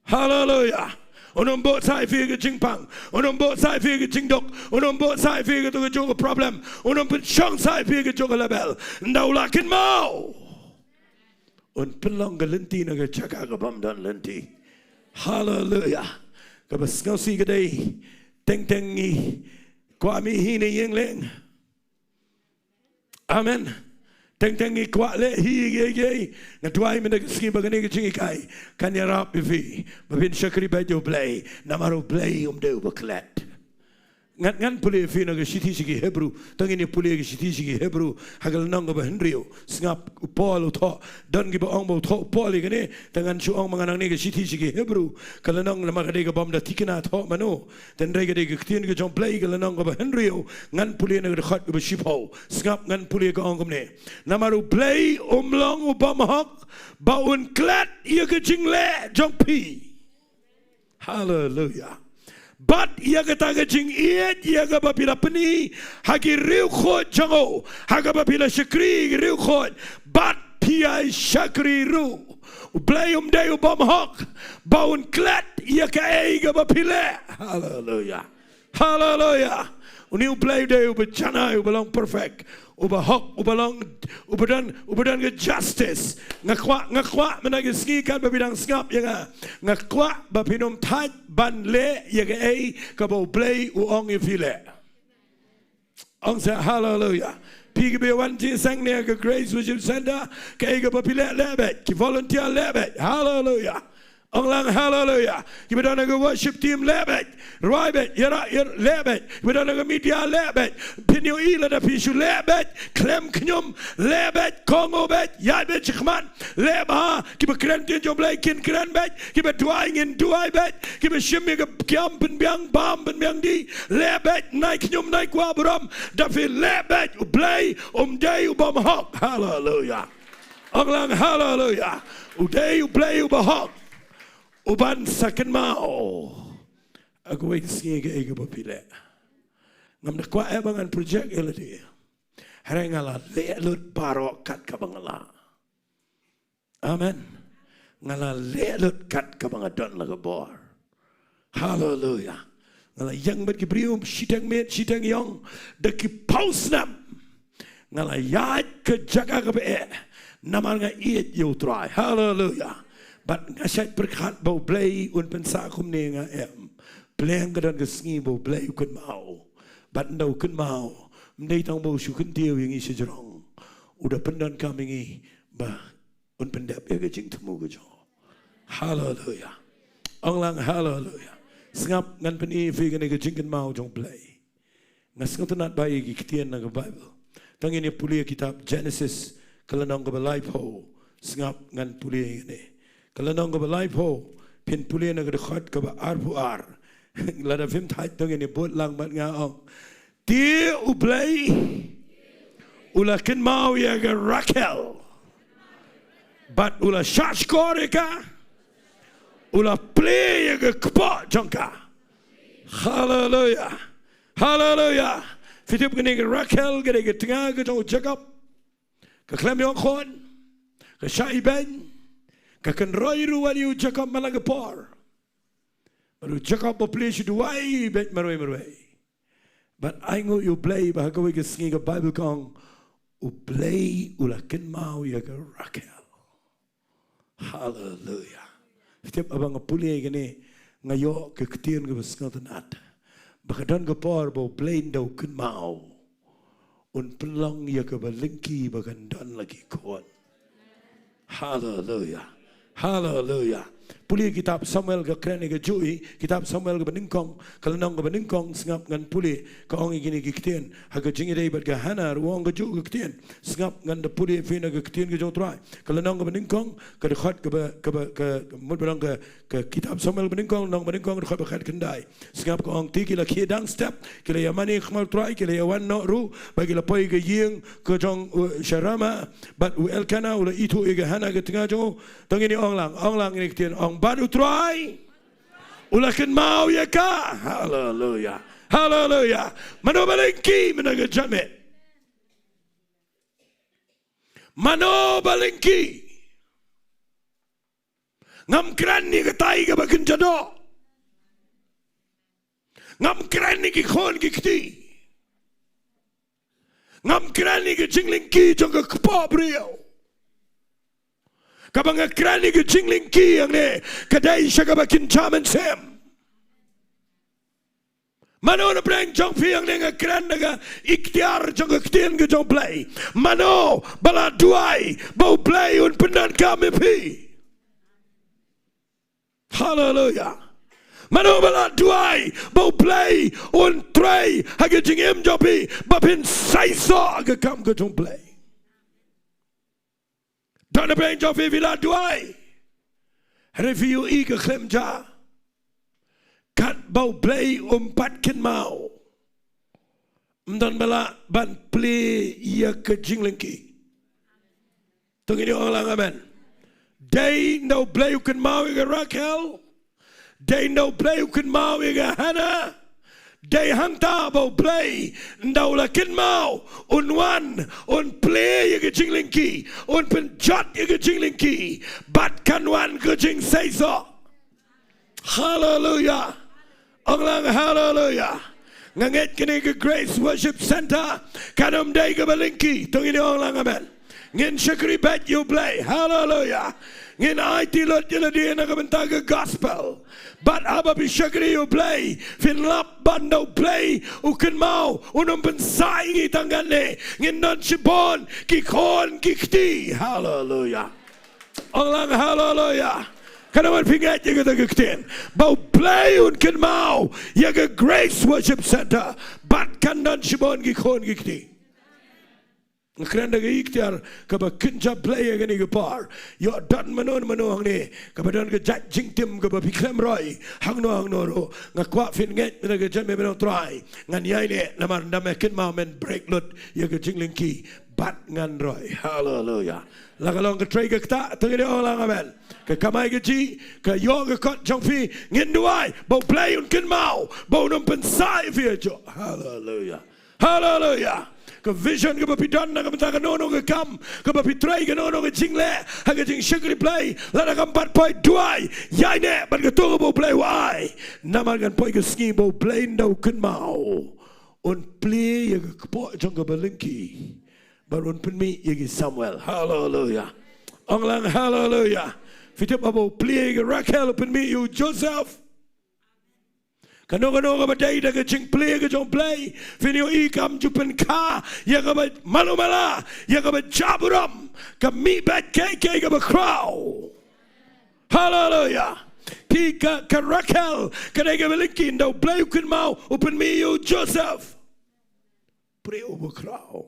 Haleluya. Un ym buh sa ïa phi ha ka jingpang, un ym buh sa ïa phi ha ka jingduk, un ym buh sa ïa phi ha kato kajuh ka problem, un ym pynshong sa ïa phi ha kajuh ka level. Ynda u la kynmaw, un pynlong ka lynti na ka jaka ka bym don lynti. Haleluya. Kaba sngewsih ka dei, teng teng ngi kwah mih hi na ïing leng. Amen. Teng teng ngi kwah leh hi kiei kiei. Nga duwai mynta ka sngi ba kane ka jinghikai kan ïarap ïa phi ba phin shakri beit ïa U Blei, namar U Blei um dei uba klet. Ngan, ngan pule ïa phi na ka shithi sha ki Hebru. To ngin ïa pule ïa ka shithi sha ki Hebru ha ka lynnong kaba hynriew. Sngap, u Paul u thoh. Don kiba ong ba u thoh u Paul ïa kane. Te ngan shu ong ma nga nangne, ka shithi sha ki Hebru, ka lynnong, namar ka dei ka bym da thikna thoh mano. Te hynrei ka dei ka ktien ka jong U Blei, ka lynnong kaba hynriew, ngan pule na ka dkhot kaba shiphew. Sngap, ngan pule, ka ong kumne: Namar U Blei um long u bymhok ba un klet ïa ka jingleh jong phi. Haleluya. Bad ïa kata ka jingïeit ïa kaba phi la pyni ha ki riewkhuid jong u, ha kaba phi la shakri ïa ki riewkhuid, bad phi ïai shakri ruh. U Blei um dei u bymhok ba un klet ïa kaei kaba phi leh. Haleluya. Haleluya. Une U Blei u dei uba janai, uba long perfect, uba hok, uba long, uba don, uba don ka justice. Nga kwah, nga kwah mynta ka sngi, katba phi dang sngap ïa nga, nga kwah ba phin ym thait ban leh ïa kaei kaba U Blei u ong ïa phi leh. Ong sa haleluya. Phi kiba wan jingïaseng ne ha ka Grace Worship Centre, kaei kaba phi leh, leh beit. Ki volunteer, leh beit. Haleluya. Ong lang haleluya. Kiba don ha ka worship team, leh beit. Rwai beit, ïarap, ïarap, leh beit. Kiba don ha ka media, leh beit. Phin ïohi lada phi shu leh beit, khlem khñium, leh beit, kohnguh beit, ïaid beit shakhmat, leh bha. Kiba kren ktien jong U Blei kin kren beit, kiba duwai ngin duwai beit, kiba shim ïa ka kiam pynbiang bam pynbiang dih, leh beit, nai khñium nai kwah burom, da phi leh beit. U Blei um dei u bymhok. Haleluya. Ong lang haleluya. U dei U Blei uba hok, uban sa kynmaw ha kawei ka sngi kaei kaba phi leh. Ngam da kwah eh ba ngan project ïa lade. Hynrei nga la leh lut baroh kat kaba nga lah. Amen. Nga la leh lut kat kaba nga don la ka bor. Haleluya. Nga la ïeng bad ki briew shiteng miet shiteng ïong da ki phew snem. Nga la ïaid ka jaka kaba eh, namar nga ïeit ïa U Trai. Haleluya. Bad nga shait pyrkhat ba U Blei un pynsah kumne, nga em. Pleng ka don ka sngi ba U Blei u kynmaw. Bad ynda u kynmaw, ym dei tang ba u shu kyntiew ïa ngi shajrong, u da pyndonkam ïa ngi ba un pyndep ïa ka jingthmu ka jong u. Haleluya. Ong lang haleluya. Sngap, ngan pyni ïa phi kane ka jingkynmaw jong U Blei. Nga sngewtynnat ba ïa ki ktien na ka Baibl. To ngin ïa pule ïa kitab Genesis, ka lynnong kaba laiphew. Sngap, ngan pule ïa kane. Ka lynnong kaba laiphew, phin pule na ka dkhot kaba arphew ar. Lada phim thait, to ngin ïa bud lang bad nga, ong: Te U Blei u la kynmaw ïa ka Rakhel, bad u la shahshkor ïa ka, u la plie ïa ka kpoh jong ka. Haleluya. Haleluya. Phi tip, kane ka Rakhel ka dei ka tnga ka jong u Jakob. Ka khlem ïoh khun, ka shah ibeiñ, ka kynroi ruh wat ïa u Jakob man la ka por. Bad u Jakob ba plie shu duwai beit marwei marwei. Bad ainguh ïa U Blei ba ha kawei ka sngi, ka Baibl ka ong, U Blei u la kynmaw ïa ka Rakhel. Haleluya. Phi tip, haba nga pule ïa kane, nga ïoh ka ktien kaba sngewtynnat ba ka don ka por ba U Blei ynda u kynmaw, un pynlong ïa kaba lyngkhi ba kan don la ki khun. Haleluya. Haleluya. Pule kitab Samuel ka kren ïa ka juh, kitab Samuel kaba nyngkong, ka lynnong kaba nyngkong, sngap ngan pule, ka ong ïa kine ki ktien, ha ka jingïadei bad ka Hana ruh ong ka juh ka ktien, sngap ngan da pule ïa phi na ka ktien ka jong U Trai. Ka lynnong kaba nyngkong, ka dkhot kaba, kaba, ka, mut ba long ka, ka kitab Samuel kaba nyngkong, lynnong kaba nyngkong, dkhot ba khatkhyndai. Sngap ka ong, te ki la khie dang step, ki la ïa mane ha khmat U Trai, ki la ïa wan noh ruh, bad ki la poi ka ïing ka jong u, sha Rama, bad u Elkana u la ithuh ïa ka Hana ka tnga jong u. To ngin ïa ong lang, ong lang ïa kine ki ktien, ong, bad U Trai u la kynmaw ïa ka. Haleluya. Haleluya. Mano ba lyngkhi mynta ka janmiet? Mano ba lyngkhi? Ngam kren ïa katai kaba kynja doh. Ngam kren ïa ki khun ki kti. Ngam kren ïa ka jinglyngkhi jong ka kpoh briew. Kaba nga kren ïa ka jinglyngkhi hangne, ka dei sha kaba kynja mynsiem. Mano na pdeng jong phi hangne, nga kren da ka iktiar jong ka ktien ka jong U Blei? Mano ba la duwai ba U Blei un pyndonkam ïa phi? Haleluya. Mano ba la duwai ba U Blei un trei ha ka jingim jong phi, ba phin saisoh ha ka kam ka jong U Blei? Don na pdeng jong phi ba la duwai, hynrei phi ïohi ka khlem jia, katba U Blei um pat kynmaw, ym don ba lah ban plie ïa ka jinglyngkhi. To ngin ong lang amen. Dei ynda U Blei u kynmaw ïa ka Rakhel, dei ynda U Blei u kynmaw ïa ka Hana, dei hangta ba U Blei ynda u la kynmaw, un wan, un plie ïa ka jinglyngkhi, un pynjot ïa ka jinglyngkhi, bad kan wan ka jingseisoh. Haleluya. Ong lang haleluya. Nga ngeit kane ka Grace Worship Center kan ym dei kaba lyngkhi. To ngin ong lang amen. Ngin shakri beit ïa U Blei. Haleluya. Ngin aiti lut ïa lade na ka bynta ka gospel. Bad haba phi shakri ïa U Blei, phin lap ba ynda U Blei u kynmaw, un ym pynsah ïa ngi tang katne. Ngin don shibun ki khun ki kti. Haleluya. Ong lang haleluya. Katno ngut phi ngeit ïa kata ka ktien, ba U Blei un kynmaw ïa ka Grace Worship Center, bad kan don shibun ki khun ki kti? Nga kren da ka iktiar kaba kynja Blei ha kane ka por. Ïoh don mano mano hangne kaba don ka jait jingtim kaba phi khlem roi hangno hangno ruh, nga kwah phin ngeit mynta ka janmiet, mynta U Trai, ngan ïaineh, namar ynda me kynmaw, men break lut ïa ka jinglyngkhi, bad ngan roi. Haleluya. La ka long ka trei ka ktah, to ngin ong lang amen. Ka kamai kajih, ka ïoh ka kot jong phi, ngin duwai ba U Blei un kynmaw, ba un ym pynsah ïa phi hajuh. Haleluya. Haleluya. Ka vision kaba phi don na ka bynta kano kano ka kam kaba phi trei, kano kano ka jingleh ha ka jingshakri Blei, lada kam pat poi, duwai, ïaineh bad kato kaba U Blei u ai. Namar kan poi ka sngi ba U Blei ynda u kynmaw, un plie ïa ka kpoh jong kaba lyngkhi, bad un pynmih ïa ki Samuel. Haleluya. Ong lang haleluya. Phi tip ba U plie ïa ka Rakhel, u pynmih ïa u Joseph. Kano kano kaba dei da ka jingplie ka jong U Blei, phin ïohi kam ju pynkha ïa kaba malu mala, ïa kaba jaburom, ka mih beit kaei kaei kaba khraw. Haleluya. Phi, ka, ka Rakhel ka dei kaba lyngkhi, ynda U Blei u kynmaw, u pynmih ïa u Joseph, briew uba khraw.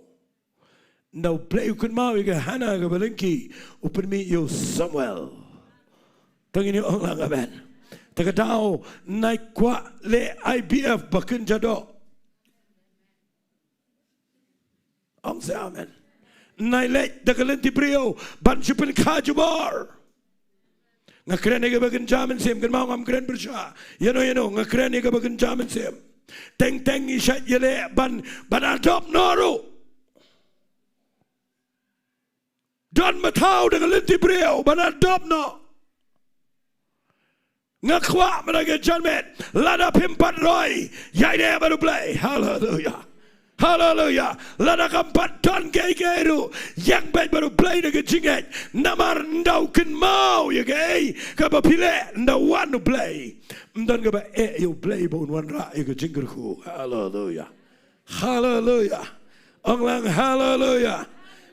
Ynda U Blei u kynmaw ïa ka Hana kaba lyngkhi, u pynmih ïa u Samuel. To ngin ong lang amen. Te ka daw, nai kwah leh I V F ba kynja doh. Ong se amen. Nai leit da ka lynti briew ban shu pynkha jubor. Nga kren ïa kaba kynja mynsiem, kynmaw, ngam kren pyrshah ïano ïano, nga kren ïa kaba kynja mynsiem. Teng teng ngi shait ïaleh ban, ban adopt noh ruh. Don ba thaw da ka lynti briew ban adopt noh. Nga kwah mynta ka janmiet, lada phim pat roi, ïaineh bad U Blei. Haleluya. Haleluya. Lada kam pat don kaei kaei ruh, ïeng beit bad U Blei da ka jingngeit. Namar ynda u kynmaw ïa kaei kaba phi leh, ynda wan U Blei, ym don kaba eh ïa U Blei ba un wanrah ïa ka jingkyrkhu. Haleluya. Haleluya. Ong lang haleluya.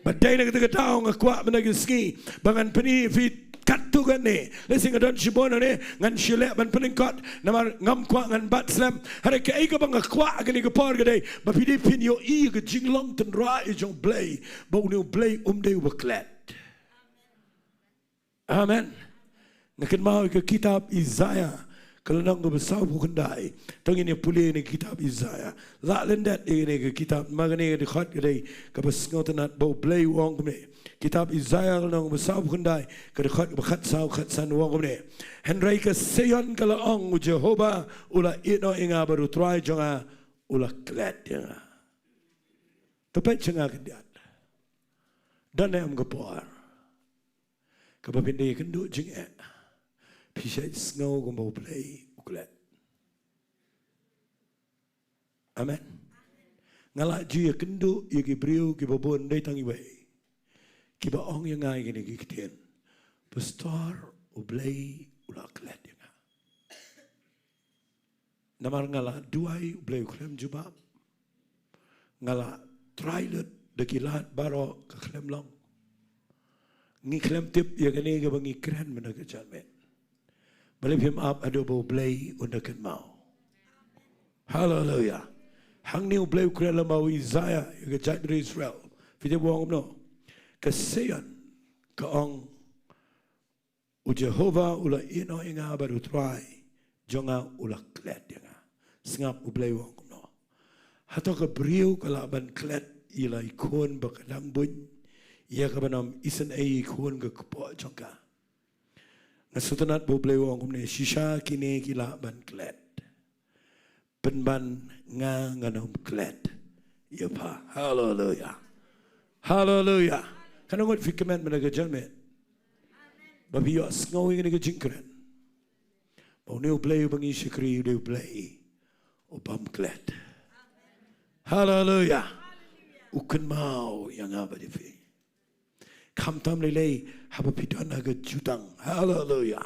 Ba dei na kata ka daw nga kwah mynta ka sngi ba ngan pyni ïa phi Katto katne, lehse nga don shibun ne, ngan shu leh ban pynlyngkot, namar ngam kwah ngan bat slem. Hynrei kaei kaba nga kwah ha kane ka por ka dei ba phi dei phin ïohi ka jinglong tynrai jong U Blei, ba une U Blei um dei uba klet. Amen. Nga kynmaw ïa ka kitab Isaiah, ka lynnong kaba sawphew khyndai. To ngin ïa pule ïa kane ka kitab Isaiah. Lah lyndet ïa kane ka kitab, namar kane ka dkhot ka dei kaba sngewtynnat, ba U Blei u ong kumne. Kitab Isaiah ka lynnong kaba sawphew khyndai, ka dkhot kaba khatsaw khatsan, u ong kumne. Hynrei ka Sion ka la ong, U Jehobah u la ïehnoh ïa nga bad U Trai jong nga u la klet ïa nga. To peit sha nga khyndiat. Don ne em ka por kaba phin dei ïakynduh jingeh, phi shait sngew kumba U Blei u klet? Amen. Nga la ju ïakynduh ïa ki briew kiba bun, dei tang iwei, kiba ong ïa nga ïa kine ki ktien, Pastor, U Blei u la klet ïa nga. Namar nga la duwai, U Blei u khlem jubab. Nga la trai lut da ki lad baroh, ka khlem long. Ngi khlem tip ïa kane kaba ngi kren mynta ka janmiet. Balei phim ap haduh ba U Blei un da kynmaw? Haleluya. Hangne U Blei u kren lem bad u Isaiah ïa ka jaitbynriew Israel. Phi tip u ong kumno? Ka Sion ka ong, U Jehobah u la ïehnoh ïa nga bad U Trai jong nga u la klet ïa nga. Sngap U Blei u ong kumno. Hato ka briew ka lah ban klet ïa la i khun ba ka dang buiñ, ïa kaba ym isynei i khun ka kpoh jong ka? Nga sngewtynnat ba U Blei u ong kumne, shisha kine ki lah ban klet. Pynban nga ngan ym klet ïa pha. Haleluya. Haleluya. Katno ngut phi kmen mynta ka janmiet ba phi ïohsngew ïa kane ka jingkren, ba une U Blei uba ngi shakri u dei U Blei u bym klet? Haleluya. U kynmaw ïa nga bad ïa phi. Khamtam lei lei haba phi don ha ka jutang. Haleluya.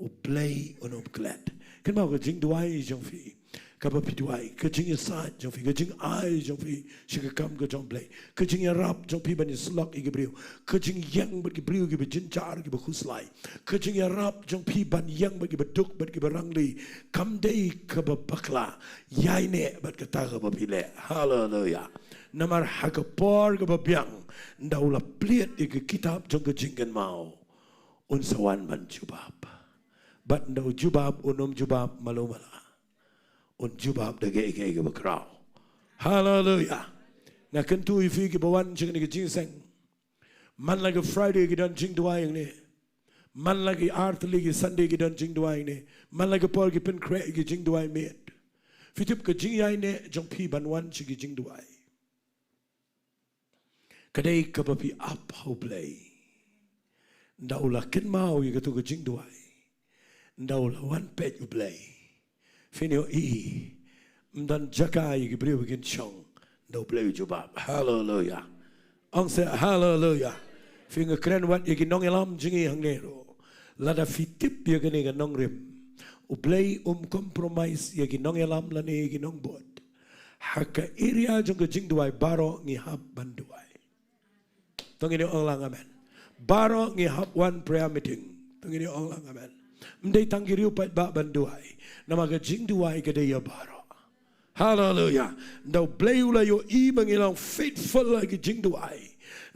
U Blei un ym klet. Kynmaw ka jingduwai jong phi, kaba phi duwai, ka jingïasaid jong phi, ka jingai jong phi sha ka kam ka jong U Blei, ka jingïarap jong phi ban ïasyllok ïa ki briew, ka jingïeng bad ki briew kiba jynjar kiba khuslai, ka jingïarap jong phi ban ïeng bad kiba duk bad kiba rangli, kam dei kaba bakla ïaineh bad kata kaba phi leh. Haleluya. Namar ha ka por kaba biang, ynda u la plied ïa ka kitab jong ka jingkynmaw, un sa wan ban jubab. Bad ynda u jubab, un ym jubab malu mala. Un jubab da kaei kaei kaba khraw. Haleluya. Nga kyntu ïa phi kiba wan sha kane ka jingïaseng, man la ka Friday ki don jingduwai hangne. Man la ki ar tylli ki Sunday ki don jingduwai hangne. Man la ka por ki pynkhreh ki jingduwai miet. Phi tip ka jingïaineh jong phi ban wan sha ki jingduwai, ka dei kaba phi ap ha U Blei. Ynda u la kynmaw ïa kato ka jingduwai, ynda u la wan peit U Blei, phin ïohi, ym don jaka ïa ki briew ba kin shong ynda U Blei u jubab. Haleluya. Ong seh haleluya. Phi, nga kren wat ïa ki nongïalam jong ngi hangne ruh. Lada phi tip ïa kane ka nongrim, U Blei um compromise ïa ki nongïalam lane ïa ki nongbud. Ha ka area jong ka jingduwai baroh ngi hap ban duwai. To ngin ïa ong lang amen. Baroh ngi hap wan prayer meeting. To ngin ïa ong lang amen. Ym dei tang ki riewpaidbah ban duwai, namar ka jingduwai ka dei ïa baroh. Haleluya. Ynda U Blei u la ïohi ba ngi long faithful ha ka jingduwai,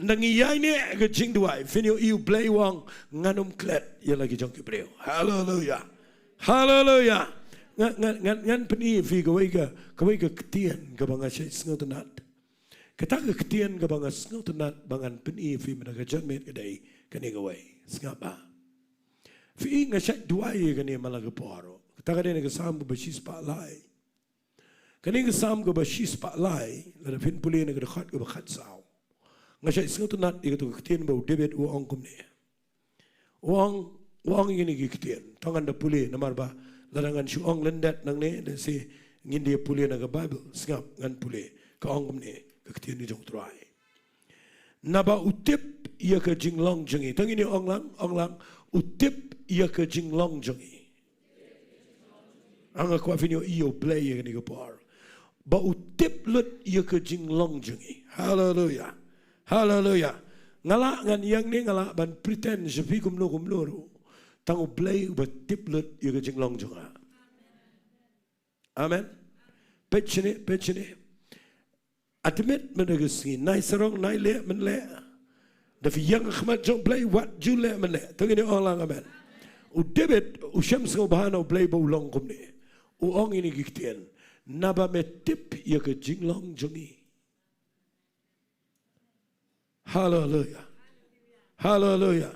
ynda ngi ïaineh ha ka jingduwai, phin ïohi U Blei u ong, ngan ym klet ïa la ki jong ki briew. Haleluya. Haleluya. Ngan, ngan, ngan, ngan pyni ïa phi kawei ka, kawei ka ktien kaba nga shait sngewtynnat. Kata ka ktien kaba nga sngewtynnat ba ngan pyni ïa phi mynta ka janmiet ka dei kane kawei. Sngap ba phi, nga shait duwai ïa kane man la ka por. Kata ka dei na ka Salm kaba shispah lai. Kane ka Salm kaba shispah lai, lada phin pule na ka dkhot kaba khatsaw, nga shait sngewtynnat ïa kato ka ktien ba u David u ong kumne. U ong, u ong ïa kine ki ktien. To ngan da pule, namar ba lada ngan shu ong lyndet nangne, lehse ngin da pule na ka Baibl. Sngap, ngan pule. Ka ong kumne ka ktien ka jong U Trai: Naba u tip ïa ka jinglong jong ngi. To ngin ïa ong lang, ong lang: U tip ïa ka jinglong jong ngi. Nga kwah phin ïohi ïa U Blei ïa kane ka por, ba u tip lut ïa ka jinglong jong ngi. Haleluya. Haleluya. Nga lah ngan ïeng ne nga lah ban pretend sha phi kumno kumno ruh, tang U Blei uba tip lut ïa ka jinglong jong nga. Amen. Peit shane, peit shane. Admit mynta ka sngi, nai sarong, nai leh mynleh. Da phi ïeng ha khmat jong U Blei, wat ju leh mynleh. To ngin ong lang amen. U David u shem sngewbha na U Blei ba u long kumne. U ong ïa kine ki ktien, naba me tip ïa ka jinglong jong ngi. Haleluya. Haleluya.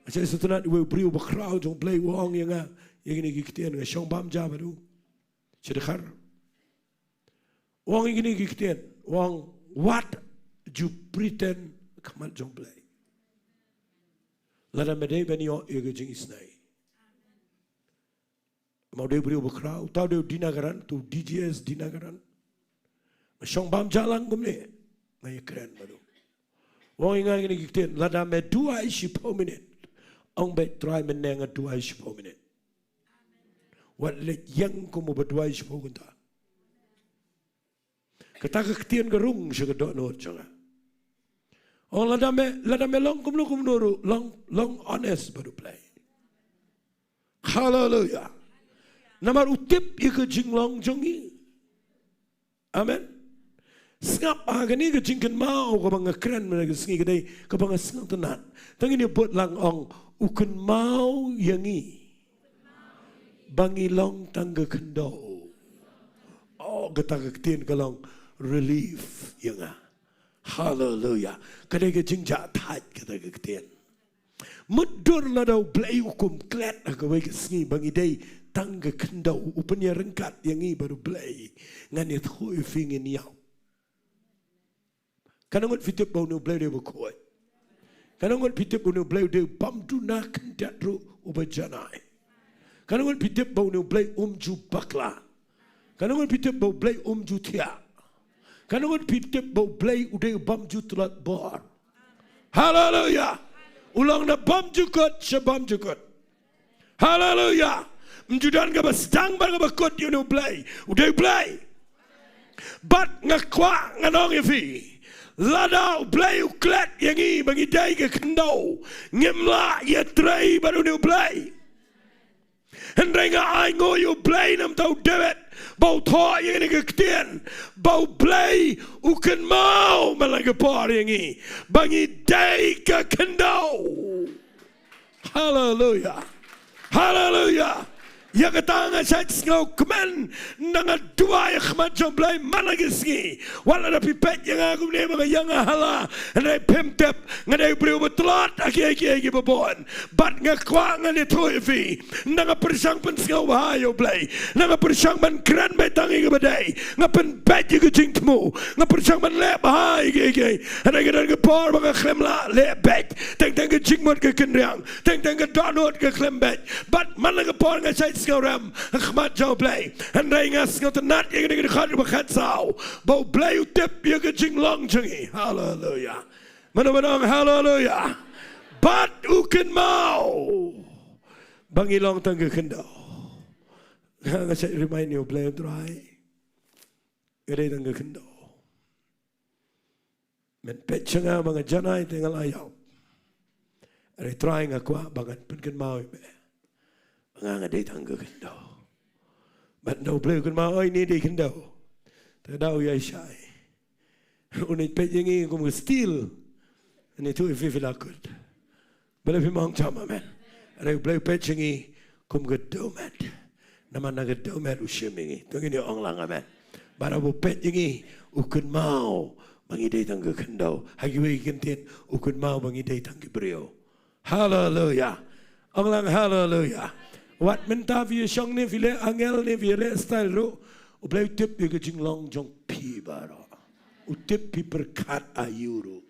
Nga shait sngewtynnat, iwei i briew bakhraw jong U Blei u ong ïa nga ïa kine ki ktien, nga shong bam ja bad u sha Dkhar. U ong ïa kine ki ktien, u ong, wat ju pretend ha khmat jong U Blei. Lada me dei ban ïoh ïa ka jingisynei. Ma u dei u briew bakhraw, uta u dei u Dinakaran, uta u D G S Dinakaran. Nga shong bam ja lang kumne, nga ïakren bad u. U ong ïa nga kine ki ktien, lada me duwai shiphew minit, ong beit Trai mynne nga duwai shiphew minit. Wat leit ïeng kum uba duwai shiphew kynta. Kata ka ktien ka rung sha ka dohnud jong nga. Ong lada me, lada me long kumno kumno ruh, long, long honest bad U Blei. Haleluya. Namar u tip ïa ka jinglong jong ngi. Amen. Sngap ha kane ka jingkynmaw kaba nga kren mynta ka sngi, ka dei kaba nga sngewtynnat. Tang ngin ïa bud lang, ong, u kynmaw ïa ngi ba ngi long tang ka khyndew. Oh, kata ka ktien ka long relief ïa nga. Haleluya. Ka dei ka jingjahthait kata ka ktien. Mutdur lada U Blei u kum klet ha kawei ka sngi ba ngi dei tang ka khyndew, u pynïaryngkat ïa ngi bad U Blei. Ngan ïathuh ïa phi, ngin ïap. Katno ngut phi tip ba une U Blei u dei uba khuid? Katno ngut phi tip ba une U Blei u dei u bym duna khyndiat ruh, uba janai? Katno ngut phi tip ba une U Blei um ju bakla? Katno ngut phi tip ba U Blei um ju thiah? Katno ngut phi tip ba U Blei u dei u bym ju tlot bor? Haleluya. U long na bymjukut sha bymjukut. Haleluya. Ym ju don kaba sdang bad kaba kut ïa une U Blei. U dei U Blei. Bad nga kwah ngan ong ïa phi, lada U Blei u klet ïa ngi ba ngi dei ka khyndew, ngim lah ïatrei bad une U Blei. Hynrei nga ainguh ïa U Blei na bynta u David ba u thoh ïa kane ka ktien, ba U Blei u kynmaw man la ka por ïa ngi ba ngi dei ka khyndew. Haleluya. Haleluya. Ïa kata nga shait sngewkmen, nga duwai ha khmat jong U Blei man la ka sngi. Wat lada phi peit ïa nga kumne ba nga ïeng ha la, hynrei phim tip nga dei u briew ba tlot ha kiei kiei kiba bun. Bad nga kwah ngan ïathuh ïa phi, nga pyrshang pynsngewbha ïa U Blei, nga pyrshang ban kren beit tang ïa kaba dei, nga pynbeit ïa ka jingthmu, nga pyrshang ban leh bha ïa kiei kiei. Hynrei ka don ka por ba nga khlem lah leh beit. Teng teng ka jingmut ka kynriang, teng teng ka dohnud ka khlem beit. Bad man la ka por nga shait sngewrem ha khmat jong U Blei. Hynrei nga sngewtynnat ïa kane ka dkhot ba khatsaw, ba U Blei u tip ïa ka jinglong jong ngi. Haleluya. Mano mano ong haleluya. Bad u kynmaw ba ngi long tang ka khyndew. Nga shait remind ïa U Blei, Trai, nga dei tang ka khyndew. Men peit sha nga ba nga janai te nga la ïap. Hynrei Trai, nga kwah ba ngan pynkynmaw ïa me ba nga, nga dei tang ka khyndew. Bad ynda U Blei u kynmaw, oi, ine dei khyndew, te da u ïaishai. Une peit ïa ngi kum ka steel. Une tu ifi ifi la kut. Balei phim ong jam amen? Hynrei U Blei u peit ïa ngi kum ka dewmet. Namar na ka dewmet u shim ïa ngi. To ngin ïa ong lang amen. Bad haba u peit ïa ngi, u kynmaw ba ngi dei tang ka khyndew. Ha kiwei ki ktien, u kynmaw ba ngi dei tang ki briew. Haleluya. Ong lang haleluya. Wat mynta phi ïashong ne phi leh angel ne phi leh style ruh, U Blei u tip ïa ka jinglong jong phi baroh. U tip phi pyrkhat aïu ruh.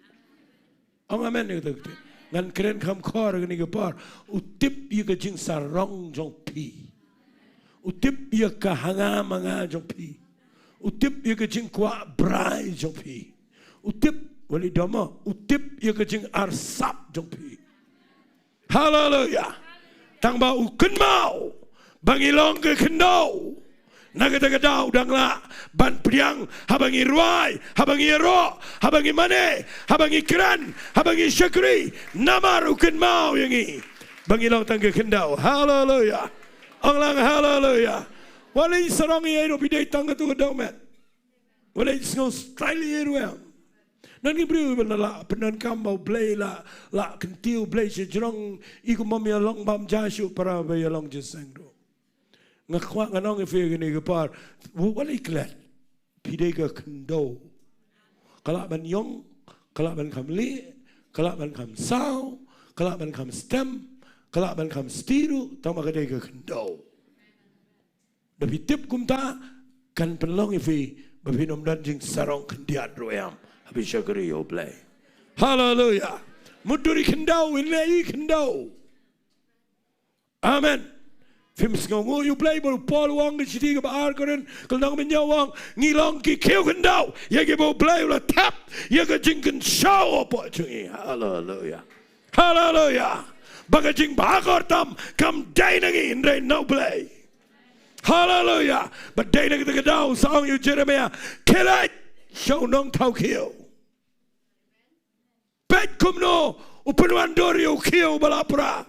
Ong amen ïa kata ka ktien. Ngan kren kham khor kane ka por. U tip ïa ka jingsarong jong phi. U tip ïa ka hanga manga jong phi. U tip ïa ka jingkwah brai jong phi. U tip, wali doma, u tip ïa ka jingarsap jong phi. Haleluya. Tang ba u kynmaw ba ngi long ka khyndew. Na kata ka daw dang lah ban pdiang, haba ngi rwai, haba ngi ïaroh, haba ngi mane, haba ngi kren, haba ngi shakri, namar u kynmaw ïa ngi ba ngi long tang ka khyndew. Haleluya. Ong lang haleluya. Wat leit sarong ïa i ruh, phi dei tang katto ka daw met. Wat leit sngew style ïa i ruh em. Don ki briew ba la pyndonkam ba U Blei la, la kyntiew U Blei sha jrong, i kumba ym ïalong bam ja shuh, para ba ïalong jingïaseng ruh. Nga kwah ngan ong ïa phi kane ka por, wat leit klet. Phi dei ka khyndew. Ka lah ban ïong, ka lah ban kham lieh, ka lah ban kham saw, ka lah ban kham stem, ka lah ban kham sti ruh, tangba ka dei ka khyndew. Da phi tip kumta, kan pynlong ïa phi ba phin ym don jingsarong khyndiat ruh em haba phi shakri ïa U Blei. Haleluya. Mut dur i khyndew, in leh i khyndew. Amen. Phim sngewnguh ïa U Blei ba u Paul u ong ka shithi kaba ar Korinth ka lynnong ba hynñiew, u ong ngi long ki khiew khyndew ïa kiba U Blei u la thep ïa ka jingkynshew hapoh jong ngi. Haleluya. Haleluya. Ba ka jingbha kordor tam kam dei na ngi, hynrei na U Blei. Haleluya. Ba dei na kata ka daw sa ong ïa u Jeremiah, khie leit sha u nongthaw khiew. Peit kumno u pynwandur ïa u khiew ba la pra.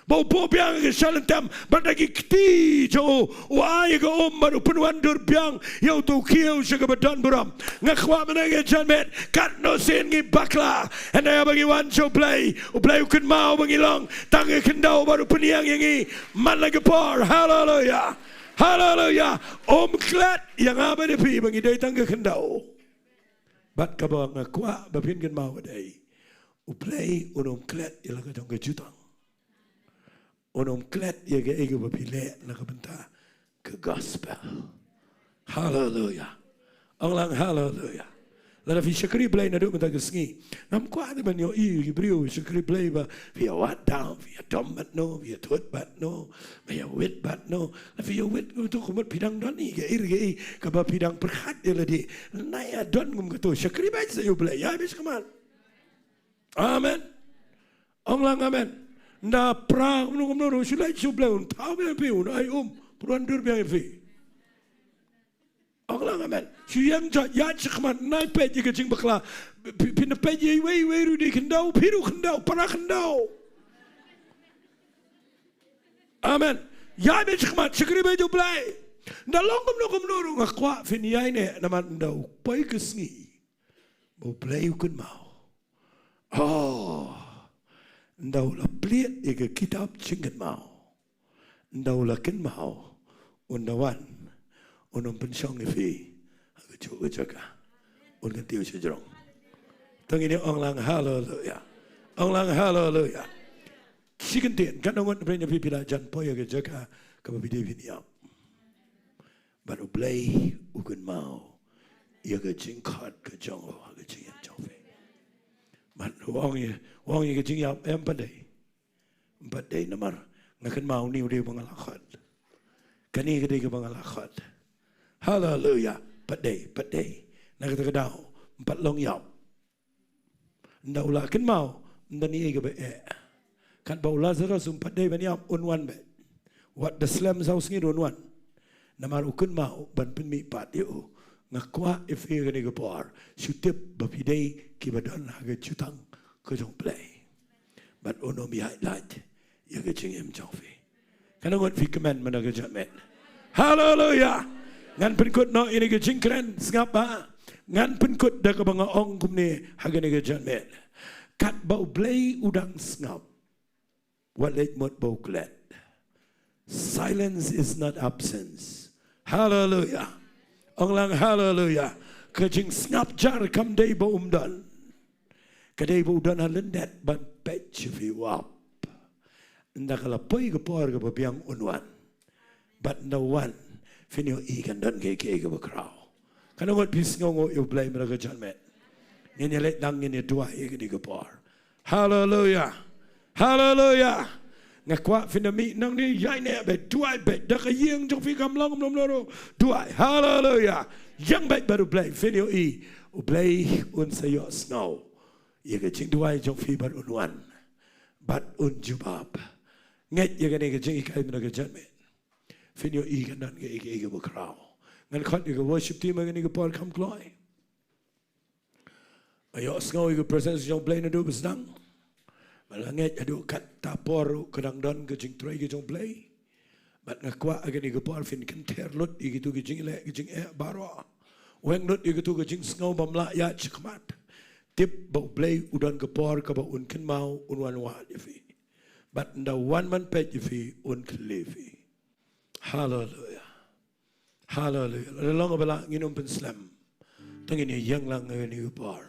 Ba u buh biang ïa ka shalynter bad da ki kti jong u, u ai ïa ka um bad u pynwandur biang ïa uto u khiew sha kaba don burom. Nga kwah mynne ka janmiet, katno sien ngi bakla, hynrei haba ngi wan sha U Blei, U Blei u kynmaw ba ngi long tang ka khyndew bad u pynïeng ïa ngi man la ka por. Haleluya. Haleluya. Um klet ïa nga bad ïa phi ba ngi dei tang ka khyndew. Bad kaba nga kwah ba phin kynmaw ka dei, U Blei un ym klet ïa la ka jong ka jutang. Un ym klet ïa kaei kaba phi leh na ka bynta ka gospel. Haleluya. Ong lang haleluya. Lada phi shakri Blei naduh mynta ka sngi, ngam kwah te ban ïohi ïa ki briew shakri Blei ba phi ïawad daw, phi ïadom bad no, phi ïathut bad no, phi ïawit bad no. Lada phi ïawit, kumto ka mut phi dang don ïa kaei kaei kaba phi dang pyrkhat ïa lade. Lada ïa don kum kato, shakri beit sha U Blei, ïa beit shakhmat. Amen. Ong lang amen. Nda pra kumno kumno ruh, shu leit sha U Blei, un thaw biang ïa phi, un ai um, pynwandur biang ïa phi. Ong lang amen. Shu ïeng jot, ïaid shakhmat, nai peit ïa ka jingbakla. Phi, phin da peit ïa iwei iwei ruh dei khyndew, phi ruh khyndew, para khyndew. Amen. Ïaid beit shakhmat, shakri beit ïa U Blei. Nda long kumno kumno ruh nga kwah phin ïaineh, namar nda u poi ka sngi ba U Blei u kynmaw. Oh, nda u la plied ïa ka kitab jingkynmaw. Nda u la kynmaw, un da wan, un ym pynshong ïa phi ha kajuh ka jaka. Un kyntiew sha jrong. To ngin ong lang haleluya. Ong lang haleluya. Shi kyntien, katno ngut na pdeng jong phi phi la jan poi ha ka jaka kaba phi dei phin ïap. Bad U Blei u kynmaw ïa ka jingkhot ka jong u ha ka jingim jong phi. Bad u ong ïa, u ong ïa ka jingïap, em pat dei. Em pat dei namar nga kynmaw une u dei ba nga la khot. Kane ka dei kaba nga la khot. Haleluya. Pat dei, pat dei. Na kata ka daw, em pat long ïap. Nda u la kynmaw, nda ni ei kaba eh. Katba u Lazarus um pat dei ban ïap, un wan beit. Wat da slem saw sngi ruh un wan. Namar u kynmaw ban pynmihpat ïa u. Nga kwah ïa phi kane ka por, shu tip ba phi dei kiba don ha ka jutang ka jong U Blei. Bad un ym ïaid lait ïa ka jingim jong phi. Katno ngut phi kmen mynta ka janmiet? Haleluya. Ngan pynkut noh ïa kane ka jingkren, sngap bha. Ngan pynkut da kaba nga ong kumne ha kane ka janmiet. Katba U Blei u dang sngap, wat leit mut ba u klet. Silence is not absence. Haleluya. Ong lang haleluya. Ka jingsngap jar kam dei ba um don. Ka dei ba u don ha lyndet ban peit sha phi u ap. Nda ka la poi ka por kaba biang un wan. Bad nda wan, phin ïohi kan don kiei kiei kaba khraw. Katno ngut phi sngewnguh ïa U Blei mynta ka janmiet? Ngin ïa leit lang, ngin ïa duwai ïa kane ka por. Haleluya. Haleluya. Nga kwah phin da mih nangne, ïaineh beit, duwai beit, da ka ïing jong phi kam long kumno kumno ruh, duwai. Haleluya. Ïeng beit bad U Blei, phin ïohi U Blei un sa ïohsngew ïa ka jingduwai jong phi bad un wan. Bad un jubab. Ngeit ïa kane ka jinghikai mynta ka janmiet. Phin ïohi kan don kaei kaei kaba khraw. Ngan khot ïa ka worship team ha kane ka por kham kloi. Ïohsngew ïa ka presence jong U Blei naduh ba sdang. Bad nga ngeit haduh katta por ruh ka dang don ka jingtrei ka jong U Blei. Bad nga kwah ha kane ka por phin kynther lut ïa kito ki jingleh ki jingeh baroh. Weng lut ïa kito ki jingsngew bym lah ïaid shakhmat. Tip ba U Blei u don ka por kaba un kynmaw, un wan wad ïa phi. Bad ynda u wan ban peit ïa phi, un kylli ïa phi. Haleluia. Haleluia. Lada long ba lah ngin ym pynslem, to ngin ïa ïeng lang ha kane ka por.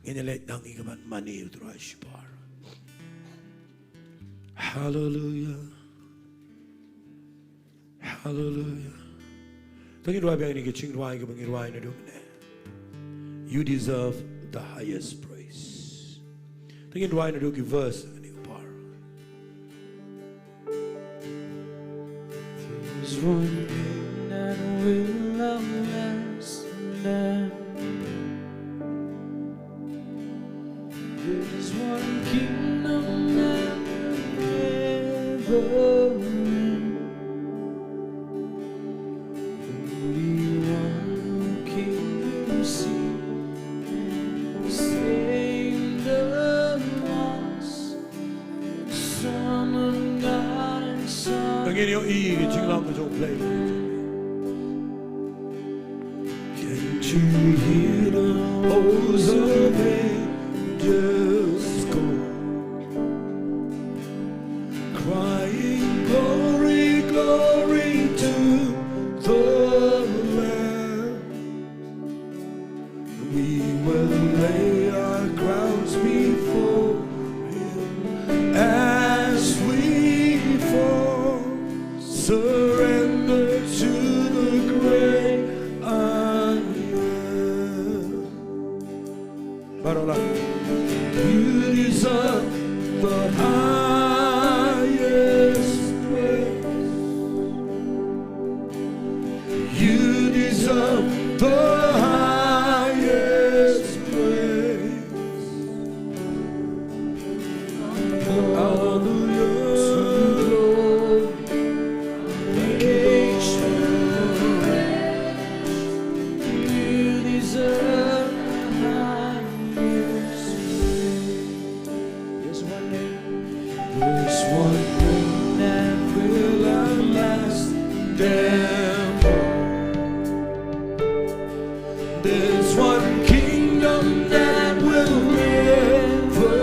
Ngin ïa leit tang ïa ka ban mane ïa U Trai shipor. Haleluia. Haleluia. To ngin rwai biang ïa kane ka jingrwai kaba ngi rwai naduh mynne. You deserve the highest praise. To ngin rwai naduh ki verse ha kane ka por. There's one name that will outlast them. There's one kingdom that will never end. Only one who came to seek and save the lost. Son of God and Son. Ngin ïohi ïa ka jinglong ka jong U Blei. Can't you hear the host of angels call, crying, "Glory, glory to the Lamb"? We will lay our crowns before Him as we fall, surrender to the great I Am. Baroh lang. You deserve the highest praise. You deserve the highest praise. Hallelujah. You deserve the highest praise. There's one name. There's one name that will outlast them all. There's one kingdom that will never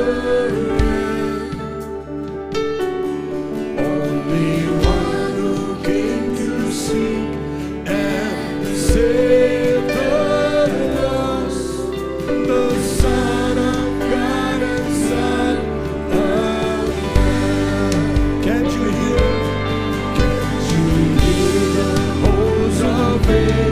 end. Only one who came to seek and save the lost, the Son of God and Son of Man. Can't you hear? Can't you hear the host of angels?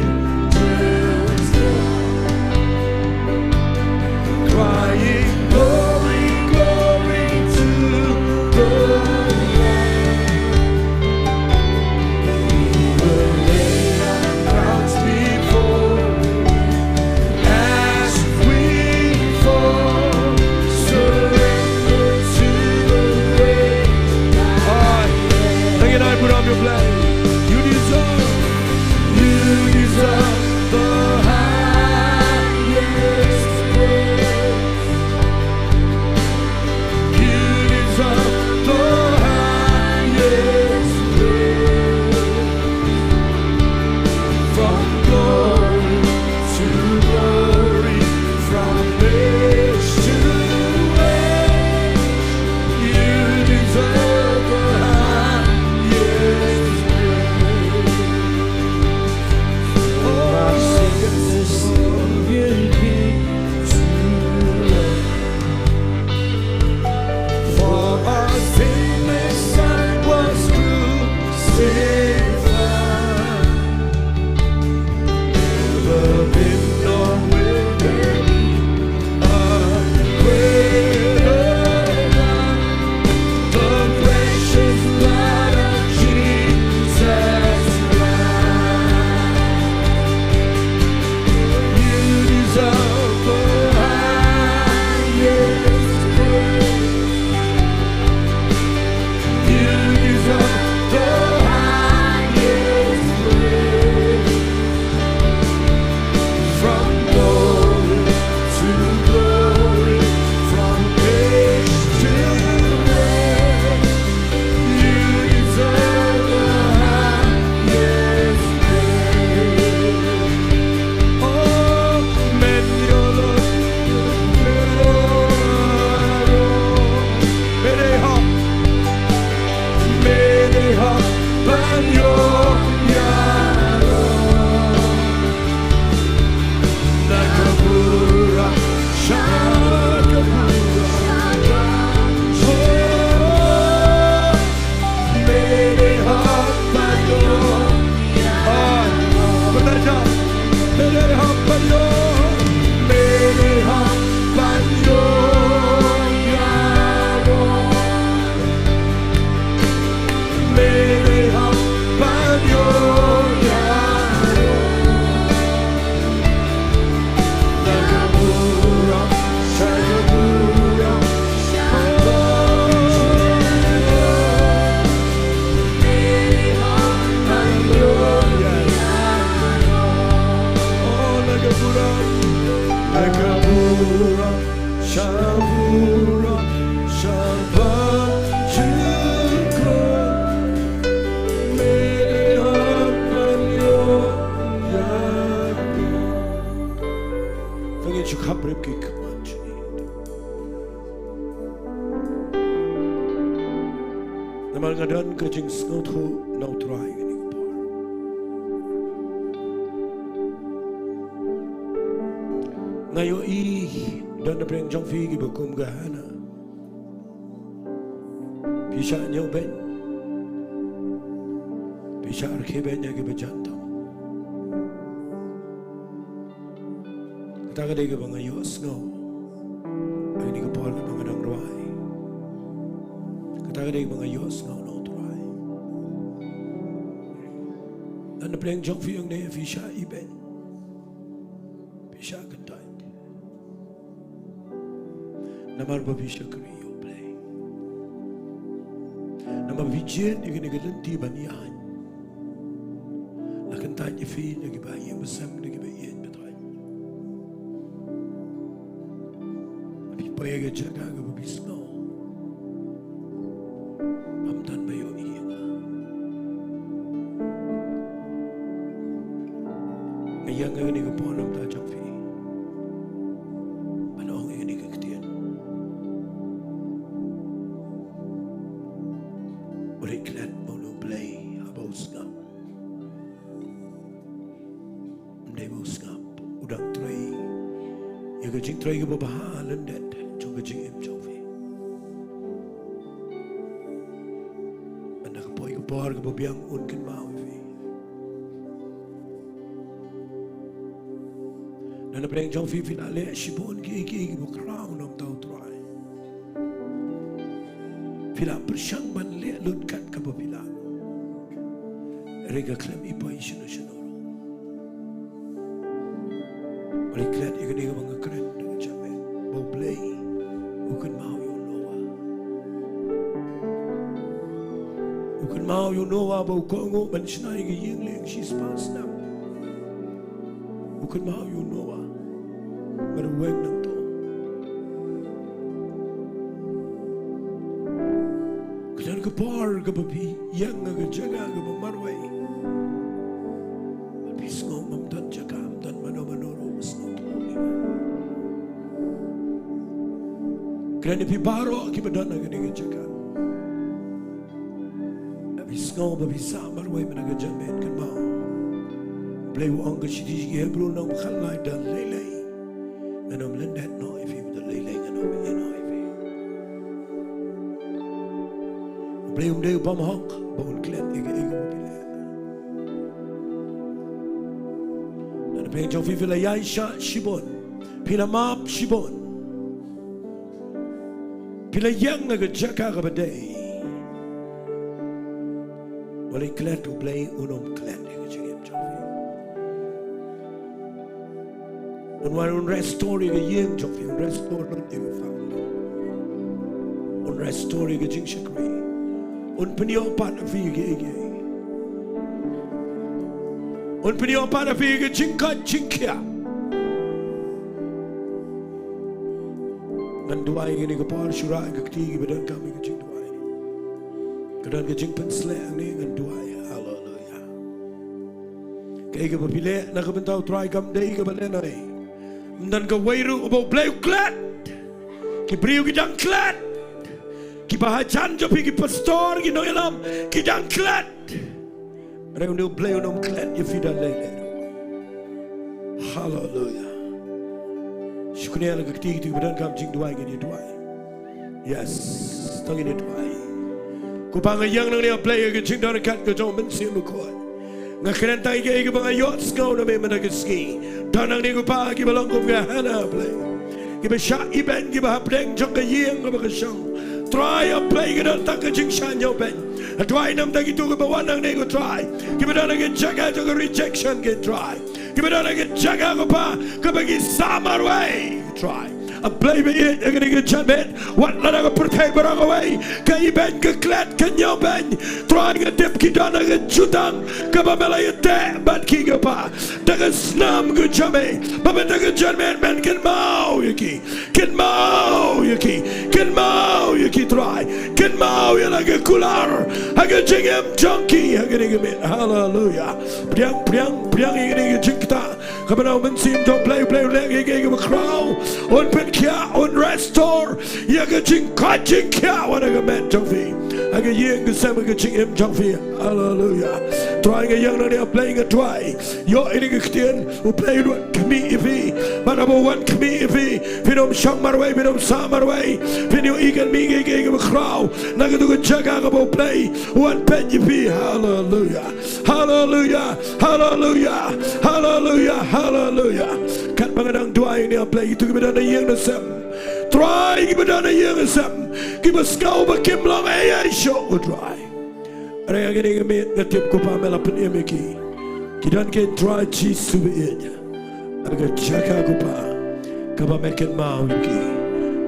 Sha burom, sha ban jingkyrkhu, me ïa ngan ïoh ïa. To ngin shu khapbrip ki khmat jong ngi. Namar nga don ka jingsngewthuh na U Trai kane ka por. Nga ïohi don napdeng jong phi kiba kum ka Hana. Phi shah ñiewbeiñ. Phi shah rkhie beiñ ïa kiba jan tam. Kata ka dei kaba nga ïohsngew ha kane ka por kaba nga dang rwai. Kata ka dei kaba nga ïohsngew na U Trai. Don napdeng jong phi hangne phi shah ibeiñ. Phi shah kyntait. Namar ba phi shakri ïa U Blei. Namar ba phi jied ïa kane ka lynti ban ïaid. La kyntait ïa phi na kiba ïeng ba sem, na kiba ïeng ba thait. Phi poi ha ka jaka kaba phi sngew. Ym don ba ïohi ïa nga. Nga ïeng ha kane ka por na ka bynta jong phi. Ban ong ïa kane ka ktien. U leit klet ma U Blei haba u sngap. Ym dei ba u sngap, u dang trei ïa ka jingtrei kaba bha lyndet jong ka jingim jong phi. Hynda ka poi ka por kaba biang un kynmaw ïa phi. Don napdeng jong phi phi la leh shibun kiei kiei kiba khraw na ka bynta U Trai. Phi la pyrshang ban leh lut kat kaba phi lah. Hynrei ka khlem i poi shano shano ruh. Balei klet ïa kane kaba nga kren da ka jabieng? Ba U Blei u kynmaw ïa u Noah. U kynmaw ïa u Noah ba u kohnguh ban shna ïa ka ïing lieng shispah snem. U kynmaw ïa u Noah. Bad u weng nangto. Ka don ka por kaba phi ïeng ha ka jaka kaba marwei. Phi sngew ym don jaka, ym don mano mano ruh ba sngewthuh ïa phi. Kren ïa phi baroh kiba don ha kane ka jaka. Phi sngew ba phi sah marwei mynta ka janmiet, kynmaw. Blei u ong ha ka shithi ki Hebru lynnong khatlai, da lei lei ngan ym lyndet noh ïa phi, da lei lei ngan ym ïehnoh ïa phi. Blei um dei u bymhok ba un klet ïa kaei kaba phi leh. Don napdeng jong phi phi la ïaishah shibun, phi la map shibun. Phi la ïeng ha ka jaka kaba dei. Balei klet? U Blei un ym klet ïa ka jingim jong phi. Un wan un restore ïa ka ïing jong phi, un restore ïa ka family. Un restore ïa ka jingshakri. Un pynïoh pat ïa phi ïa kiei kiei. Un pynïoh pat ïa phi ïa ka jingkoit jingkhiah. Ngan duwai ïa kane ka por, shu rah ïa ka kti kiba donkam ïa ka jingduwai. Ka don ka jingpynsleh hangne, ngan duwai. Haleluia. Kaei kaba phi leh na ka bynta U Trai kam dei kaba lehnoh. Ym don kawei ruh ba U Blei u klet. Ki briew ki dang klet. Kiba hajan jong phi, ki pastor, ki nongïalam, ki dang klet. Hynrei une U Blei un ym klet ïa phi da lei lei ruh. Haleluia. Shu kynnoh ïa ka kti, kti kiba donkam jingduwai, ngin ïa duwai. Yes, to ngin ïa duwai. Ko Pa, nga ïeng nangne, A Blei, ha ka jingdon ryngkat ka jong U Mynsiem Bakhuid. Nga kren tang ïa kaei kaba nga ïohsngew na me mynta ka sngi. Don nangne, ko Pa, kiba long kum ka Hana, A Blei. Kiba shah ibeiñ, kiba hapdeng jong ka ïing kaba ka shong. Trai, A Blei, ka don tang ka jingshah ñiewbeiñ. Nga duwai namar kito kiba wan nangne, ko Trai, kiba don ha ka jaka jong ka rejection, ko Trai. Kiba don ha ka jaka, ko Pa, kaba ki sah marwei, Trai. A Blei ba ïeit, ha kane ka janmiet, wat lada ka pyrthei baroh kawei ka ibeiñ, ka klet, ka ñiewbeiñ, Trai, nga tip ki don ha ka jutang kaba me la ïateh bad ki, ko Pa, da ka snam ka jong me, ba mynta ka janmiet men kynmaw ïa ki. Kynmaw ïa ki, kynmaw ïa ki Trai, kynmaw ïa la ki kular ha ka jingim jong ki ha kane ka miet. Haleluya. Pdiang, pdiang, pdiang ïa kane ka jingktah. Kaba na u Mynsiem jong U Blei, U Blei u leh ïa ka, ïa ka bakhraw. Un pynkhiah, un restore ïa ka jingkoit jingkhiah wat ha ka met jong phi, ha ka ïing ka sem, ha ka jingim jong phi. Haleluya. Trai, nga ïeng nangne, A Blei, nga duwai. Ïoh ïa kane ka ktien, U Blei un wan khmih ïa phi. Bad haba u wan khmih ïa phi, phin ym shong marwei, phin ym sah marwei. Phin ïohi kan mih ïa ka, ïa ka bakhraw na katu ka jaka kaba U Blei u wan peit ïa phi. Haleluya. Haleluya. Haleluya. Haleluya. Haleluya. Katba nga dang duwai nangne, A Blei, kito kiba don ha ïing ha sem, Trai, kiba don ha ïing ha sem, kiba sngew ba kim long ei ei shuh, ko Trai. Hynrei ha kane ka miet nga tip, ko Pa, me la pynim ïa ki. Ki don, ko Trai Jisu, ha ka jaka, ko Pa, kaba me kynmaw ïa ki.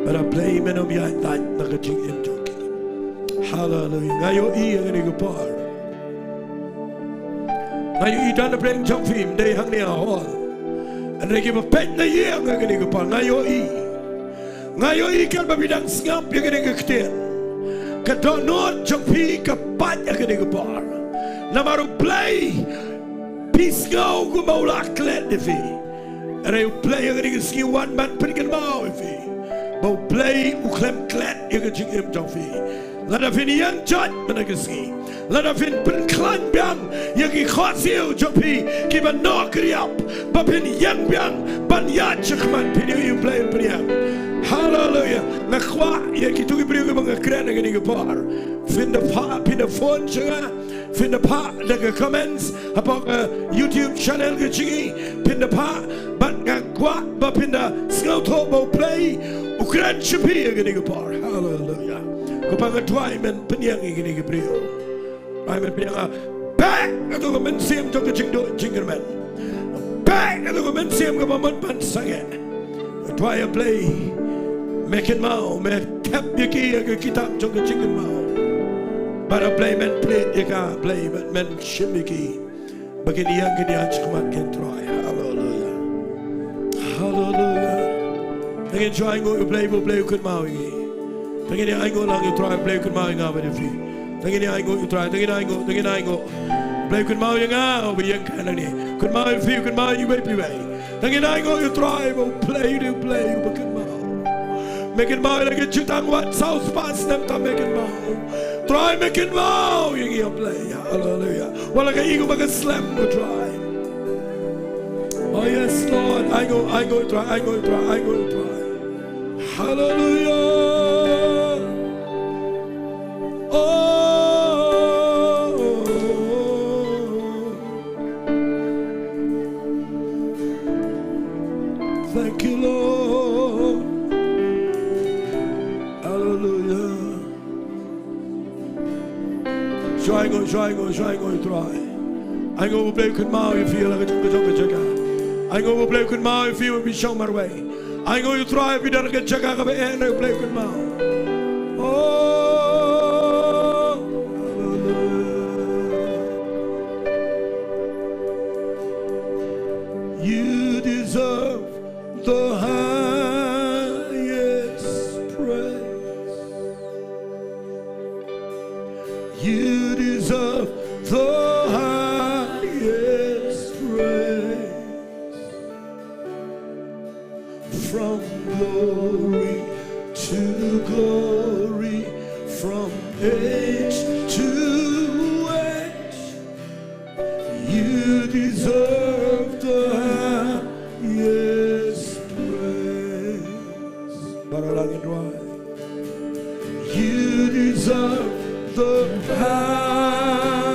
Bad A Blei, men ym ïaid lait na ka jingim jong ki. Haleluya. Nga ïohi ha kane ka por, nga ïohi don hapdeng jong phi, ym dei hangne ha hall. Hynrei kiba peit na ïing ha kane ka por, nga ïohi. Nga ïohi katba phi dang sngap ïa kane ka ktien, ka dohnud jong phi ka pait ha kane ka por. Namar U Blei, phi sngew kumba u la klet ïa phi. Hynrei U Blei, ha kane ka sngi wan ban pynkynmaw ïa phi ba U Blei u khlem klet ïa ka jingim jong phi. Lada phin ïeng jot mynta ka sngi, lada phin pynkhlaiñ biang ïa ki khohsiew jong phi kiba nongkynriap, ba phin ïeng biang ban ïaid shakhmat, phin ïohi U Blei un pynïeng. Haleluya. Nga kwah ïa kito ki briew kiba nga kren ha kane ka por, phin da phah, phin da phone sha nga, phin da phah da ka comments hapoh ka YouTube channel ka jong ngi, phin da phah. Bad nga kwah ba phin da sngewthuh ba U Blei u kren sha phi ha kane ka por. Haleluya. Ko Pa, nga duwai men pynïeng ïa kine ki briew. Ai, men pynïeng. Beh, katu ka mynsiem jong ka jingduh jingkyrmen. Beh, katu ka mynsiem kaba mut ban sangeh. Duwai, A Blei, me kynmaw, me thep ïa ki ha ka kitab jong ka jingkynmaw. Bad A Blei, men plie ïa ka, A Blei, men, men shim ïa ki. Ba kin ïeng, kin ïeng shakhmat, ko Trai. Haleluya. Haleluya. Te ngin shu ainguh ïa U Blei, U Blei u kynmaw ïa ngi. Te ngin ainguh lang ïa U Trai, U Blei u kynmaw ïa nga bad ïa phi. Te ngin ainguh ïa U Trai, te ngin ainguh, te ngin ainguh. U Blei u kynmaw ïa nga, uba ïeng ka hangne. Kynmaw ïa phi, kynmaw ïa ngi bad phi bad. Te ngin ainguh ïa U Trai, ba U Blei u dei U Blei uba kynmaw. Me kynmaw ïa la ki jutang wat saw spah snem, te me kynmaw. Trai, me kynmaw ïa ngi, A Blei. Haleluya. Wat la kaei kaba ka slem, ko Trai. Oh yes, Lord. Ainguh, ainguh ïa U Trai, ainguh ïa U Trai, ainguh ïa U Trai. Haleluya. Oh. Thank you, Lord. Haleluya. Shu ainguh, shu ainguh, shu ainguh ïa U Trai. Ainguh ba U Blei u kynmaw ïa phi ha la ka jong ka jong ka jaka. Ainguh ba U Blei u kynmaw ïa phi ba phi shong marwei. Ainguh ïa U Trai, phi don ha ka jaka kaba eh, U Blei u kynmaw. Oh, haleluya. You deserve the highest praise. You deserve the highest praise. From glory to glory, from age to age, you deserve the highest praise. Baroh lang ngin duwai. You deserve the highest.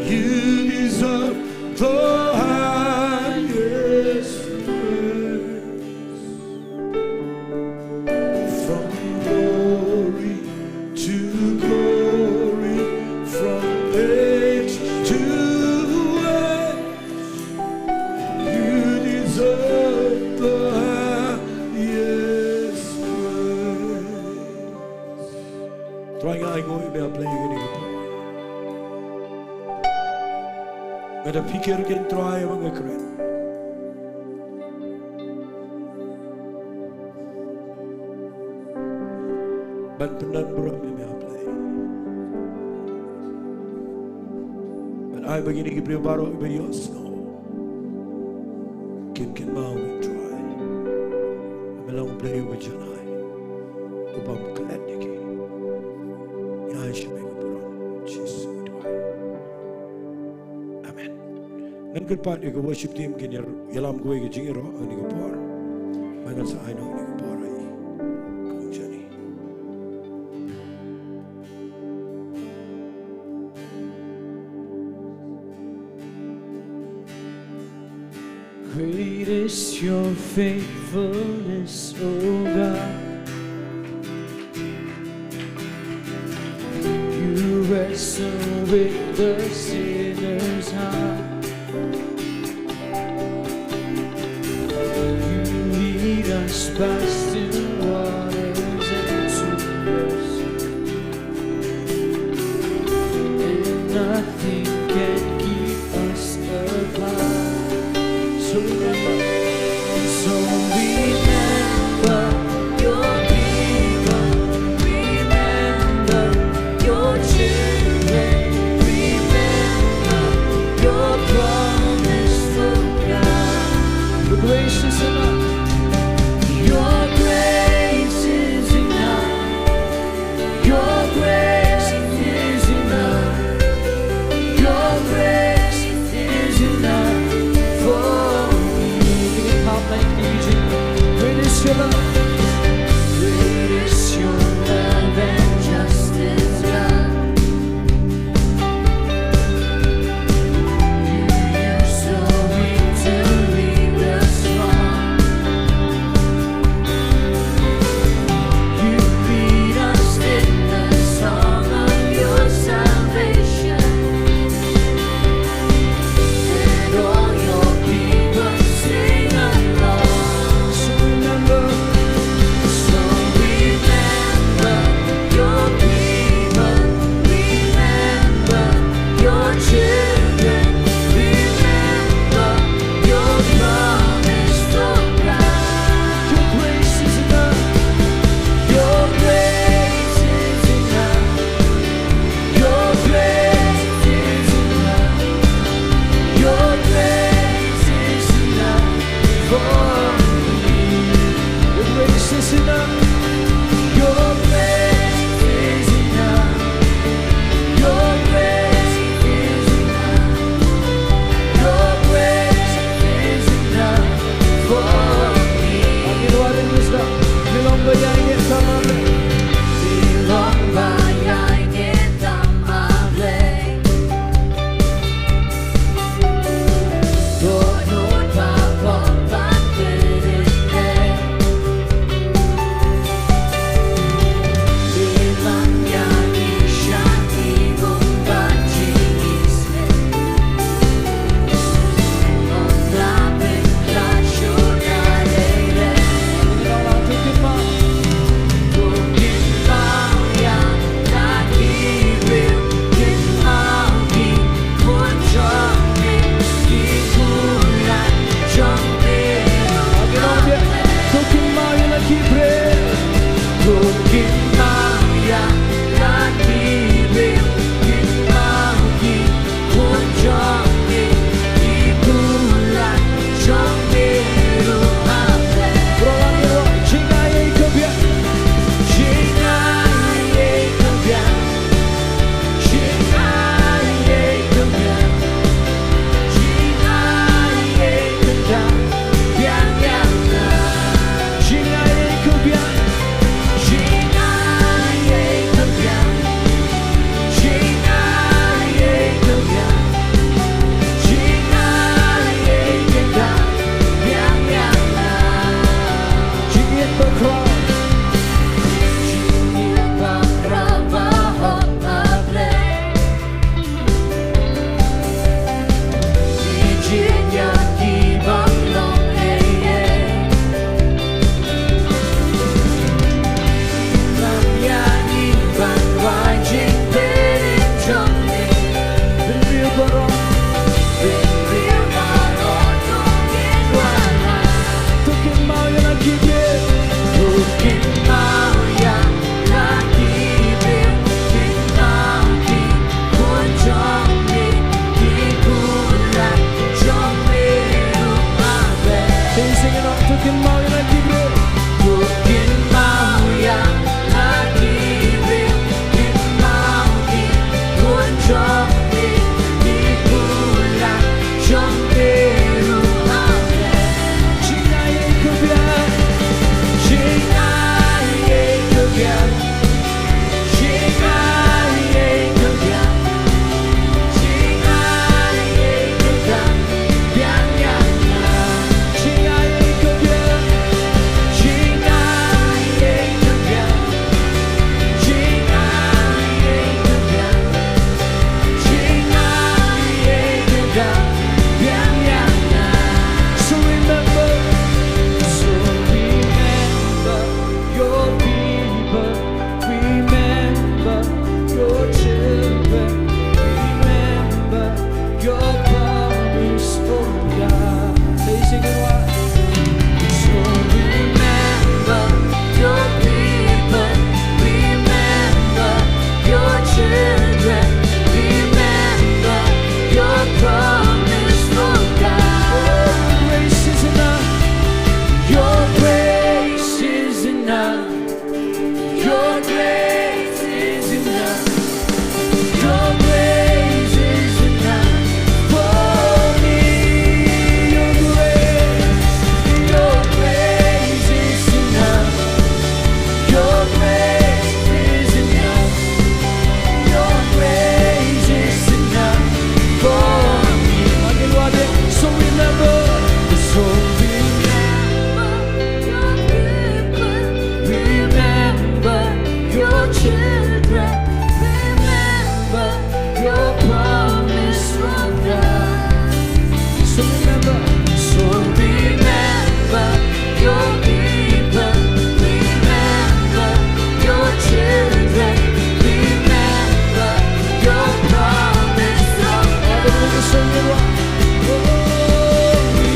You deserve the highest praise. From glory to glory, from age to age, you deserve the highest praise. Trai, nga ainguh ïa me, A Blei, ïa kane ka por. Nga da phi Kiar kein Trai ba nga kren ban pyndon burom ïa me ha Blei. Ban ai ba kine ki briew baroh kiba ïohsngew kin kynmaw ïa u Trai. Me long Blei uba janai, u bym klet ïa ki. Ngi ai sha me ka burom, Jisu u Trai. Amen. Ngan kyrpad ïa ka worship team kin ïa, ïalam kawei ka jingïaroh ha kane ka por. Ba ngan sa ai noh kane ka por ha i. Ka umjani. Great is your faithfulness, O God. You wrestle with the sinner's heart. You lead us by still waters and to rest. And nothing can keep us apart. So remember, so remember your people, remember your children, remember your promise, oh God. You're gracious enough. You're gracious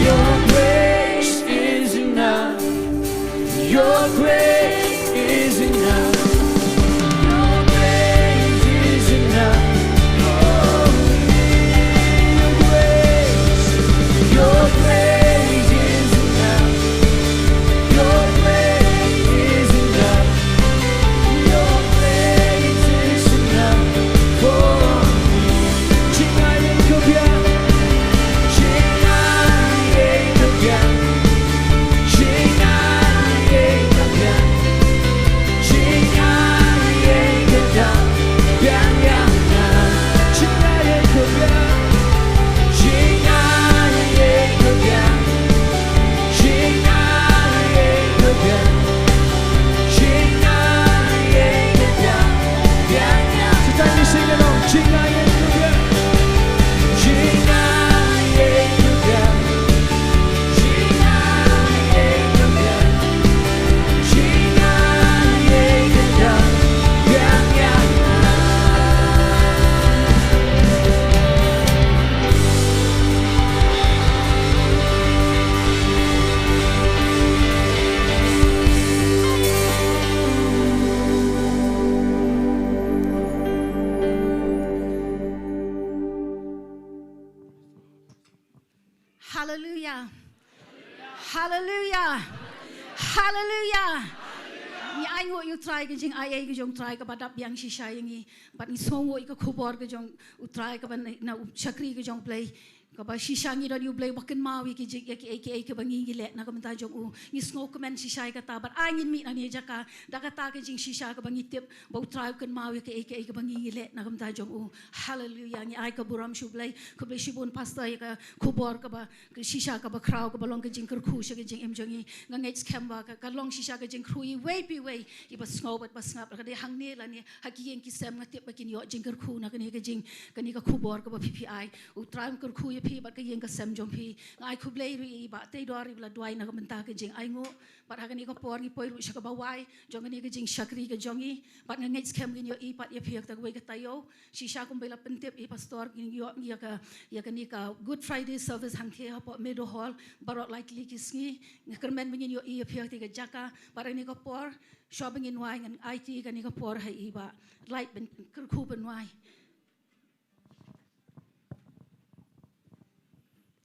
Your grace is enough. Your grace is enough. Your grace is enough. Your grace, your grace is enough. Your grace is enough. Your grace is enough for me. Jingaiei ka biang, jingaiei ka biang, jingaiei ka biang, jingaiei ka biang, biang ïa nga. Jingaiei ka biang, jingaiei ka biang. Haleluia. Haleluia. Haleluia. Ngi ainguh ïa U Trai ka jingaiei ka jong U Trai kaba dap biang shisha ïa ngi. Bad ngi sngewnguh ïa ka khubor ka jong U Trai kaba na, na u shakri ka jong U Blei. Kaba shisha ngi don ïa U Blei ba kynmaw ïa ki jing, ïa kiei kiei kiba ngi ngi leh na ka bynta jong u. Ngi sngewkmen shisha ïa kata bad ai ngin mih na ne jaka da kata ka jingshisha kaba ngi tip ba U Trai u kynmaw ïa kiei kiei kiba ngi ngi leh na ka bynta jong u. Haleluia. Ngi ai ka burom sha U Blei. Khublei shibun pastor ïa ka khubor kaba, ka shisha kaba khraw kaba long ka jingkyrkhu sha ka jingim jong ngi. Nga ngeit skhem ba ka, ka long shisha ka jingkyrkhu iwei pa iwei iba sngew bad ba sngap. Ka dei hangne lane ha ki ïing ki sem nga tip ba kin ïoh jingkyrkhu na kane ka jing, kane ka khubor kaba phi phi ai. U Trai un kyrkhu ïa phi bad ka ïing ka sem jong phi. Nga ai khublei ruh ïa i Bah Teidor iba la duwai na ka bynta ka jingainguh. Bad ha kane ka por ngi poi ruh sha kaba wai jong kane ka jingshakri ka jong ngi. Bad nga ngeit skhem ngin ïohi pat ïa phi ha kata kawei ka taïew. Shisha kumba i la pyntip i pastor ngin ïoh ngi ïa ka, ïa kane ka Good Friday service hangtei hapoh Meadow Hall baroh lai tylli ki sngi. Nga kyrmen ba ngin ïohi ïa phi ha kata ka jaka. Bad ha kane ka por shuwa ba ngin wai ngan aiti kane ka por ha i Bah Light ban kyrkhu ban wai.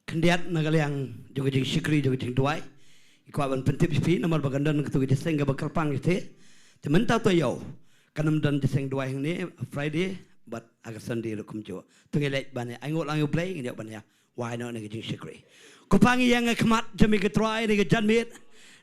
Khyndiat na ka liang jong ka jingshakri jong ka jingduwai. I kwah ban pyntip ïa phi namar ba kan don katu ka jingïaseng kaba kyrpang ïa te. Te mynta to ïoh kan ym don jingïaseng duwai hangne Friday bad ha ka Sunday ruh kumjuh. To ngi leit ban ïa ainguh lang ïa U Blei ngin ïoh ban ïa wai noh na ka jingshakri. Ko pa ngi ïeng ha khmat jong me ko Trai ha kane ka janmiet.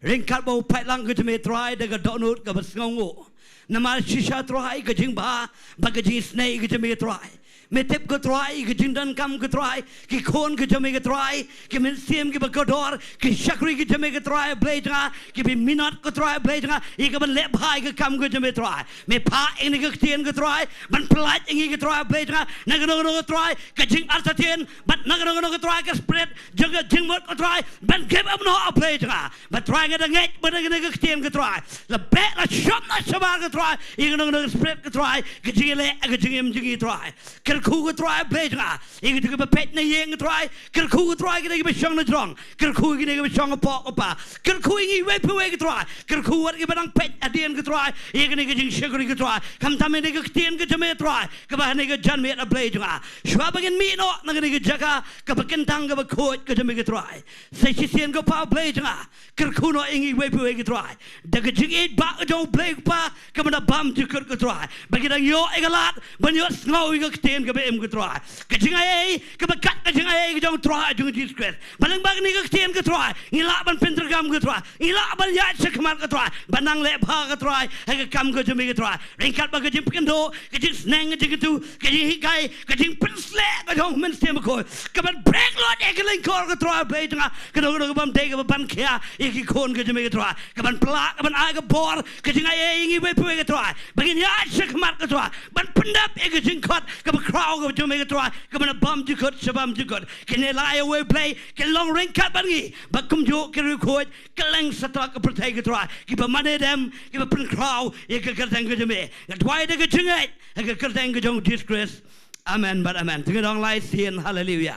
Ryngkat bad u paidlang ko jong me Trai da ka dohnud kaba sngewnguh. Namar shisha Trai ka jingbha bad ka jingisynei ko jong me Trai. Me tip ko Trai ka jingdonkam ko Trai ki khun ko jong me ko Trai ki mynsiem kiba kordor ki shakri ko jong me ko Trai Blei jong nga kiba minot ko Trai Blei jong nga ïa kaban leh bha ïa ka kam ko jong me Trai. Me phah ïa kane ka ktien ko Trai ban pyllait ïa ngi ko Trai Blei jong nga na kano kano ko Trai ka jingartatien bad na kano kano ko Trai ka spirit jong ka jingmut ko Trai ban give up noh a Blei jong nga. Bad Trai nga da ngeit ba na kane ka ktien ko Trai la beh la shop na shabar ko Trai ïa kano kano ka spirit ko Trai ka jingïaleh ka jingim jong ngi Trai. Kyrkhu ko Trai Blei jong nga ïa kito kiba peit na ïing ko Trai. Kyrkhu ko Trai kito kiba shong na jrong. Kyrkhu kito kiba shong hapoh ko pa. Kyrkhu ïa ngi iwei pa iwei ko Trai. Kyrkhu wat kiba dang peit hadien ko Trai ïa kane ka jingshakri ko Trai. Khamtam ïa kane ka ktien ko jong me Trai kaba ha kane ka janmiet a Blei jong nga. Shuwa ba ngin mih noh na kane ka jaka kaba kyntang kaba khuid ko jong me ko Trai. Sa shisien ko pa Blei jong nga. Kyrkhu noh ïa ngi iwei pa iwei ko Trai da ka jingïeit ba ka jong U Blei ko Pa kaba na bymjukut ko Trai. Ba ngi dang ïoh ïa ka lad ban ïoh sngew ïa ka ktien kaba im ko Trai. Ka jingaiei kaba kat ka jingaiei ka jong U Trai jong U Jisu Khrist. Ba lyngba kane ka ktien ko Trai ngi lah ban pyntreikam ko Trai. Ngi lah ban ïaid sha khmat ko Trai ban nang leh bha ko Trai ha ka kam ko jong me ko Trai. Ryngkat bad ka jingpynkynduh ka jingsneng ka jingkyntu ka jinghikai ka jingpynsleh ka jong u Mynsiem Bakhuid kaban bret lut ïa ka lyngkor ko Trai Blei jong nga. Kano kano ka bym dei kaba ban khia ïa ki khun ko jong me ko Trai kaban pla kaban ai ka bor ka jingaiei ïa ngi iwei pa iwei ko Trai ba ngin ïaid sha khmat ko Trai ban pyndep ïa ka jingkhot kaba khraw ko jong me ko Trai kaba na bymjukut sha bymjukut. Kine lai ïa uwei Blei kin long ryngkat bad ngi ba kumjuh ki riewkhuid kylleng satlak ka pyrthei ko Trai kiba mane dem kiba pynkhraw ïa ka kyrteng ko jong me. Nga duwai da ka jingngeit ha ka kyrteng ko jong U Jisu Khrist. Amen bad amen. Te ngi dang lai sien, haleluya.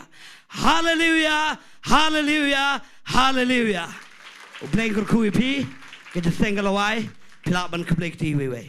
Haleluya, haleluya, haleluya. U Blei un kyrkhu ïa phi, ka jingïaseng ka la wai, phi lah ban khublei kti iwei iwei.